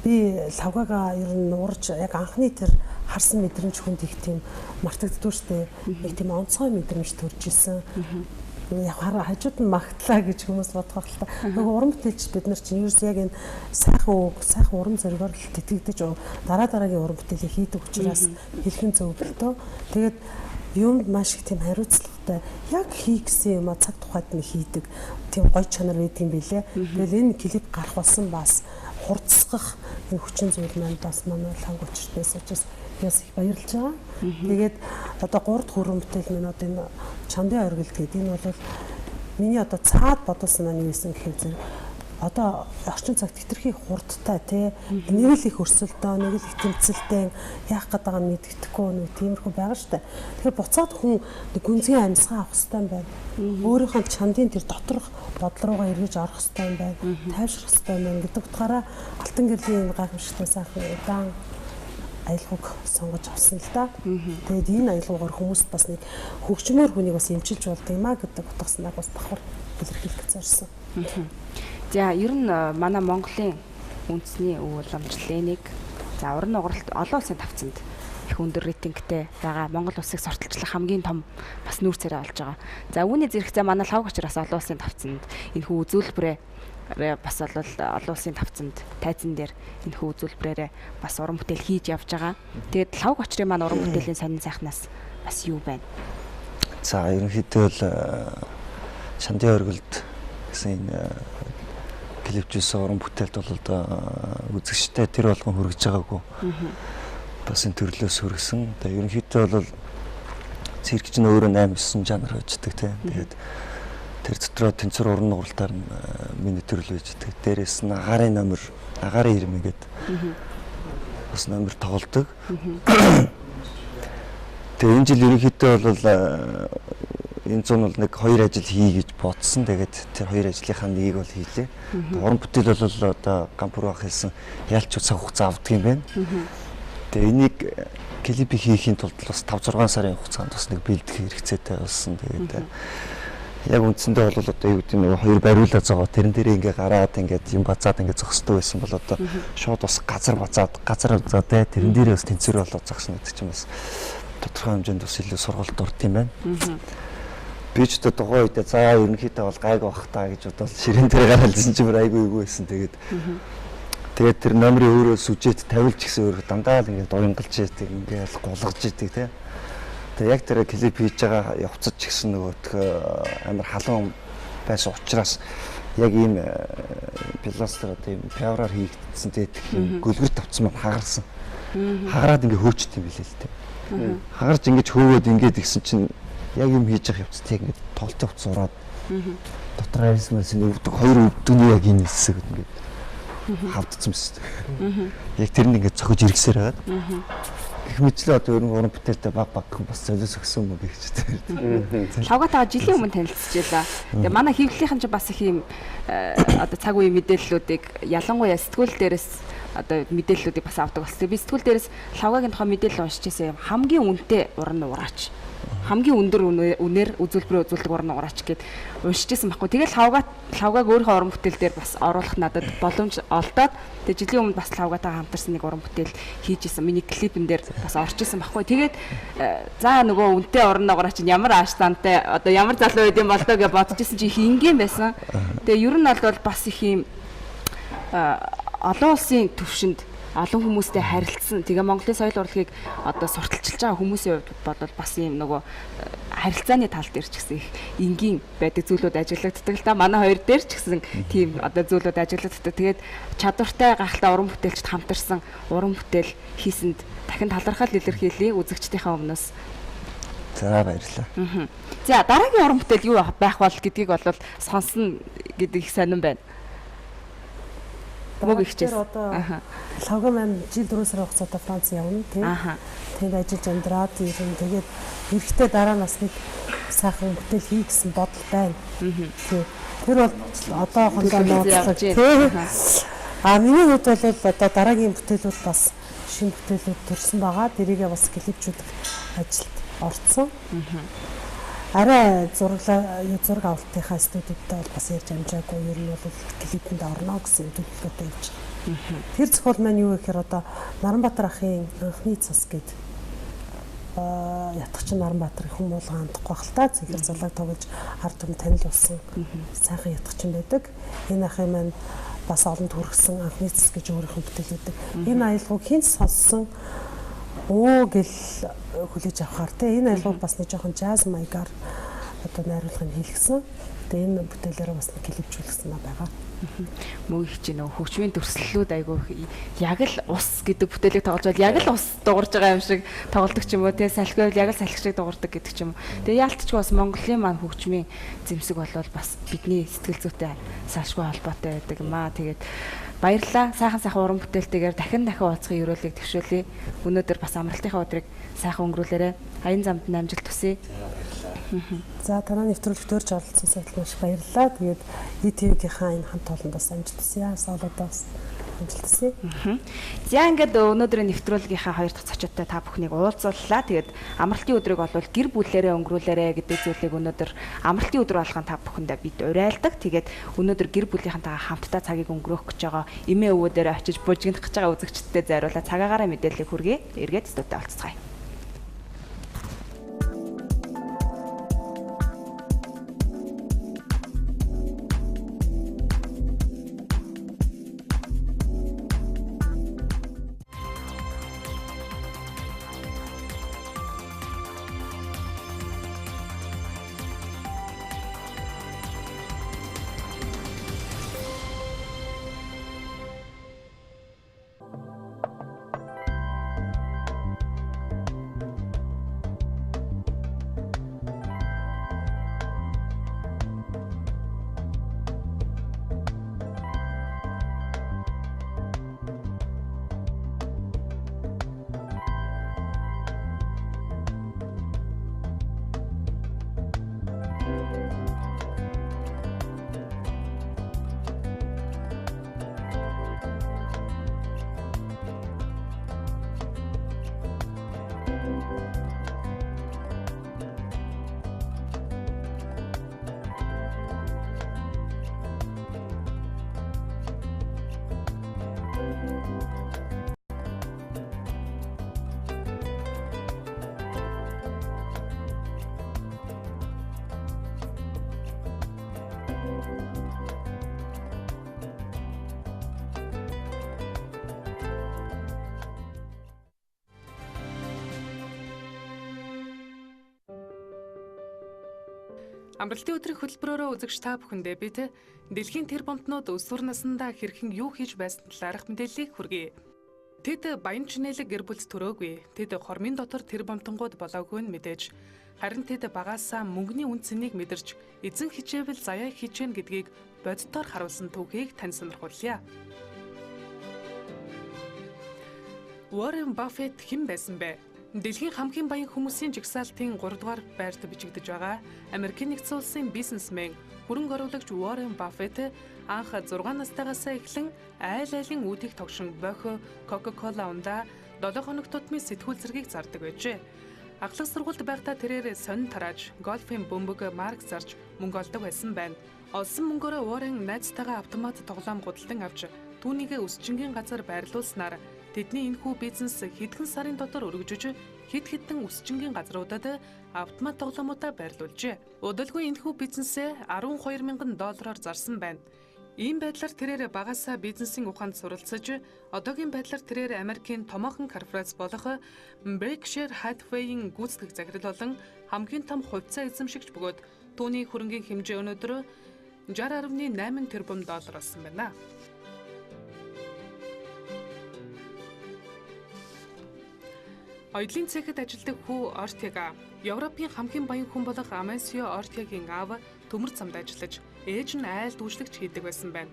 Би лавгагаа ер нь нуурж яг анхны тэр харсан мэдрэмж хүнд их тийм мартагддгүй штэ. Нэг тийм онцгой мэдрэмж төрж исэн. Яг хажууд нь магтлаа гэж хүмүүс бодох л та. Нөгөө уран бүтээлч бид нар чинь ерөөс яг энэ сайхан үг, сайхан урам зоригоор л тэтгэгдэж дараа дараагийн уран бүтээлийг хийдэг учраас хэлхэн зөвлөлтөө. Тэгээд юмд маш их тийм хариуцлагатай яг хий гэсэн юм а цаг тухайд нь хийдэг тийм гоё чанар байдаг юм билэ. Тэгэл энэ клип гарах болсон бас хурцсах энэ хүчин зүйл маань бас манай ланг учиртээс учраас бас их баярлж байгаа. Тэгээд одоо 3 дахь уран бүтээл маань одоо энэ чандын оргилд гэдэг энэ бол миний одоо цаад бодолсон маань юу байсан гэхээр зэрэг одоо орчин цагт хэтэрхий хурдтай тий нэг л их өрсөлдөө, нэг л их тэмцэлтэй яах гээд байгаа нь мэддэхгүй нэг тиймэрхүү байгаа штэ. Тэгэхээр буцаад хүн гүнзгий амьсгаа авах хэрэгтэй юм байна. Өөрийнхөө чандын тэр доторх бодол руугаа эргэж орох хэрэгтэй юм байна. Тайвшрах хэрэгтэй юм байна гэдэг утгаараа Алтан гэрлийн гайхамшигтай сайхан удаан аялгауг сонгож авсан л да. Тэгээд энэ аялгаугаар хүмүүст бас нэг хөгжмөр хүнийг бас эмчилж болд юм а гэдэг утга санааг бас давхар илэрхийлэх гэж зорьсон. За ер нь манай Монголын үндэсний өв уламжлалыг за уран нугаралт олон улсын тавцанд их өндөр рейтингтэй байгаа. Монгол улсыг сурталчлах хамгийн том бас нүүр царай олж байгаа. За үүний зэрэгцээ манай лавг учраас олон улсын тавцанд энэхүү үзүүлбэрээ бас бол олон улсын тавцанд тайзан дээр энэхүү үзүүлбэрээрээ бас уран бүтээл хийж явж байгаа. Тэгээд лавг очрын маань уран бүтээлийн сонин сайхнаас бас юу байна? За ерөнхийдөө бол чандын оргилд гэсэн энэ клипжүүлсэн уран бүтээлд бол одоо үзэгчтэй тэр болгон хүргэж байгаагүй. Бас энэ төрлөөс хүргэсэн. Тэгээ ерөнхийдөө бол цирк чинь өөрөө 8 9 жанр байждаг тийм. Тэгээд тэр дотроо тэнцвэр уран нугаралтаар миний төрөл байждаг. Дээрээс нь агаарын номер, агаарын ирмэ гэдэг бас номер тоглодог. Тэгээ энэ жил ерөнхийдөө бол энэ зун бол нэг хоёр ажил хий гэж бодсон. Тэгээд тэр хоёр ажлынхаа нэгийг бол хийлээ. Уран бүтээл бол одоо Гампур бах хэлсэн ялч цаг хугацаа авдаг юм байна. Тэгээ энийг клипийг хийхийн тулд бас 5 6 сарын хугацаанд бас нэг бэлдэх хэрэгцээтэй болсон. Тэгээд яг үндсэндээ бол одоо юу гэдэг нь хоёр бариулаа зогоо тэрэн дээрээ ингээ гараад ингээд юм базаад ингээ зогсдог байсан бол одоо шууд бас газар базаад газар базаа те тэрэн дээрээ бас тэнцвэр болоод зогсно гэдэг чинь бас тодорхой хэмжээнд бас илүү сургалт урд юм байна. Би ч одоо тухайн үедээ за ерөнхийдөө бол гайг бах та гэж бодоод ширээн дээр гаралсан чинь бүр айгүй эвгүй байсан. Тэгээд тэгээд тэр номерын өөрөө сүжээд тавилж гисэн өөрөө дандаа л ингээд уянгалж идэг ингээд гулгаж идэг те. Тэгээ яг тэр клип хийж байгаа явцад ч гэсэн нөгөөх амар халуун байсан учраас яг ийм пластер одоо ийм пиавраар хийгдсэн те юм гөлгөр тавцсан маань хагарсан. Хагараад ингээ хөөчт юм билээ л те. Хагарч ингэж хөөгөөд ингээд ихсэн чинь яг юм хийж явах явцад яг ингээд тоглолтын хувцас ураад дотор арьс марс өвдөг хоёр өвдөгний яг энэ хэсэг ингээд хавдсан мэт. Яг тэр нь ингээд цохиж иргэсээр байгаад. Гэх мэтлээ одоо ер нь уран бүтээлтэй баг баг бас золиос өгсөн юм гэж байна. Лавгатаа жилийн өмнө танилцчихлаа. Тэгээ манай хэвлэлийнхэн ч бас их юм одоо цаг үеийн мэдээллүүдийг ялангуяа сэтгүүл дээрээс одоо мэдээллүүдийг бас авдаг болсон. Би сэтгүүл дээрээс лавгагийн тухай мэдээлэл уншиж байсан юм. Хамгийн үнэтэй уран нуураач. Хамгийн өндөр үнээр үзүүлбэрээ үзүүлдэг уран нугараач гэд уншиж исэн байхгүй. Тэгэл лавгааг өөрийнхөө уран бүтээл дээр бас оруулах надад боломж олдоод тэгээ жилийн өмнө бас лавгаатайгаа хамтарсан нэг уран бүтээл хийж исэн. Миний клипэн дээр бас орж исэн байхгүй. Тэгээд за нөгөө үнэтэй уран нугараач нь ямар ааш зантай одоо ямар залуу байд юм бол доо гэж бодож исэн чи их энгийн байсан. Тэгээ ер нь бол бас их юм олон улсын төвшөнд олон хүмүүстэй харилцсан. Тэгээ Монголын соёл урлагийг одоо сурталчилж байгаа хүмүүсийн хувьд бол бас ийм нөгөө харилцааны тал дээр ч гэсэн их энгийн байдаг зүйлүүд ажиглагддаг л та. Манай хоёр дээр ч гэсэн тийм одоо зүйлүүд ажиглагддаг. Тэгээд чадвартай гайхалтай уран бүтээлчд хамтарсан уран бүтээл хийсэнд дахин талархал илэрхийлье үзэгчдийнхээ өмнөөс. За баярлалаа. За дараагийн уран бүтээл юу байх бол гэдгийг бол сонсно гэдэг их сонирн байна. Мөг ихчээс. Одоо лавга маань жил 4 сарын хугацаатай Франц явна тийм. Тэнд ажиллаж амьдраад ирэн тэгээд эрэхтэй дараа нас нэг сайхан бүтээл хий гэсэн бодол байна. Тэр бол одоохондоо нууцлаг тийм. А миний хувьд бол одоо дараагийн бүтээлүүд бас шинэ бүтээлүүд төрсэн байгаа. Тэрийгээ бас клипчүүлэх ажилд орцсон. Арай зураг авалтынхаа студидтэй бол бас ярьж амжаагүй. Ер нь бол клипэнд орно гэсэн төлөвлөгөөтэй явж байгаа. Тэр зохиол маань юу гэхээр одоо Наранбаатар ахын анхны цас гээд ятгах чинь Наранбаатар их хүмүүлгэн андахгүй бах л та. Зэхэр зулааг тоглож ард түмэн танил болсон сайхан ятгах чинь байдаг. Энэ ахын маань бас олонд хүргэсэн анхны цас гэж өөрийнх нь бүтээл байдаг. Энэ аялгауг хэн сонссон оо гэл хүлээж авахар те энэ аялгауг бас нэг жоохон жаз маягаар одоо найруулгыг хийлгсэн. Тэгээ энэ бүтээлээрээ бас нэг клипчүүлсэн байгаа. Мөг их чи нөө хөгжмийн төрслөлүүд айгүй яг л ус гэдэг бүтээлийг тоглож бол яг л ус дуурж байгаа юм шиг тоглодог ч юм уу те салхи байвал яг л салхи шиг дуурдаг гэдэг ч юм уу. Тэгээ яалтчгүй бас Монголын маань хөгжмийн зэмсэг болвол бас бидний сэтгэл зүйтэй салшгүй холбоотой байдаг юм аа. Тэгээд баярлалаа. Сайхан сайхан уран бүтээлтэйгээр дахин дахин уулзахын ерөөлийг төвшөөлье. Өнөөдөр бас амралтынхаа өдрийг сайхан өнгөрүүлээрэй. Аян замд нь амжилт хүсье. За танай нэвтрүүлэгт урьж оролцсон сайт маш баярлалаа. Тэгээд ETV-гийнхаа энэ хамт олонд бас амжилт хүсье. Солодоо бас амжилт хүсье. За ингээд өнөөдрийн нэвтрүүлгийнхаа хоёр дахь зочидтой та бүхнийг уулзууллаа. Тэгээд амралтын өдрийг бол гэр бүлээрээ өнгөрүүлээрэ гэдэг зүйлийг өнөөдөр амралтын өдөр болгон та бүхэндээ бид уриалдаг. Тэгээд өнөөдөр гэр бүлийнхэнтэйгээ хамтдаа цагийг өнгөрөөх гэж байгаа эмээ өвөө дээр очиж бужигнах гэж байгаа үзэгчдэд зориулаад цагаагаараа мэдээллийг хүргэе. Эргээд студид олцгаая. Амралтын өдрийн хөтөлбөрөөрөө үзэгч та бүхэндээ бид дэлхийн тэр бомтнууд өсвөр насндаа хэрхэн юу хийж байсан талаарх мэдээллийг хүргэе. Тэд баян чинэлэг гэр бүлд төрөөгүй. Тэд хормын дотор тэр бомтонгууд болоогүй нь мэдээж. Харин тэд багаасаа мөнгөний үн цэнийг мэдэрч эзэн хичээвэл заяа хичээн гэдгийг боддоор харуулсан түүхийг тань сонирхуулъя. Уоррен Баффет хэн байсан бэ? Дэлхийн хамгийн баян хүмүүсийн жагсаалтын 3 дугаар байрт бичигдэж байгаа Америкийн нэгдсэн улсын бизнесмен хөрөнгө оруулагч Уоррен Баффет анх 6 настайгаасаа эхлэн айл айлын үүдийг тогшин бохи, Coca-Cola ундаа 7 хоног тутмын сэтгүүл зэргийг зардаг байжээ. Ахлах сургуульд байхдаа тэрээр сонин тарааж, гольфын бөмбөг марк зарж мөнгө олдог байсан байна. Олсон мөнгөөрөө Уоррен найзтайгаа автомат тоглоом худалдан авч түүнийгээ өсчингийн газар байрлуулснаар тэдний энэхүү бизнес хэдхэн сарын дотор өргөжөж хэд хэдэн өсчингийн газруудад автомат тоглоомуудаа байрлуулжээ. Удалгүй энэхүү бизнесээ $12,000 зарсан байна. Ийм байдлаар тэрээр багасаа бизнесийн ухаанд суралцаж, одоогийн байдлаар тэрээр Америкийн томоохон корпорац болох Berkshire Hathaway-ийн гүйцэтгэх захирал болон хамгийн том хувьцаа эзэмшигч бөгөөд түүний хөрөнгийн хэмжээ өнөөдөр $60.8 тэрбум болсон байна. Оёдлын цехэд ажилладаг хүү Ортега Европын хамгийн баян хүн болох Амансио Ортегийн аав төмөр замд ажиллаж, ээж нь айл дүүжлэгч хийдэг байсан байна.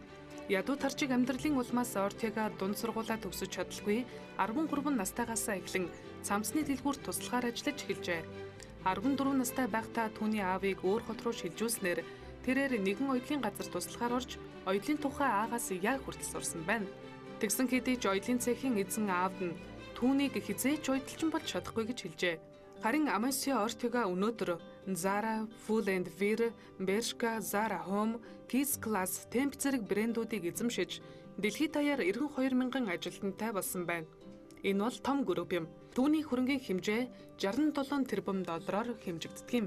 Ядуу тарчиг амьдралын улмаас Ортега дунд сургуулаа төгсөж чадалгүй 13 настайгаас эхлэн цамцны дэлгүүрт туслахаар ажиллаж эхэлжээ. 14 настай байхдаа түүний аавыг өөр хот руу шилжүүлснээр тэрээр нэгэн оёдлын газар туслахаар орж оёдлын тухай аагаас яг хүртэл сурсан байна. Тэгсэн хэдий ч оёдлын цехийн эзэн аавд нь түүнийг хэзээ ч оёдолчин болж чадахгүй гэж хэлжээ. Харин Амансио Ортега өнөөдөр Zara, Full and Wear, Bershka, Zara Home, Kids Class, Temp зэрэг брэндүүдийг эзэмшиж дэлхийд даяар 92,000 ажилтнтай болсон байна. Энэ бол том групп юм. Түүний хөрөнгийн хэмжээ $67 тэрбум хэмжигддэг юм.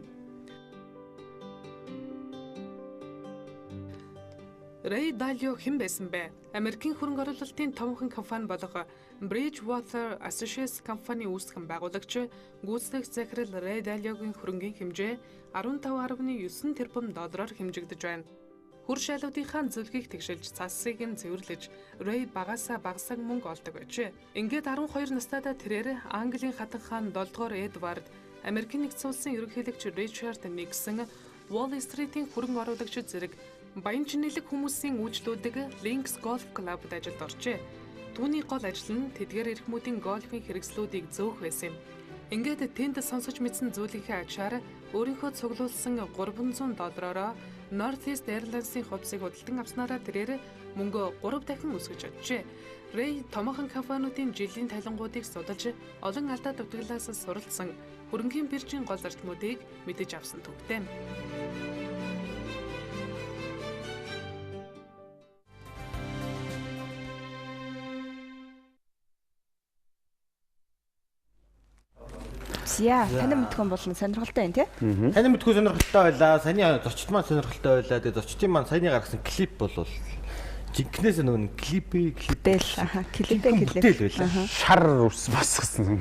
Рэй Далио хэн байсан бэ? Америкийн хөрөнгө оруулалтын томоохон компани болох Bridgewater Associates компани үүсгэн байгуулагч, гүйцэтгэх захирал Рэй Далиогийн хөрөнгийн хэмжээ $15.9 тэрбум хэмжигдэж байна. Хөр шайлуудынхаа зөвлөгийг тэгшилж, цассыг нь цэвэрлэж, Рэй багасаа багасаа мөнгө олдог байжээ. Ингээд 12 настайдаа тэрээр Английн хатан хаан 7 дугаар Эдвард, Америкийн нэгдсэн улсын ерөнхийлөгч Ричард Никсон, Wall Street-ийн хөрөнгө оруулагч зэрэг баян чинэлэг хүмүүсийн үйлчлүүлдэг Links Golf Club-д ажилд оржээ. Түүний гол ажил нь тэдгээр эрхмүүдийн гольфын хэрэгслүүдийг зөөх байсан юм. Ингээд тэнд сонсож мэдсэн зүйлийнхээ ачаар өөрийнхөө цуглуулсан $300 Northeast Airlines-ийн хувьцыг худалдан авснараа тэрээр мөнгө 3 дахин өсгөж чаджээ. Рэй томоохон компаниудын жилийн талангуудыг судалж, олон алдаа дутагдлаас суралцсан хөрөнгийн биржийн гол зарчмуудыг мэдэж авсан түүхтэй. За, таны мэдхүн бол сонирхолтой юм тий. Таны мэдхүн сонирхолтой байлаа. Саяны зочд маань сонирхолтой байлаа. Тэгээ зочдын маань саяны гаргасан клип бол жинкнээс нөгөө клипэл клипэл байлаа. Шар ус босгосон.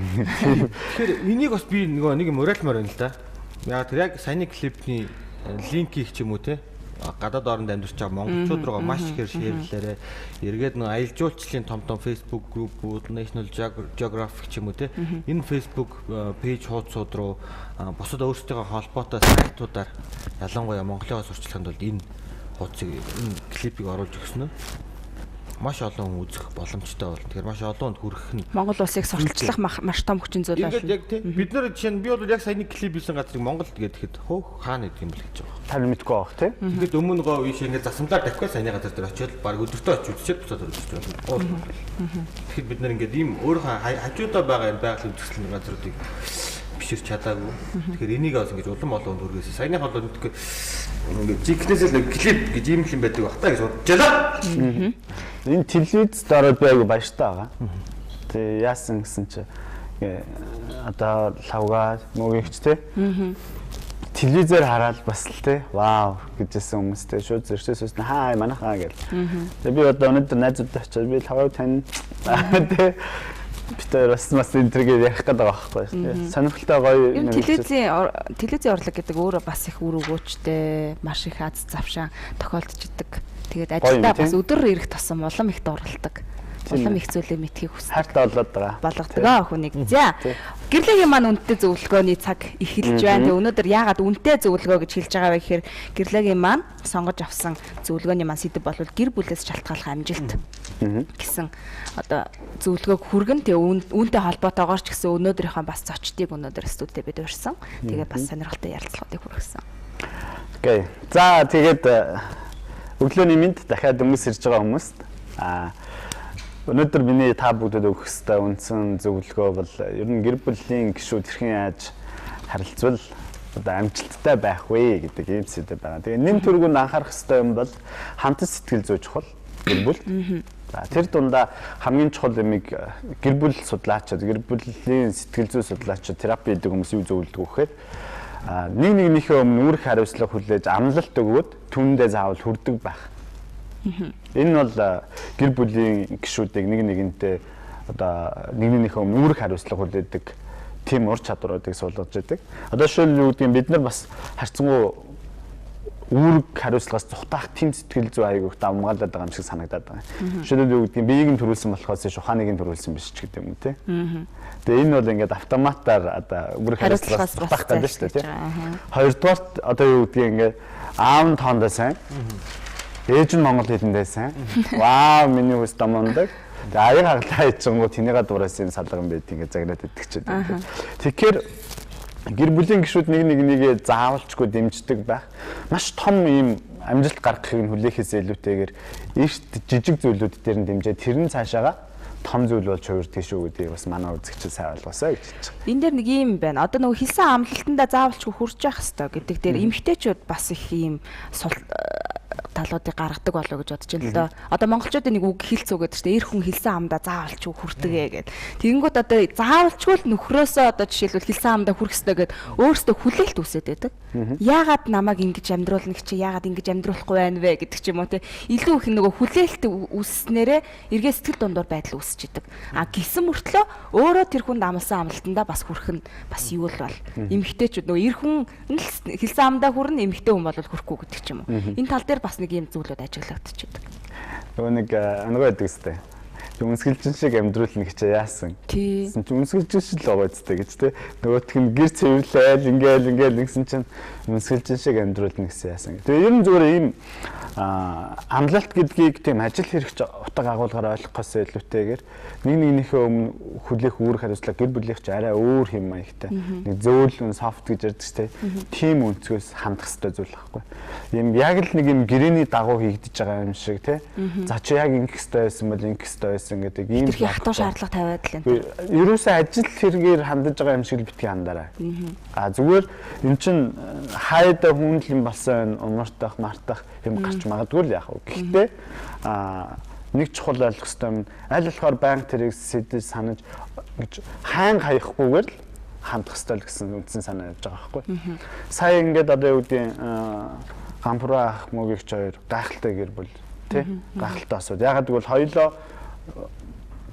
Тэгэхээр энийг бас би нөгөө нэг юм уриалмаар байна л да. Яг тэр яг саяны клипний линкийг ч юм уу тий гадаад оронд амьдарч байгаа монголчууд руугаа маш ихээр шеэрлээрээ эргээд нэг аялал жуулчлалын том том Facebook группүүд, National Geographic ч юм уу те энэ Facebook пэйж хуудсууд руу бусад өөрсдийнхөө холбоотой сайтуудаар ялангуяа Монголын сурчлахын тулд энэ хуудсыг энэ клипийг оруулж өгсөн нь маш олон хүн үзэх боломжтой болно. Тэгэхээр маш олон хүнд хүрэх нь Монгол улсыг сурталчлах маш том хүчин зүйл болно. Яг тийм. Бид нар жишээ нь би бол яг саяны клип хийсэн газрыг Монголд гэхэд хөөх хаана гэдэг юм бэл гэж байгаа. Та мэдгүй байх тий. Тэгээд өмнө гоо ийш ингээд засамлаар давхиад саяны газар дээр очиод баг өдөртөө очиж үзчихэд буцаад орж ирж байна. Тэгэхээр бид нар ингээд ийм өөрийнхөө хажуудаа байгаа энэ байгалийн үзэсгэлэн газруудыг биширч чадаагүй. Тэгэхээр энийг бас ингэж улам олон хүнд хүргээсэй. Саяны бол ингээд жинкнээс л клип гэж ийм юм байдаг бах та гэж бодож байна. Энэ телевизд ороод би айгу баяртай байгаа. Тэгээ яасан гэсэн чи одоо лавга мөгийгч те. Телевизээр хараад бас л те вау гэжсэн хүмүүстэй шууд зөрчөөс үснэ хаа манайхаа гэл. Тэгээ би одоо өнөөдөр найзуудтай очиод би лавгаг тань те бид хоёр бас бас энэ төргээд ярих гэдэг байгаа байхгүй. Сонирхолтой гоё юм. Телевизийн урлаг гэдэг өөрөө бас их үр өгөөчтэй, маш их аз завшаан тохиолдчихдаг. Тэгээд ажилдаа бас өдөр ирэх тусам улам их дууралдаг. Улам их зүйлээ мэдхийг хүсдэг. Хайртай болоод байгаа. Болгодог аа хүнийг. За. Гэрлэгийн маань үнэтэй зөвлөгөөний цаг эхэлж байна. Тэгээ өнөөдөр яагаад үнэтэй зөвлөгөө гэж хэлж байгаа вэ гэхээр гэрлэгийн маань сонгож авсан зөвлөгөөний маань сэдэв бол гэр бүлээс шалтгааллах амжилт гэсэн одоо зөвлөгөөг хүргэн. Тэгээ үүнтэй холбоотойгоор ч гэсэн өнөөдрийнхөө бас зочдыг өнөөдөр студид бид урьсан. Тэгээ бас сонирхолтой ярилцлагуудыг хүргэсэн. Окей. За тэгээд өглөөний мэнд дахиад хүмүүс ирж байгаа хүмүүст өнөөдөр миний та бүгдэд өгөх ёстой үндсэн зөвлөгөө бол ер нь гэр бүлийн гишүүд хэрхэн яаж харилцвал одоо амжилттай байх вэ гэдэг ийм сэдэв байгаа. Тэгээ нэм төргөнд анхаарах хэрэгтэй юм бол хамтан сэтгэл зүй чухал гэр бүл. За тэр дундаа хамгийн чухал юмыг гэр бүл судлаачид, гэр бүлийн сэтгэл зүй судлаачид, терапи хийдэг хүмүүс юу зөвлөдөг вэ гэхээр нэг нэгнийхээ өмнө үүрэг хариуцлага хүлээж амлалт өгөөд түүндээ заавал хүрдэг байх. Энэ бол гэр бүлийн гишүүдийг нэг нэгэнтэй одоо нэг нэгнийхээ өмнө үүрэг хариуцлага хүлээдэг тийм ур чадваруудыг суулгаж идэг. Одоо жишээлбэл юу гэдгийг бид нар бас харьцангуй үүрэг хариуцлагаас зугатаах тийм сэтгэл зүй аяг их давмгаалаад байгаа юм шиг санагдаад байгаа. Жишээлбэл юу гэдгийг биеийг нь төрүүлсэн болохоос ш ухааныг нь төрүүлсэн биш ч гэдэг юм уу те. Тэгээ энэ бол ингээд автоматар одоо үүрэг хариуцлагаас зугатаах гэдэг шүү дээ те. Хоёрдугаарт одоо юу гэдгийг ингээд аав нь тоондоо сайн. Ээж нь монгол хэлэндээ сайн. Вау, миний хүүс домондог. Тэгээ аяг хаглаа ичингүү тэнийга дураас юм салган байд ингээд загнаад идэх ч гэдэг. Тэгэхээр гэр бүлийн гишүүд нэг нэгнийгээ заавалчгүй дэмждэг байх. Маш том ийм амжилт гаргахыг нь хүлээхээс илүүтэйгээр эрт жижиг зүйлүүд дээр нь дэмжээ тэр нь цаашаага том зүйл болж хувирдаг шүү гэдгийг бас манай үзэгчид сайн ойлгосоо гэж хэлж байгаа. Энэ дээр нэг юм байна. Одоо нөгөө хэлсэн амлалтандаа заавалчгүй хүрч явах хэрэгтэй гэдэг дээр эмэгтэйчүүд бас их ийм сул талуудыг гаргадаг болов гэж бодож байна л доо. Одоо монголчуудын нэг үг хэлц үг гэдэг чинь эр хүн хэлсэн амдаа заавалчгүй хүрдэг ээ гэд. Тэгэнгүүт одоо заавалчгүй л нөхрөөсөө одоо жишээлбэл хэлсэн амдаа хүрэх ёстой гэд өөрөөсөө хүлээлт үүсээд байдаг. Яагаад намайг ингэж амьдруулна гэж чи яагаад ингэж амьдруулахгүй байна вэ гэдэг ч юм уу те. Илүү их нөгөө хүлээлт үүсснээрээ эргээ сэтгэл дундуур байдал үүсэж идэг. А гисэн мөртлөө өөрөө тэр хүнд амласан амлалтандаа бас хүрэх нь бас юу л бол эмэгтэйчүүд нөгөө эр хүн л хэлсэн амдаа хүрнэ, эмэгтэй хүн бол хүрэхгүй гэдэг ч юм уу. Энэ тал дээр бас нэг ийм зүйлүүд ажиглагдчихэдэг. Нөгөө нэг ангуу байдаг сте. Үнсгэлжин шиг амьдруулна гэж яасан. Тэгсэн чинь үнсгэлжин шиг л байгаа зү гэж те. Нөгөөх нь гэр цэвэрлээл ингээл ингээл ингэсэн чинь үнсгэлжин шиг амьдруулна гэсэн яасан. Тэгээ ер нь зүгээр ийм амлалт гэдгийг тийм ажил хэрэгч утга агуулгаар ойлгохоос илүүтэйгээр нэг нэгнийхээ өмнө хүлээх үүрэг хариуцлага гэр бүлийнх ч арай өөр хэм маягтай. Нэг зөөлөн софт гэж ярьдаг ч тийм өнцгөөс хандах хэрэгтэй зүйл байхгүй. Ийм яг л нэг юм гэрээний дагуу хийгдэж байгаа юм шиг те. За чи яг ингэх хэрэгтэй байсан бол ингэх хэрэгтэй байсан гэдэг ийм хатуу шаардлага тавиад л юм. Ерөөсөө ажил хэрэгээр хандаж байгаа юм шиг л битгий хандараа. А зүгээр эн чин хайда хүндэл юм болсон умартах, мартах юм гарч магадгүй л яах вэ. Гэхдээ нэг чухал ойлгох ёстой юм аль болохоор байнга тэрийг сэдэж санаж гэж хайн хаяхгүйгээр л хандах ёстой л гэсэн үндсэн санаа явж байгаа байхгүй. Сая ингээд одоо юу гэдэг Гампура ах мөгийгч хоёр гайхалтай гэр бүл тий гайхалтай асуудал. Ягаад гэвэл хоёулаа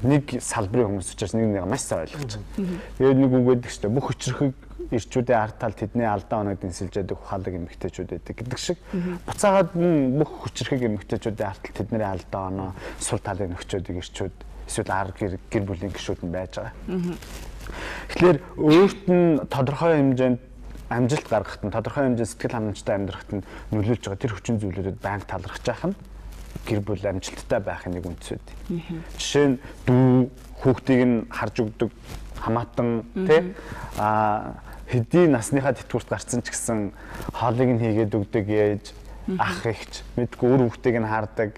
нэг салбарын хүмүүс учраас нэг нэг маш сайн ойлгож байгаа. Тэгээд нэг үг байдаг шүү дээ. Бүх хүчрхэг ирчүүдийн ард тал тэдний алдаа оног дэнсэлж яадаг ухаалаг эмэгтэйчүүд байдаг гэдэг шиг. Буцаагаад мөн бүх хүчрхэг эмэгтэйчүүдийн ард тал тэдний алдаа оноо сул талын нөхцүүдийг ирчүүд эсвэл ар гэр бүлийн гишүүд нь байж байгаа. Тэгэхээр өөрт нь тодорхой хэмжээнд амжилт гаргахад нь тодорхой хэмжээнд сэтгэл хангамжтай амьдрахад нь нөлөөлж байгаа тэр хүчин зүйлүүдэд байнга талархаж байх нь гэр бүл амжилттай байхын нэг үндэс үү. Жишээ нь дүү хүүхдийг нь харж өгдөг хамаатан тий хэдий насныхаа тэтгэврт гарцсан ч гэсэн хоолыг нь хийгээд өгдөг ээж ах эгч мэдгүй үр хүүхдийг нь хардаг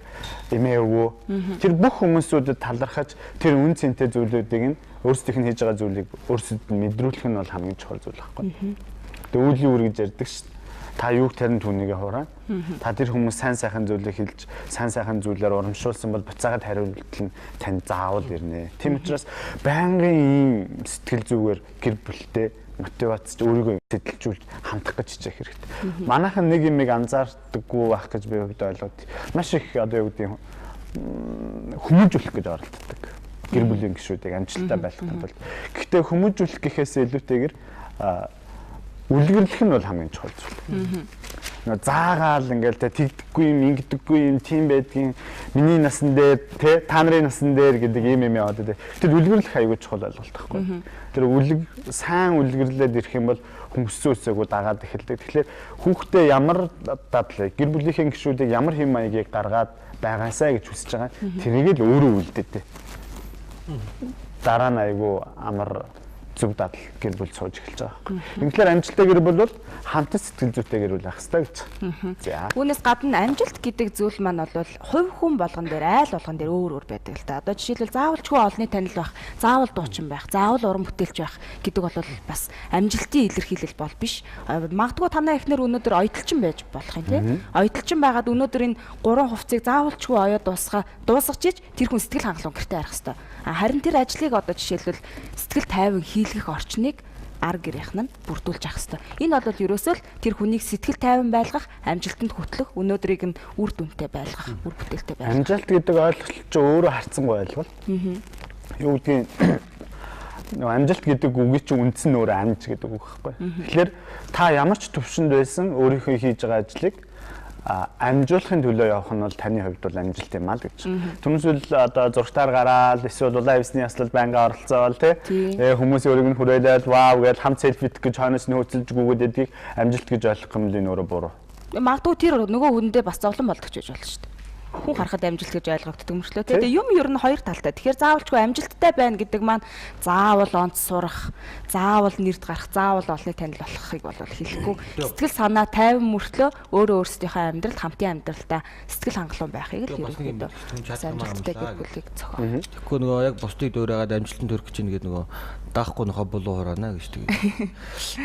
эмээ өвөө тэр бүх хүмүүсүүдэд талархаж тэр үн цэнтэй зүйлүүдийг нь өөрсдийнх нь хийж байгаа зүйлийг өөрсдөд нь мэдрүүлэх нь бол хамгийн чухал зүйл байхгүй. Тэгээ үүлийн үр гэж ярьдаг шүү дээ. Та юуг тарин түүнийгээ хураана. Та тэр хүмүүс сайн сайхан зүйлийг хэлж, сайн сайхан зүйлээр урамшуулсан бол буцаагаад хариулт нь танд заавал ирнэ. Тийм учраас байнгын ийм сэтгэл зүгээр гэр бүлтэй мотивац өөрийгөө сэтэлжүүлж хандах гэж хичээх хэрэгтэй. Манайхан нэг юмыг анзаардаггүй байх гэж би хувьд ойлгоод маш их одоо юу гэдэг хүмүүжүүлэх гэж оролддог. Гэр бүлийн гишүүдийг амжилттай байлгахын тулд. Гэхдээ хүмүүжүүлэх гэхээс илүүтэйгээр үлгэрлэх нь бол хамгийн чухал зүйл. Нөгөө заагаал ингээл те тэгдэггүй юм, ингэдэггүй юм, тийм байдгийн миний насан дээр те та нарын насан дээр гэдэг ийм юм яваад те. Тэр үлгэрлэх аягүй чухал ойлголт байхгүй. Тэр үлэг сайн үлгэрлээд ирэх юм бол хүмүүс өсөөгөө дагаад эхэлдэг. Тэгэхээр хүүхдээ ямар дадлыг гэр бүлийнхээ гишүүдийг ямар хэм маягийг гаргаад байгаасаа гэж хүсэж байгаа. Тэрийг л өөрөө үлдээтэй. Дараа нь аягүй амар Зөв дадал гэр бүл сууж эхэлж байгаа байхгүй. Ингээр амжилттай гэр бүл бол хамтан сэтгэл зүйтэй гэр бүл байх ёстой гэж. За. Үүнээс гадна амжилт гэдэг зүйл маань бол хувь хүн болгон дээр айл болгон дээр өөр өөр байдаг л та. Одоо жишээлбэл заавалчгүй олонний танил байх, заавал дуучин байх, заавал уран бүтээлч байх гэдэг бол бас амжилтын илэрхийлэл бол биш. Магадгүй танай эхнэр өнөөдөр оётолчин байж болох юм тий. Оётолчин байгаад өнөөдөр энэ гурван хувцыг заавалчгүй оёо дуусгаж ич тэр хүн сэтгэл хангалуун гэртээ харах хэвээр. Харин тэр ажлыг одоо жишээлбэл сэтгэл тайван хийлгэх орчныг ар гэрийнх нь бүрдүүлж авах хэвээр. Энэ бол ерөөсөө л тэр хүнийг сэтгэл тайван байлгах, амжилтанд хөтлөх, өнөөдрийг нь үр дүнтэй байлгах, үр бүтээлтэй байлгах. Амжилт гэдэг ойлголт чинь өөрөө харцсангүй ойлголт. Юу гэдгийг нөгөө амжилт гэдэг үгийг чинь үндсэн нь өөрөө амж гэдэг үг байхгүй. Тэгэхээр та ямар ч төвшөнд байсан өөрийнхөө хийж байгаа ажлыг амжуулахын төлөө явах нь бол таны хувьд бол амжилт юм аа л гэж. Түнсвэл одоо зургатаар гараал эсвэл улаан хивсний яслал байнга оролцоол тий. Хүмүүс өөрийг нь хүрээлэл вау гэж хамт селфи гэж хойноос нь хөөцөлж гүгээд байдгийг амжилт гэж ойлгох юм л энэ өөрөө буруу. Магадгүй тэр нөгөө хүндээ бас зовлон болдог ч гэж болно шүү дээ. Хүн харахад амжилт гэж ойлгогддог мөрчлөө. Тэгээ юм ер нь хоёр талтай. Тэгэхээр заавалчгүй амжилттай байна гэдэг маань заавал онц сурах, заавал нэрд гарах, заавал олонний танил болохыг бол хэлэхгүй. Сэтгэл санаа тайван мөртлөө өөрөө өөрсдийнхөө амьдралд хамтын амьдралдаа сэтгэл хангалуун байхыг л ерөнхийдөө амжилттай гэр бүлийг зохио. Тэгэхгүй нөгөө яг бусдыг дуурайгаад амжилтанд хүрэх гэж нэгэд нөгөө даахгүй нөхө булуу хураана гэж тэгээ.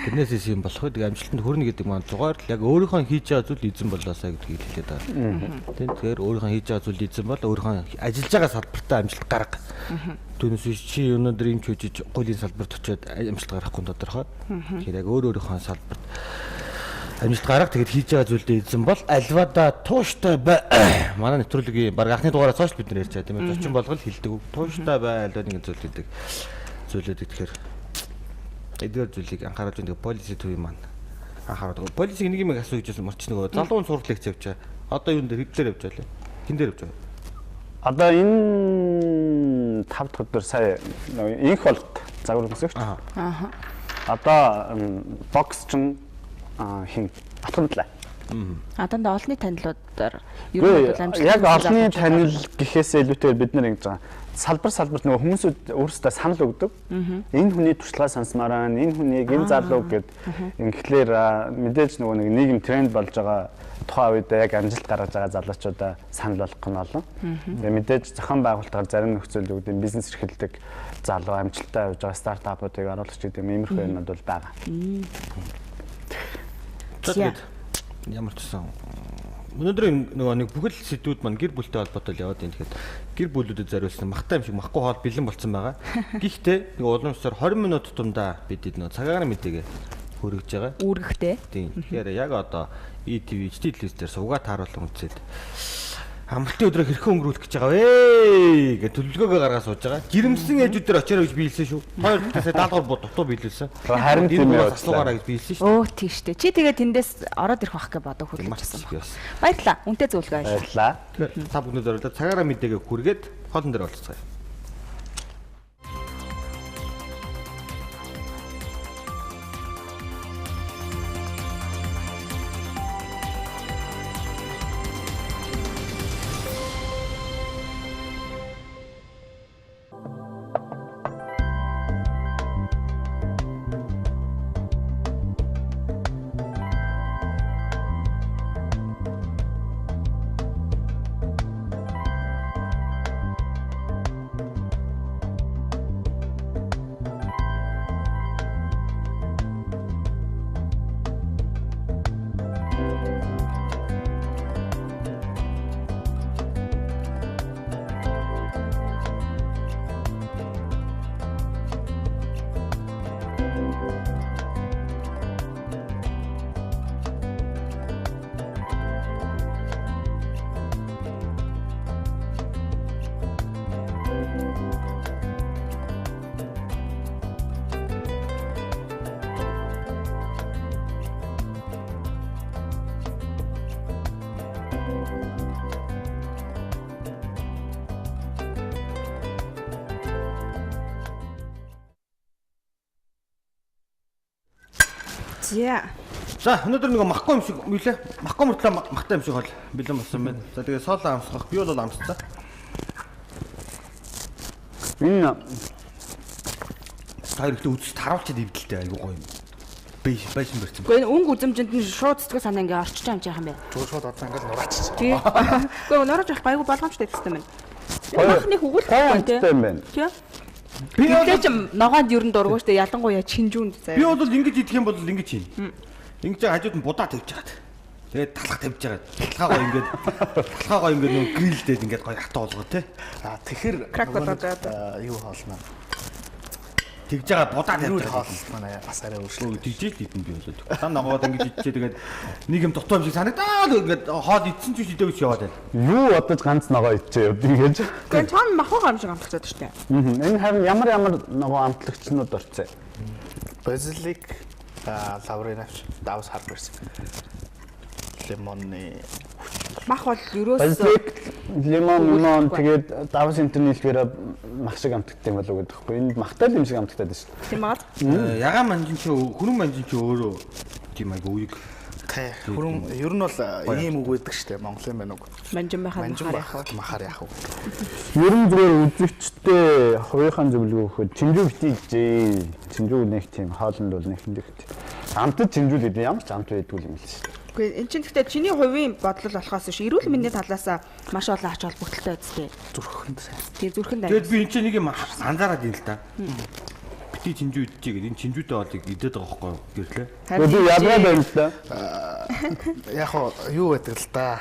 Тэрнээс юм болох үү? Тэгээ амжилтанд хүрнэ гэдэг маань зугаар л яг өөрийнхөө хийж байгаа зүйл эзэн болоосаа гэдгийг хэлээд байгаа. Тийм тэгэхээр өөрийнхөө хийж байгаа зүйл эзэн бол өөрийнхөө ажиллаж байгаа салбартаа амжилт гарга. Түүнээс биш чи өнөөдөр юм ч үжиж гулийн салбарт очиод амжилт гаргахгүй тодорхой. Тэгэхээр яг өөрийнхөө салбарт амжилт гарга тэгээд хийж байгаа зүйлдээ эзэн бол альвада тууштай бай. Манай нэвтрүүлгийн баг анхны дугаараас хойш бид нар ярьж байгаа тийм ээ. Зочин болгол хэлдэг. Тууштай бай альва нэгэн зүйл гэдэг зүйлүүд тэгэхээр эдгээр зүйлийг анхааруулж байгаа полиси төвийн маань анхааруулдаг. Полисиг нэг юм асуу гэж байсан марч нөгөө залуун сурах лекц явж байгаа. Одоо юун дээр хэдээр явж байгаа лээ? Хин дээр явж байгаа? Одоо энэ 5 дахь өдөр сая инх болт загвар өмсөгч. Аа. Одоо боксчин хин Батхандлаа. А дандаа олонний танилуудаар ер нь бол амжилт яг олонний танил гэхээсээ илүүтэйгээр бид нар ингэж байгаа. Салбар салбарт нөгөө хүмүүсүүд өөрсдөө санал өгдөг. Энэ хүний туршлагаа сонсомоор байна, энэ хүнийг энэ залуу гэд ингэхлээр мэдээж нөгөө нэг нийгэм тренд болж байгаа тухайн үед яг амжилт гаргаж байгаа залуучуудаа санал болгох нь олон. Тэгээ мэдээж зохион байгуулалтаар зарим нөхцөл өгдөг бизнес эрхэлдэг залуу амжилттай явж байгаа стартапуудыг оруулах гэдэг юм иймэрхүү юмнууд бол байгаа. Тэгээд ямар ч гэсэн өнөөдөр нөгөө нэг бүхэл сэдвүүд маань гэр бүлтэй холбоотой л яваад байна. Тэгэхээр гэр бүлүүдэд зориулсан махтай юм шиг махгүй хоол бэлэн болцсон байгаа. Гэхдээ нэг улам ёсоор 20 минут тутамдаа бид нөгөө цагаагаар мэдээгээ хүргэж байгаа. Үүрэгтэй. Тийм. Тэгэхээр яг одоо ETV HD телевиз дээр сувгаа тааруулан үзээд амралтын өдрөө хэрхэн өнгөрүүлэх гэж байгаа вэ гэж төлөвлөгөөгөө гаргаа сууж байгаа. Жирэмсэн ээжүүд дээр очиорой гэж биелсэн шүү. Хоёр талаасаа даалгавар бод дутуу биелүүлсэн. Харин тийм ээ асуугаараа гэж биелсэн шүү. Өө тийм шүү дээ. Чи тэгээ тэндээс ороод ирэх байх гэж бодог хүлээж авсан баг. Баярлалаа. Үнтэй зөвлөгөө баярлалаа. Та бүхэнд зориулаад цагаараа мэдээгээ хүргээд хоолн дээр болцгаая. За. За өнөөдөр нэг махгүй юм шиг юу лээ? Махгүй мөртлөө махтай юм шиг хол бэлэн болсон байна. За тэгээ соолоо амсгах. Би бол амсцаа. Энэ Та хоёр ихтэй үзэж таруулчаад эвдэлтэй айгуу гоё юм. Байшин барьсан. Гэхдээ энэ өнгө үзэмжинд нь шууд сэтгэл санаа ингээ орчиж байгаа юм чи яхан бэ? Зүгээр шууд одоо ингээл нураачиж. Тий. Гэхдээ нураж авах айгуу болгоомжтой систем байна. Энэ махны Гоё өгүүлэх тий. амттай юм байна. Тий. Би бол Би ч ногоонд ер нь дургу штэ ялангуяа чинжүүнд би заяа. бол ингэж идэх юм бол ингэж хийн. Ингэж хажууд нь будаа тавьж хагаад. Тэгээд талх тавьж байгаа. Талхаа гоё ингээд талхаа гоё ингээд нөгөө грилдээд ингээд гоё хатаа болгоо тий. А тэгэхээр Крак нөгөө нэг, болгоод. юу хоол маань. Тэгж байгаа будаа тавьж Эрүүл байгаа. хоол маань бас арай өөрчлөлт. Тэгж л идэн би болоод. Дан ногоод ингэж идчихээ тэгээд нэг юм дутуу юм шиг санагдаад ингээд хоол идсэн ч биш идээгүй ч яваад байна. Юу бодож ганц ногоо идчихээ явдгийг гэж. Гэхдээ цаана махуугаар юм шиг амтлагчаад штэ. Энэ харин ямар ямар ногоо амтлагчнууд орцсон. Базилик, лаврын навч, давс хар персик. Лимонны Мах бол ерөөсөө Базилик, лимон, лимон тэгээд давс энтерний хэлбэрээр мах шиг амтлагтай юм болов уу гэдэг байхгүй. Энэ махтай л юм шиг амтлагтай байсан шүү дээ. тийм ааз. Ягаан манжин чи хүрэн манжин чи өөрөө тийм айгу үеиг Тэ хүрэн ер нь бол ийм үг байдаг штэ Монголын байна уу? Манжин байхад Манжин махаар яах байх махаар яах вэ? Ер нь зүгээр үзэгчтэй хувийнхаа зөвлөгөө өгөхөд чинжүү битгий гэжээ. Чинжүү нэг тийм хоолнд бол нэг хэмжээтэй. Амтд чинжүү гэдэг ямар ч амт байдгүй юм л шүү дээ. Үгүй эн чинь гэхдээ чиний хувийн бодлол болохоос биш эрүүл мэндийн талаас маш олон ач холбогдолтой үстэй. Зүрхэнд сайн. Тийм зүрхэнд Тэгээд би энэ чинь нэг юм анзаараад юм л та. Бити чинжүү идчихээ гэдэг энэ чинжүүтэй хоолыг идээд байгаа байхгүй юу гэрлээ. Би ядраад байна л да. Яг хоо юу байдаг л да.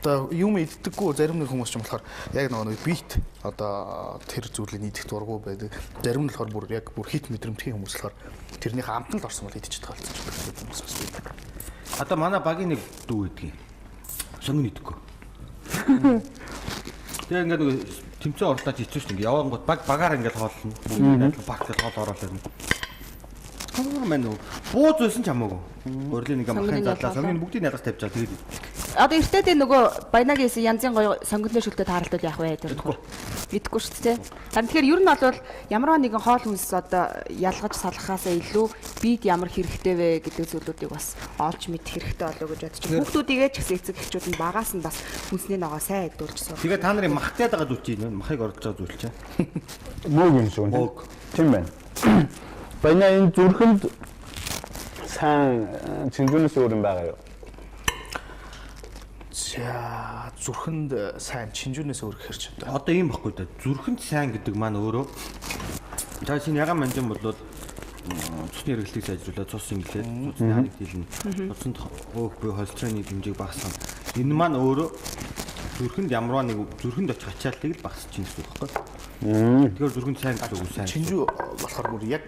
Одоо юм иддэггүй зарим нэг хүмүүс ч юм болохоор яг нөгөө нэг бит одоо тэр зүйлийг идэх дурггүй байдаг. Зарим нь болохоор бүр яг бүр хит мэдрэмтгий хүмүүс болохоор тэрнийх амт нь л орсон бол идчих чадах болсон ч гэдэг хүмүүс бас байдаг. Одоо манай багийн нэг дүү байдгийг. Сонгон идэхгүй. Тэгээ ингээд нэг тэмцээн орлооч ичсэн шүү дээ. Ингээд явангууд баг багаар ингээд хооллоно. Бүгд адилхан парк дээр хоол ороод ирнэ. Ховор мань үү. Бууз байсан ч хамаагүй. Урилын нэг махын Сонгоны задлаа сонгоны бүгдийг ялгаж тавьж байгаа. Тэгээд Одоо эртээ нөгөө баянагийн хийсэн янзын гоё сонгоны шүлтэд тааралдвал яах вэ тэр. Мэдэхгүй шүү дээ. Харин тэгэхээр ер нь бол ямар нэгэн хоол хүнс одоо ялгаж салгахаасаа илүү бид ямар хэрэгтэй вэ гэдэг зүйлүүдийг бас олж мэдэх хэрэгтэй болов уу гэж бодож байна. Хүүхдүүдийгээ ч гэсэн эцэг эхчүүд нь багаас нь бас хүнсний ногоо сайн идүүлж сурах. Тэгээ та нарын махтай байгаа зүйл чинь энэ махыг оруулж байгаа зүйл чинь. Мөг юм шиг үнэ. Мөг. Тийм байна. Баяна энэ зүрхэнд сайн чинжүүнээс өөр юм байгаа юу? За зүрхэнд сайн чинжүүнээс өөр гэхэр ч одоо. Одоо ийм баггүй да. Зүрхэнд сайн гэдэг маань өөрөө за шинэ ягаан манжин болвол цусны хэрэглэлтийг сайжруулаад цус инглээд цусны ханыг дийлнэ. Цуснд хөөх буюу холестерины хэмжээг багасгана. Энэ маань өөрөө зүрхэнд ямарваа нэг зүрхэнд очих ачаалтыг л багасч чинь гэсэн үг байхгүй. Тэгэхээр зүрхэнд сайн гэсэн үг сайн. Чинжүү болохоор бүр яг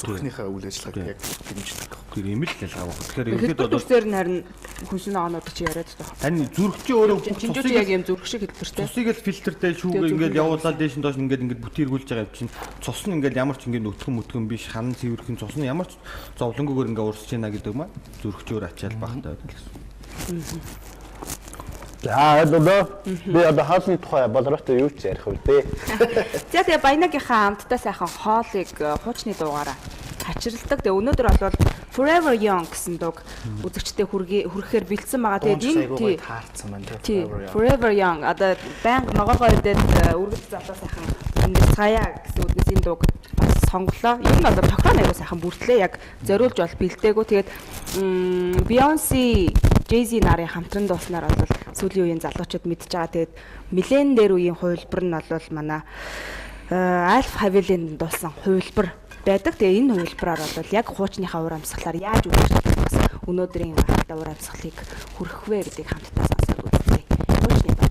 зүрхнийхээ үйл ажиллагааг яг дэмждэг. Тэр юм л ялгаа баг. Тэгэхээр Хэлбэр ерөнхийдөө бол дүрсээр нь харин хүнсний ногоонууд чи яриад байгаа. тань зүрх чи өөрөө бүх Чинжүү цусыг чи яг юм зүрх шиг хэлбэртэй. Цусыг л фильтртэй шүүгээ Тэгээ ингээд зүрхэн явуулаад дээш нь доош нь ингээд ингээд бүтэргүүлж байгаа юм чинь цус нь ингээд ямар ч ингээд өтгөн мөтгөн биш хан цэвэрхэн цус нь ямар ч зовлонгүйгээр ингээд урсж байна гэдэг маань зүрх чи өөр ачаал багтай байдаг гэсэн. За ойлголоо. Би одоо хоолны тухай болроотой юу ч ярих вэ дээ. За тэгээ баянагийнхаа амттай сайхан хоолыг хуучны дуугаараа хачирладаг. Тэгээ өнөөдөр бол Forever Young гэсэн дууг үзэгчдэд хүргэхээр бэлдсэн байгаа. Тэгээд Энэ энэ тий таарсан байна тий тий. Forever Young. Forever Young одоо байнга ногоогоо идээд үргэлж залуу сайхан амьдцгаая гэсэн үднэс энэ дууг бас сонголоо. Ер нь бол тохироо аягүй сайхан бүртлээ. Яг зориулж бол бэлдээгүй. Тэгээд Beyoncé, Jay-Z нарын хамтран дууснаар бол сүүлийн үеийн залуучууд мэдж байгаа. Тэгээд Милен дээр үеийн хувилбар нь бол манай Альф Хавилийн дуусан хувилбар байдаг. Тэгээ энэ хувилбараар бол яг хуучныхаа уур амьсгалаар яаж үйлчлэх бас өнөөдрийн гахалтай уур амьсгалыг хүргэх вэ гэдгийг хамтдаа сонсоод үзье. Хуучны дуу.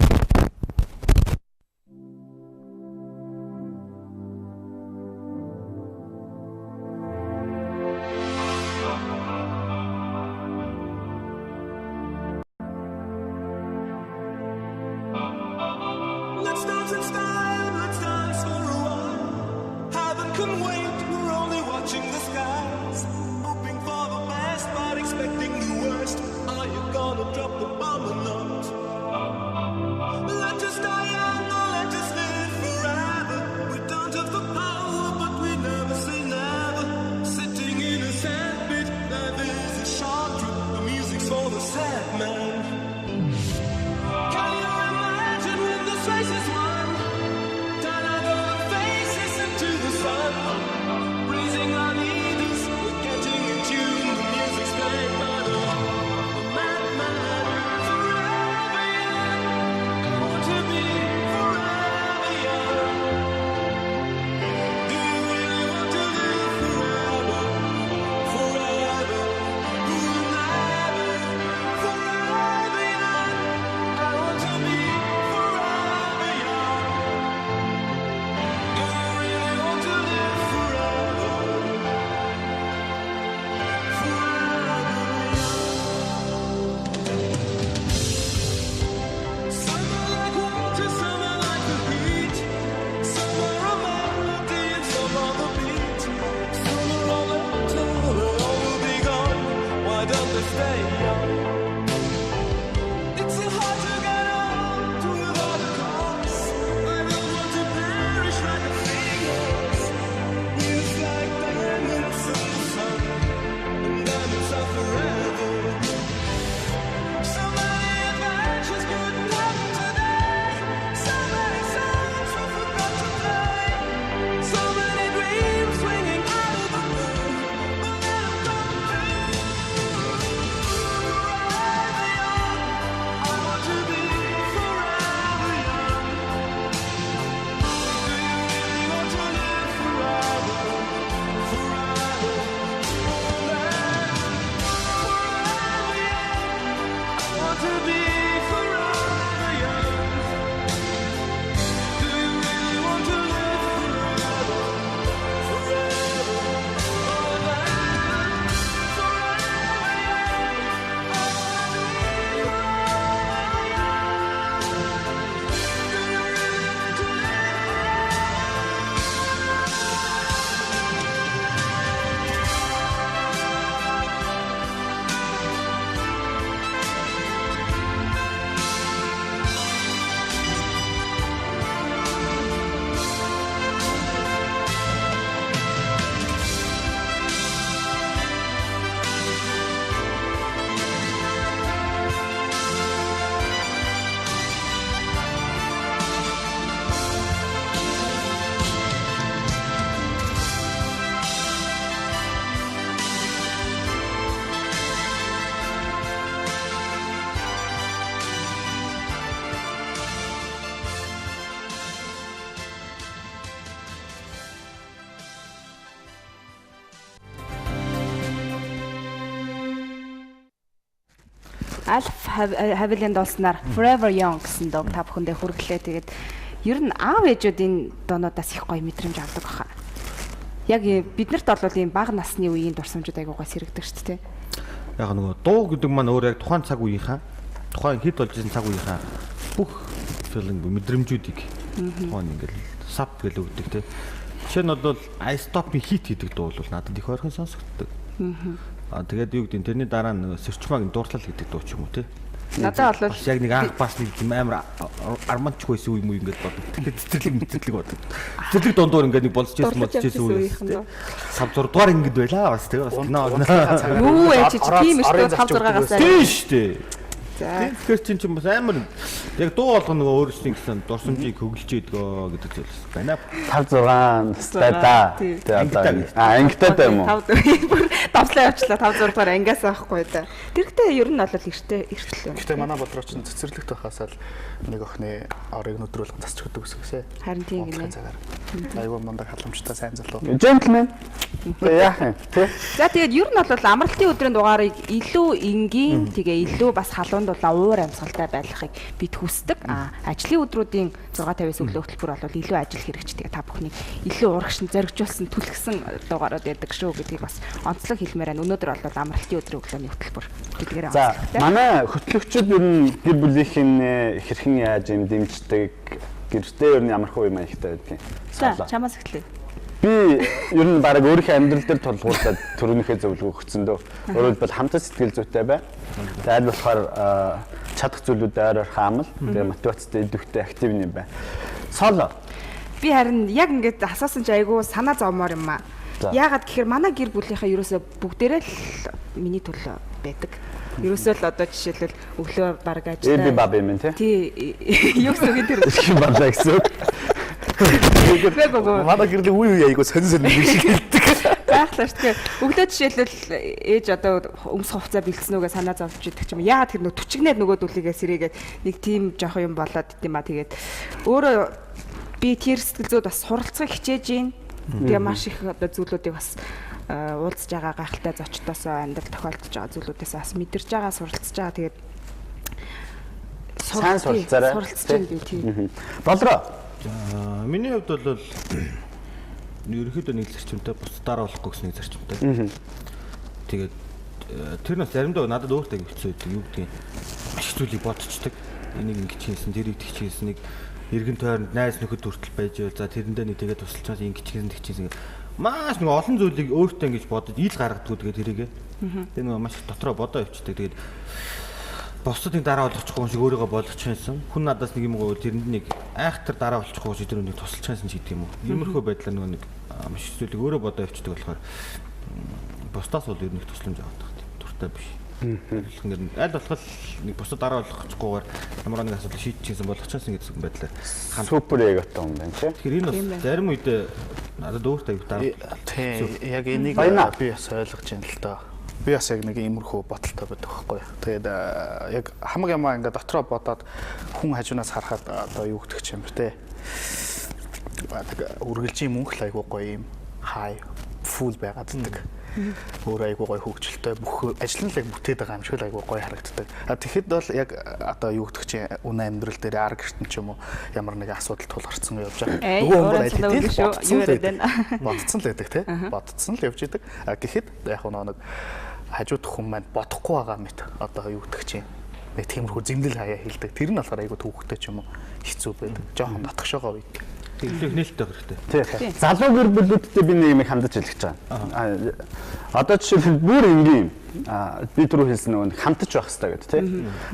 Let's dance in style, let's dance for a while. Heaven can wait, we're only watching the skies. Hoping for the best, but expecting the worst. Are you gonna drop the bomb or not? Let us die young or let us live forever. We don't have the power, but we never say never. Sitting in a sandpit, life is a short trip. The music's for the sad man. Can you imagine when this race is won? Turn out all the faces into the sun. Alf Haviland дуулснаар Forever Young гэсэн дуу та бүхэндээ хүргэлээ. Тэгээд ер нь аав ээжүүд энэ дуунуудаас их гоё мэдрэмж авдаг баха. Яг биднэрт бол ийм бага насны үеийн дурсамжууд айгуу гоё сэрэгдэг шүү дээ. Яг нөгөө дуу гэдэг маань өөр яг тухайн цаг үеийнхаа тухайн хэд болж исэн цаг үеийнхаа бүх feeling мэдрэмжүүдийг тухайн ингээл сап гэл өгдөг те. Жишээ нь бол I Stop Me Hit гэдэг дуу бол надад их ойрхон сонсогддог. Аа тэгээд юу гэдэг нь тэрний дараа нөгөө Сэрчмагийн дуурлал гэдэг дуу ч юм уу те. Надад бол яг нэг анх бас нэг юм амар арманчгүй байсан үе юм уу ингээд боддог. Тэгэхээр цэцэрлэг мэцэрлэг боддог. Цэцэрлэг дундуур ингээд нэг болсож байсан болсож байсан үе. 5 6 дугаар ингээд байлаа бас тэгээ бас кино. Юу ээ чи тийм шүү дээ 5 6-аас. Тийм шүү дээ. За. Тэгэхээр чинь чинь бас амар яг дуу болгоно нөгөө өөрсдийн гэсэн дурсамжийг хөглөж идгөө гэдэг зүйлс байна. 5 6 настай да. Тэгээ одоо ангитай даа юм уу? 5 бүр давслаа явчлаа 5 6 дугаар ангиас авахгүй да. Тэрхтээ ер нь бол эртээ эртэл байна. Гэтэ манай болроо чинь цэцэрлэгт байхасаа л нэг охины орыг нүдрүүлэн засч өгдөг гэсэн. Харин тийм гинэ. Айгуу мундаг халамжтай сайн залуу. Gentleman. Тэгээ яах юм тий? За тэгээд ер нь бол амралтын өдрийн дугаарыг илүү энгийн тэгээ илүү бас халуун дулаа уур амьсгалтай байлгахыг бид хүсдэг. А ажлын өдрүүдийн 6:50-аас өглөө хөтөлбөр бол илүү ажил хэрэгч тэгээ та бүхний илүү урагш нь зоригжуулсан түлхсэн дугаарууд байдаг шүү гэдгийг бас онцлог хэлмээр байна. Өнөөдөр бол амралтын өдрийн өглөөний хөтөлбөр гэдгээр онцлогтой. За манай хөтлөгчд ер нь гэр бүлийнх нь хэрхэн яаж юм дэмждэг, гэртээ ер нь ямар хөө юм аягтай байдгийг. За чамаас эхлэе. Би ер нь баг өөрийнхөө амьдрал дээр тулгуурлаад төрөнийхөө зөвлөгөө өгсөн дөө. Өөрөөр хэлбэл хамтан сэтгэл зүйтэй бай. Тэгээд аль болохоор чадах зүйлүүдээ ойр ойрхон амал. Тэгээд мотивацтай, идэвхтэй, актив юм бай. Соло. Би харин яг ингээд асуусан чи айгүй санаа зовмоор юм аа. Яагаад гэхээр манай гэр бүлийнхаа ерөөсөө бүгдээрээ л миний төлөө байдаг. Ерөөсөө л одоо жишээлбэл өглөө баг ажиллаа. Би баб юм тий. Тий. Юу гэсэн үг тэр? Их балаа гэсэн үг. Манай гэрлийн үе үе айгуу сонь сонь юм шиг хэлдэг. Байхлаа шүү дээ. Өглөө жишээлбэл ээж одоо өмс хувцаа бэлдсэн үгээ санаа зовж идэг ч юм. Яагаад тэр нөө түчгнээд нөгөө дүлийгээ сэрээгээд нэг тийм жоох юм болоод идэм ба тэгээд өөрөө би тэр сэтгэл зүйд бас суралцахыг хичээж гин. Тэгээ маш их одоо зүйлүүдийг бас уулзж байгаа гайхалтай зочдоосоо амьдрал тохиолдож байгаа зүйлүүдээс бас мэдэрч байгаа, суралцж байгаа. Тэгээд сайн суралцаарай. Суралцж байна би тийм. Болроо. Миний хувьд бол ерөнхийдөө нэг зарчимтай, бусдаараа болохгүй гэсэн нэг зарчимтай. Тэгээд тэр нь заримдаа надад өөртөө хэцүү байдаг. Юу гэдгийг маш их зүйлийг бодчихдаг. Энийг ингэж хийсэн, тэрийг тэгж хийсэн, нэг эргэн тойронд найз нөхөд хүртэл байж байвал за тэрэндээ нэг тэгээд тусалчаас ингэж хийсэн, тэгж хийсэн. Маш нэг олон зүйлийг өөртөө ингэж бодож ил гаргадгүй тэгээд тэрийгээ. Тэр нэг маш их дотроо бодоо явчихдаг. Тэгээд бусдын дараа болгочих юм шиг өөрийгөө болгочих юмсан. Хүн надаас нэг юм гоо тэрэнд нэг айхтар дараа болчихгүй шиг тэр нэг тусалчих юмсан ч гэдэг юм уу. Иймэрхүү байдлаар нөгөө нэг маш их зүйлийг өөрөө бодоо явчихдаг болохоор бусдаас бол ер нь их тусламж авах тийм дуртай биш. Ингээд аль болох нэг бусдад дараа болгочихгүйгээр ямар нэг асуудал шийдчихсэн болгочихсон гэсэн байдлаар супер эготой юм байна тий. Тэгэхээр энэ бас зарим үедээ надад өөртөө аюу дараа. Тий, яг энийг би бас ойлгож байна л доо. Би бас яг нэг иймэрхүү бодолтой байдаг байхгүй. Тэгээд яг хамаг юмаа ингээд дотроо бодоод хүн хажуунаас харахад одоо юу гэдэг ч юм бэ те. Тэг үргэлжийн мөнх л айгуу гоё юм хай фул байгаад байдаг. Өөр айгуу гоё хөгжилтэй бүх ажил нь л яг бүтээд байгаа юм шиг л айгуу гоё харагддаг. А тэгэхэд бол яг одоо юу гэдэг чинь үнэ амьдрал дээр арга гэртэн ч юм уу ямар нэг асуудал тулгарсан явж байгаа. Нөгөө хүн бол аль хэдийн бодцсон л байдаг тий. Бодцсон л явж идэг. А гэхэд яг нэг хажуудах хүн маань бодохгүй байгаа мэт одоо юу гэдэг чинь нэг тиймэрхүү зэмлэл хаяа хэлдэг. Тэр нь болохоор айгуу төвхтэй ч юм уу хэцүү байдаг. Жохон дотгошоогоо үед. Илүү нээлттэй байх хэрэгтэй. Тий. Залуу гэр бүлүүдтэй би нэг юм хандаж хэлэх гэж байгаа. Одоо жишээлбэл бүр энгийн юм. Би түрүү хэлсэн нөгөө хамтаж байх хэрэгтэй гэдэг тий.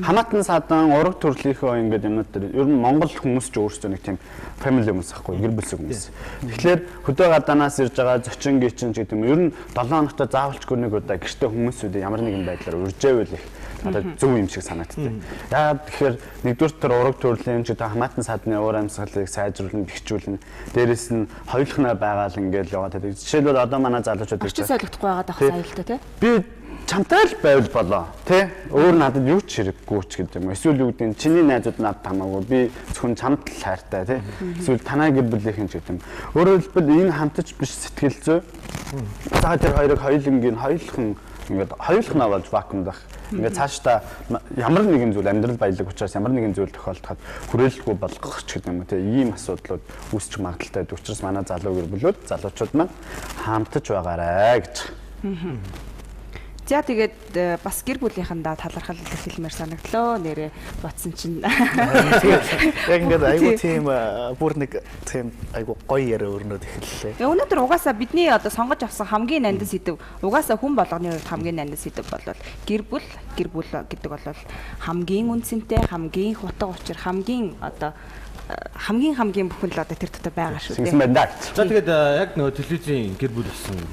Хамаатан садан ураг төрлийнхөө ингээд юмнууд дээр ер нь Монгол хүмүүс ч өөрсдөө нэг тийм family хүмүүс ахгүй гэр бүлсэг хүмүүс. Тэгэхээр хөдөө гадаанаас ирж байгаа зочин гичин ч гэдэг юм. Ер нь 7 хоногтой заавалчгүй нэг удаа гэртээ хүмүүсүүдийг ямар нэгэн байдлаар урьжээвэл их надад зөв юм шиг санагддаг. Яагаад тэгэхээр нэгдүгээр тэр ураг төрлийн ч гэдэг хамаатан садны уур амьсгалыг сайжруулна, бэхжүүлнэ. Дээрээс нь хоёулахнаа байгаа л ингээд яваад байдаг. Жишээлбэл одоо манай залуучууд орчин солигдохгүй байгаа дах аюултай тий. Би чамтай л байвал болоо тий. Өөр надад юу ч хэрэггүй ч гэдэг юм. Эсвэл юу гэдэг нь чиний найзууд надад хамаагүй. Би зөвхөн чамд л хайртай тий. Эсвэл танай гэр бүлийнхэн ч гэдэг юм. Өөрөөр хэлбэл энэ хамтаж биш сэтгэл зүй. За тэр хоёрыг хоёулангийн хоёулхан Ингээд хоёулахнаа болж вакуумдах. Ингээд цаашдаа ямар нэгэн зүйл амьдрал баялаг учраас ямар нэгэн зүйл тохиолдоход хүрээлэлгүй болгох ч гэдэг юм уу те ийм асуудлууд үүсчих магадлалтай байдаг. Учраас манай залуу гэр бүлүүд залуучууд маань хамтаж байгаарэ гэж. За тэгээд бас гэр бүлийнхэндээ талархал илэрхийлмээр санагдлаа. Нэрээ бодсон чинь. Яг ингээд айгу тийм бүр нэг тийм айгу гоё яриа өрнөд эхэллээ. Өнөөдөр угаасаа бидний одоо сонгож авсан хамгийн нандин сэдэв угаасаа хүн болгоны хувьд хамгийн нандин сэдэв бол гэр бүл, гэр бүл гэдэг бол хамгийн үнцэнтэй, хамгийн их утга учир, хамгийн одоо хамгийн бүхэн л одоо тэр дотор байгаа шүү дээ. Байна. За тэгээд яг нөгөө телевизийн гэр бүл болсон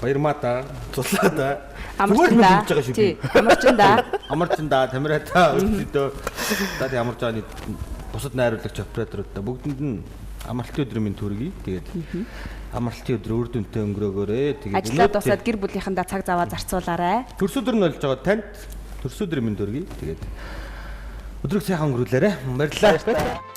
Баярмаа та, Зулаа та. Зүгээр л мэдж байгаа шүү би. Амарчандаа. Амарчандаа, Тамирата, өдөртөө. За тэг ямар жааны бусад найруулагч операторуудаа бүгдэнд нь амралтын өдрийн минь төргий. Тэгээд амралтын өдөр үр дүнтэй өнгөрөөгөөрэй. Тэгээд ажиллаа дуусаад гэр бүлийнхэндээ цаг зав зарцуулаарай. Төрс өдөр нь болж байгаа танд төрс өдрийн минь төргий. Тэгээд өдрийг сайхан өнгөрүүлээрэй. Баярлалаа.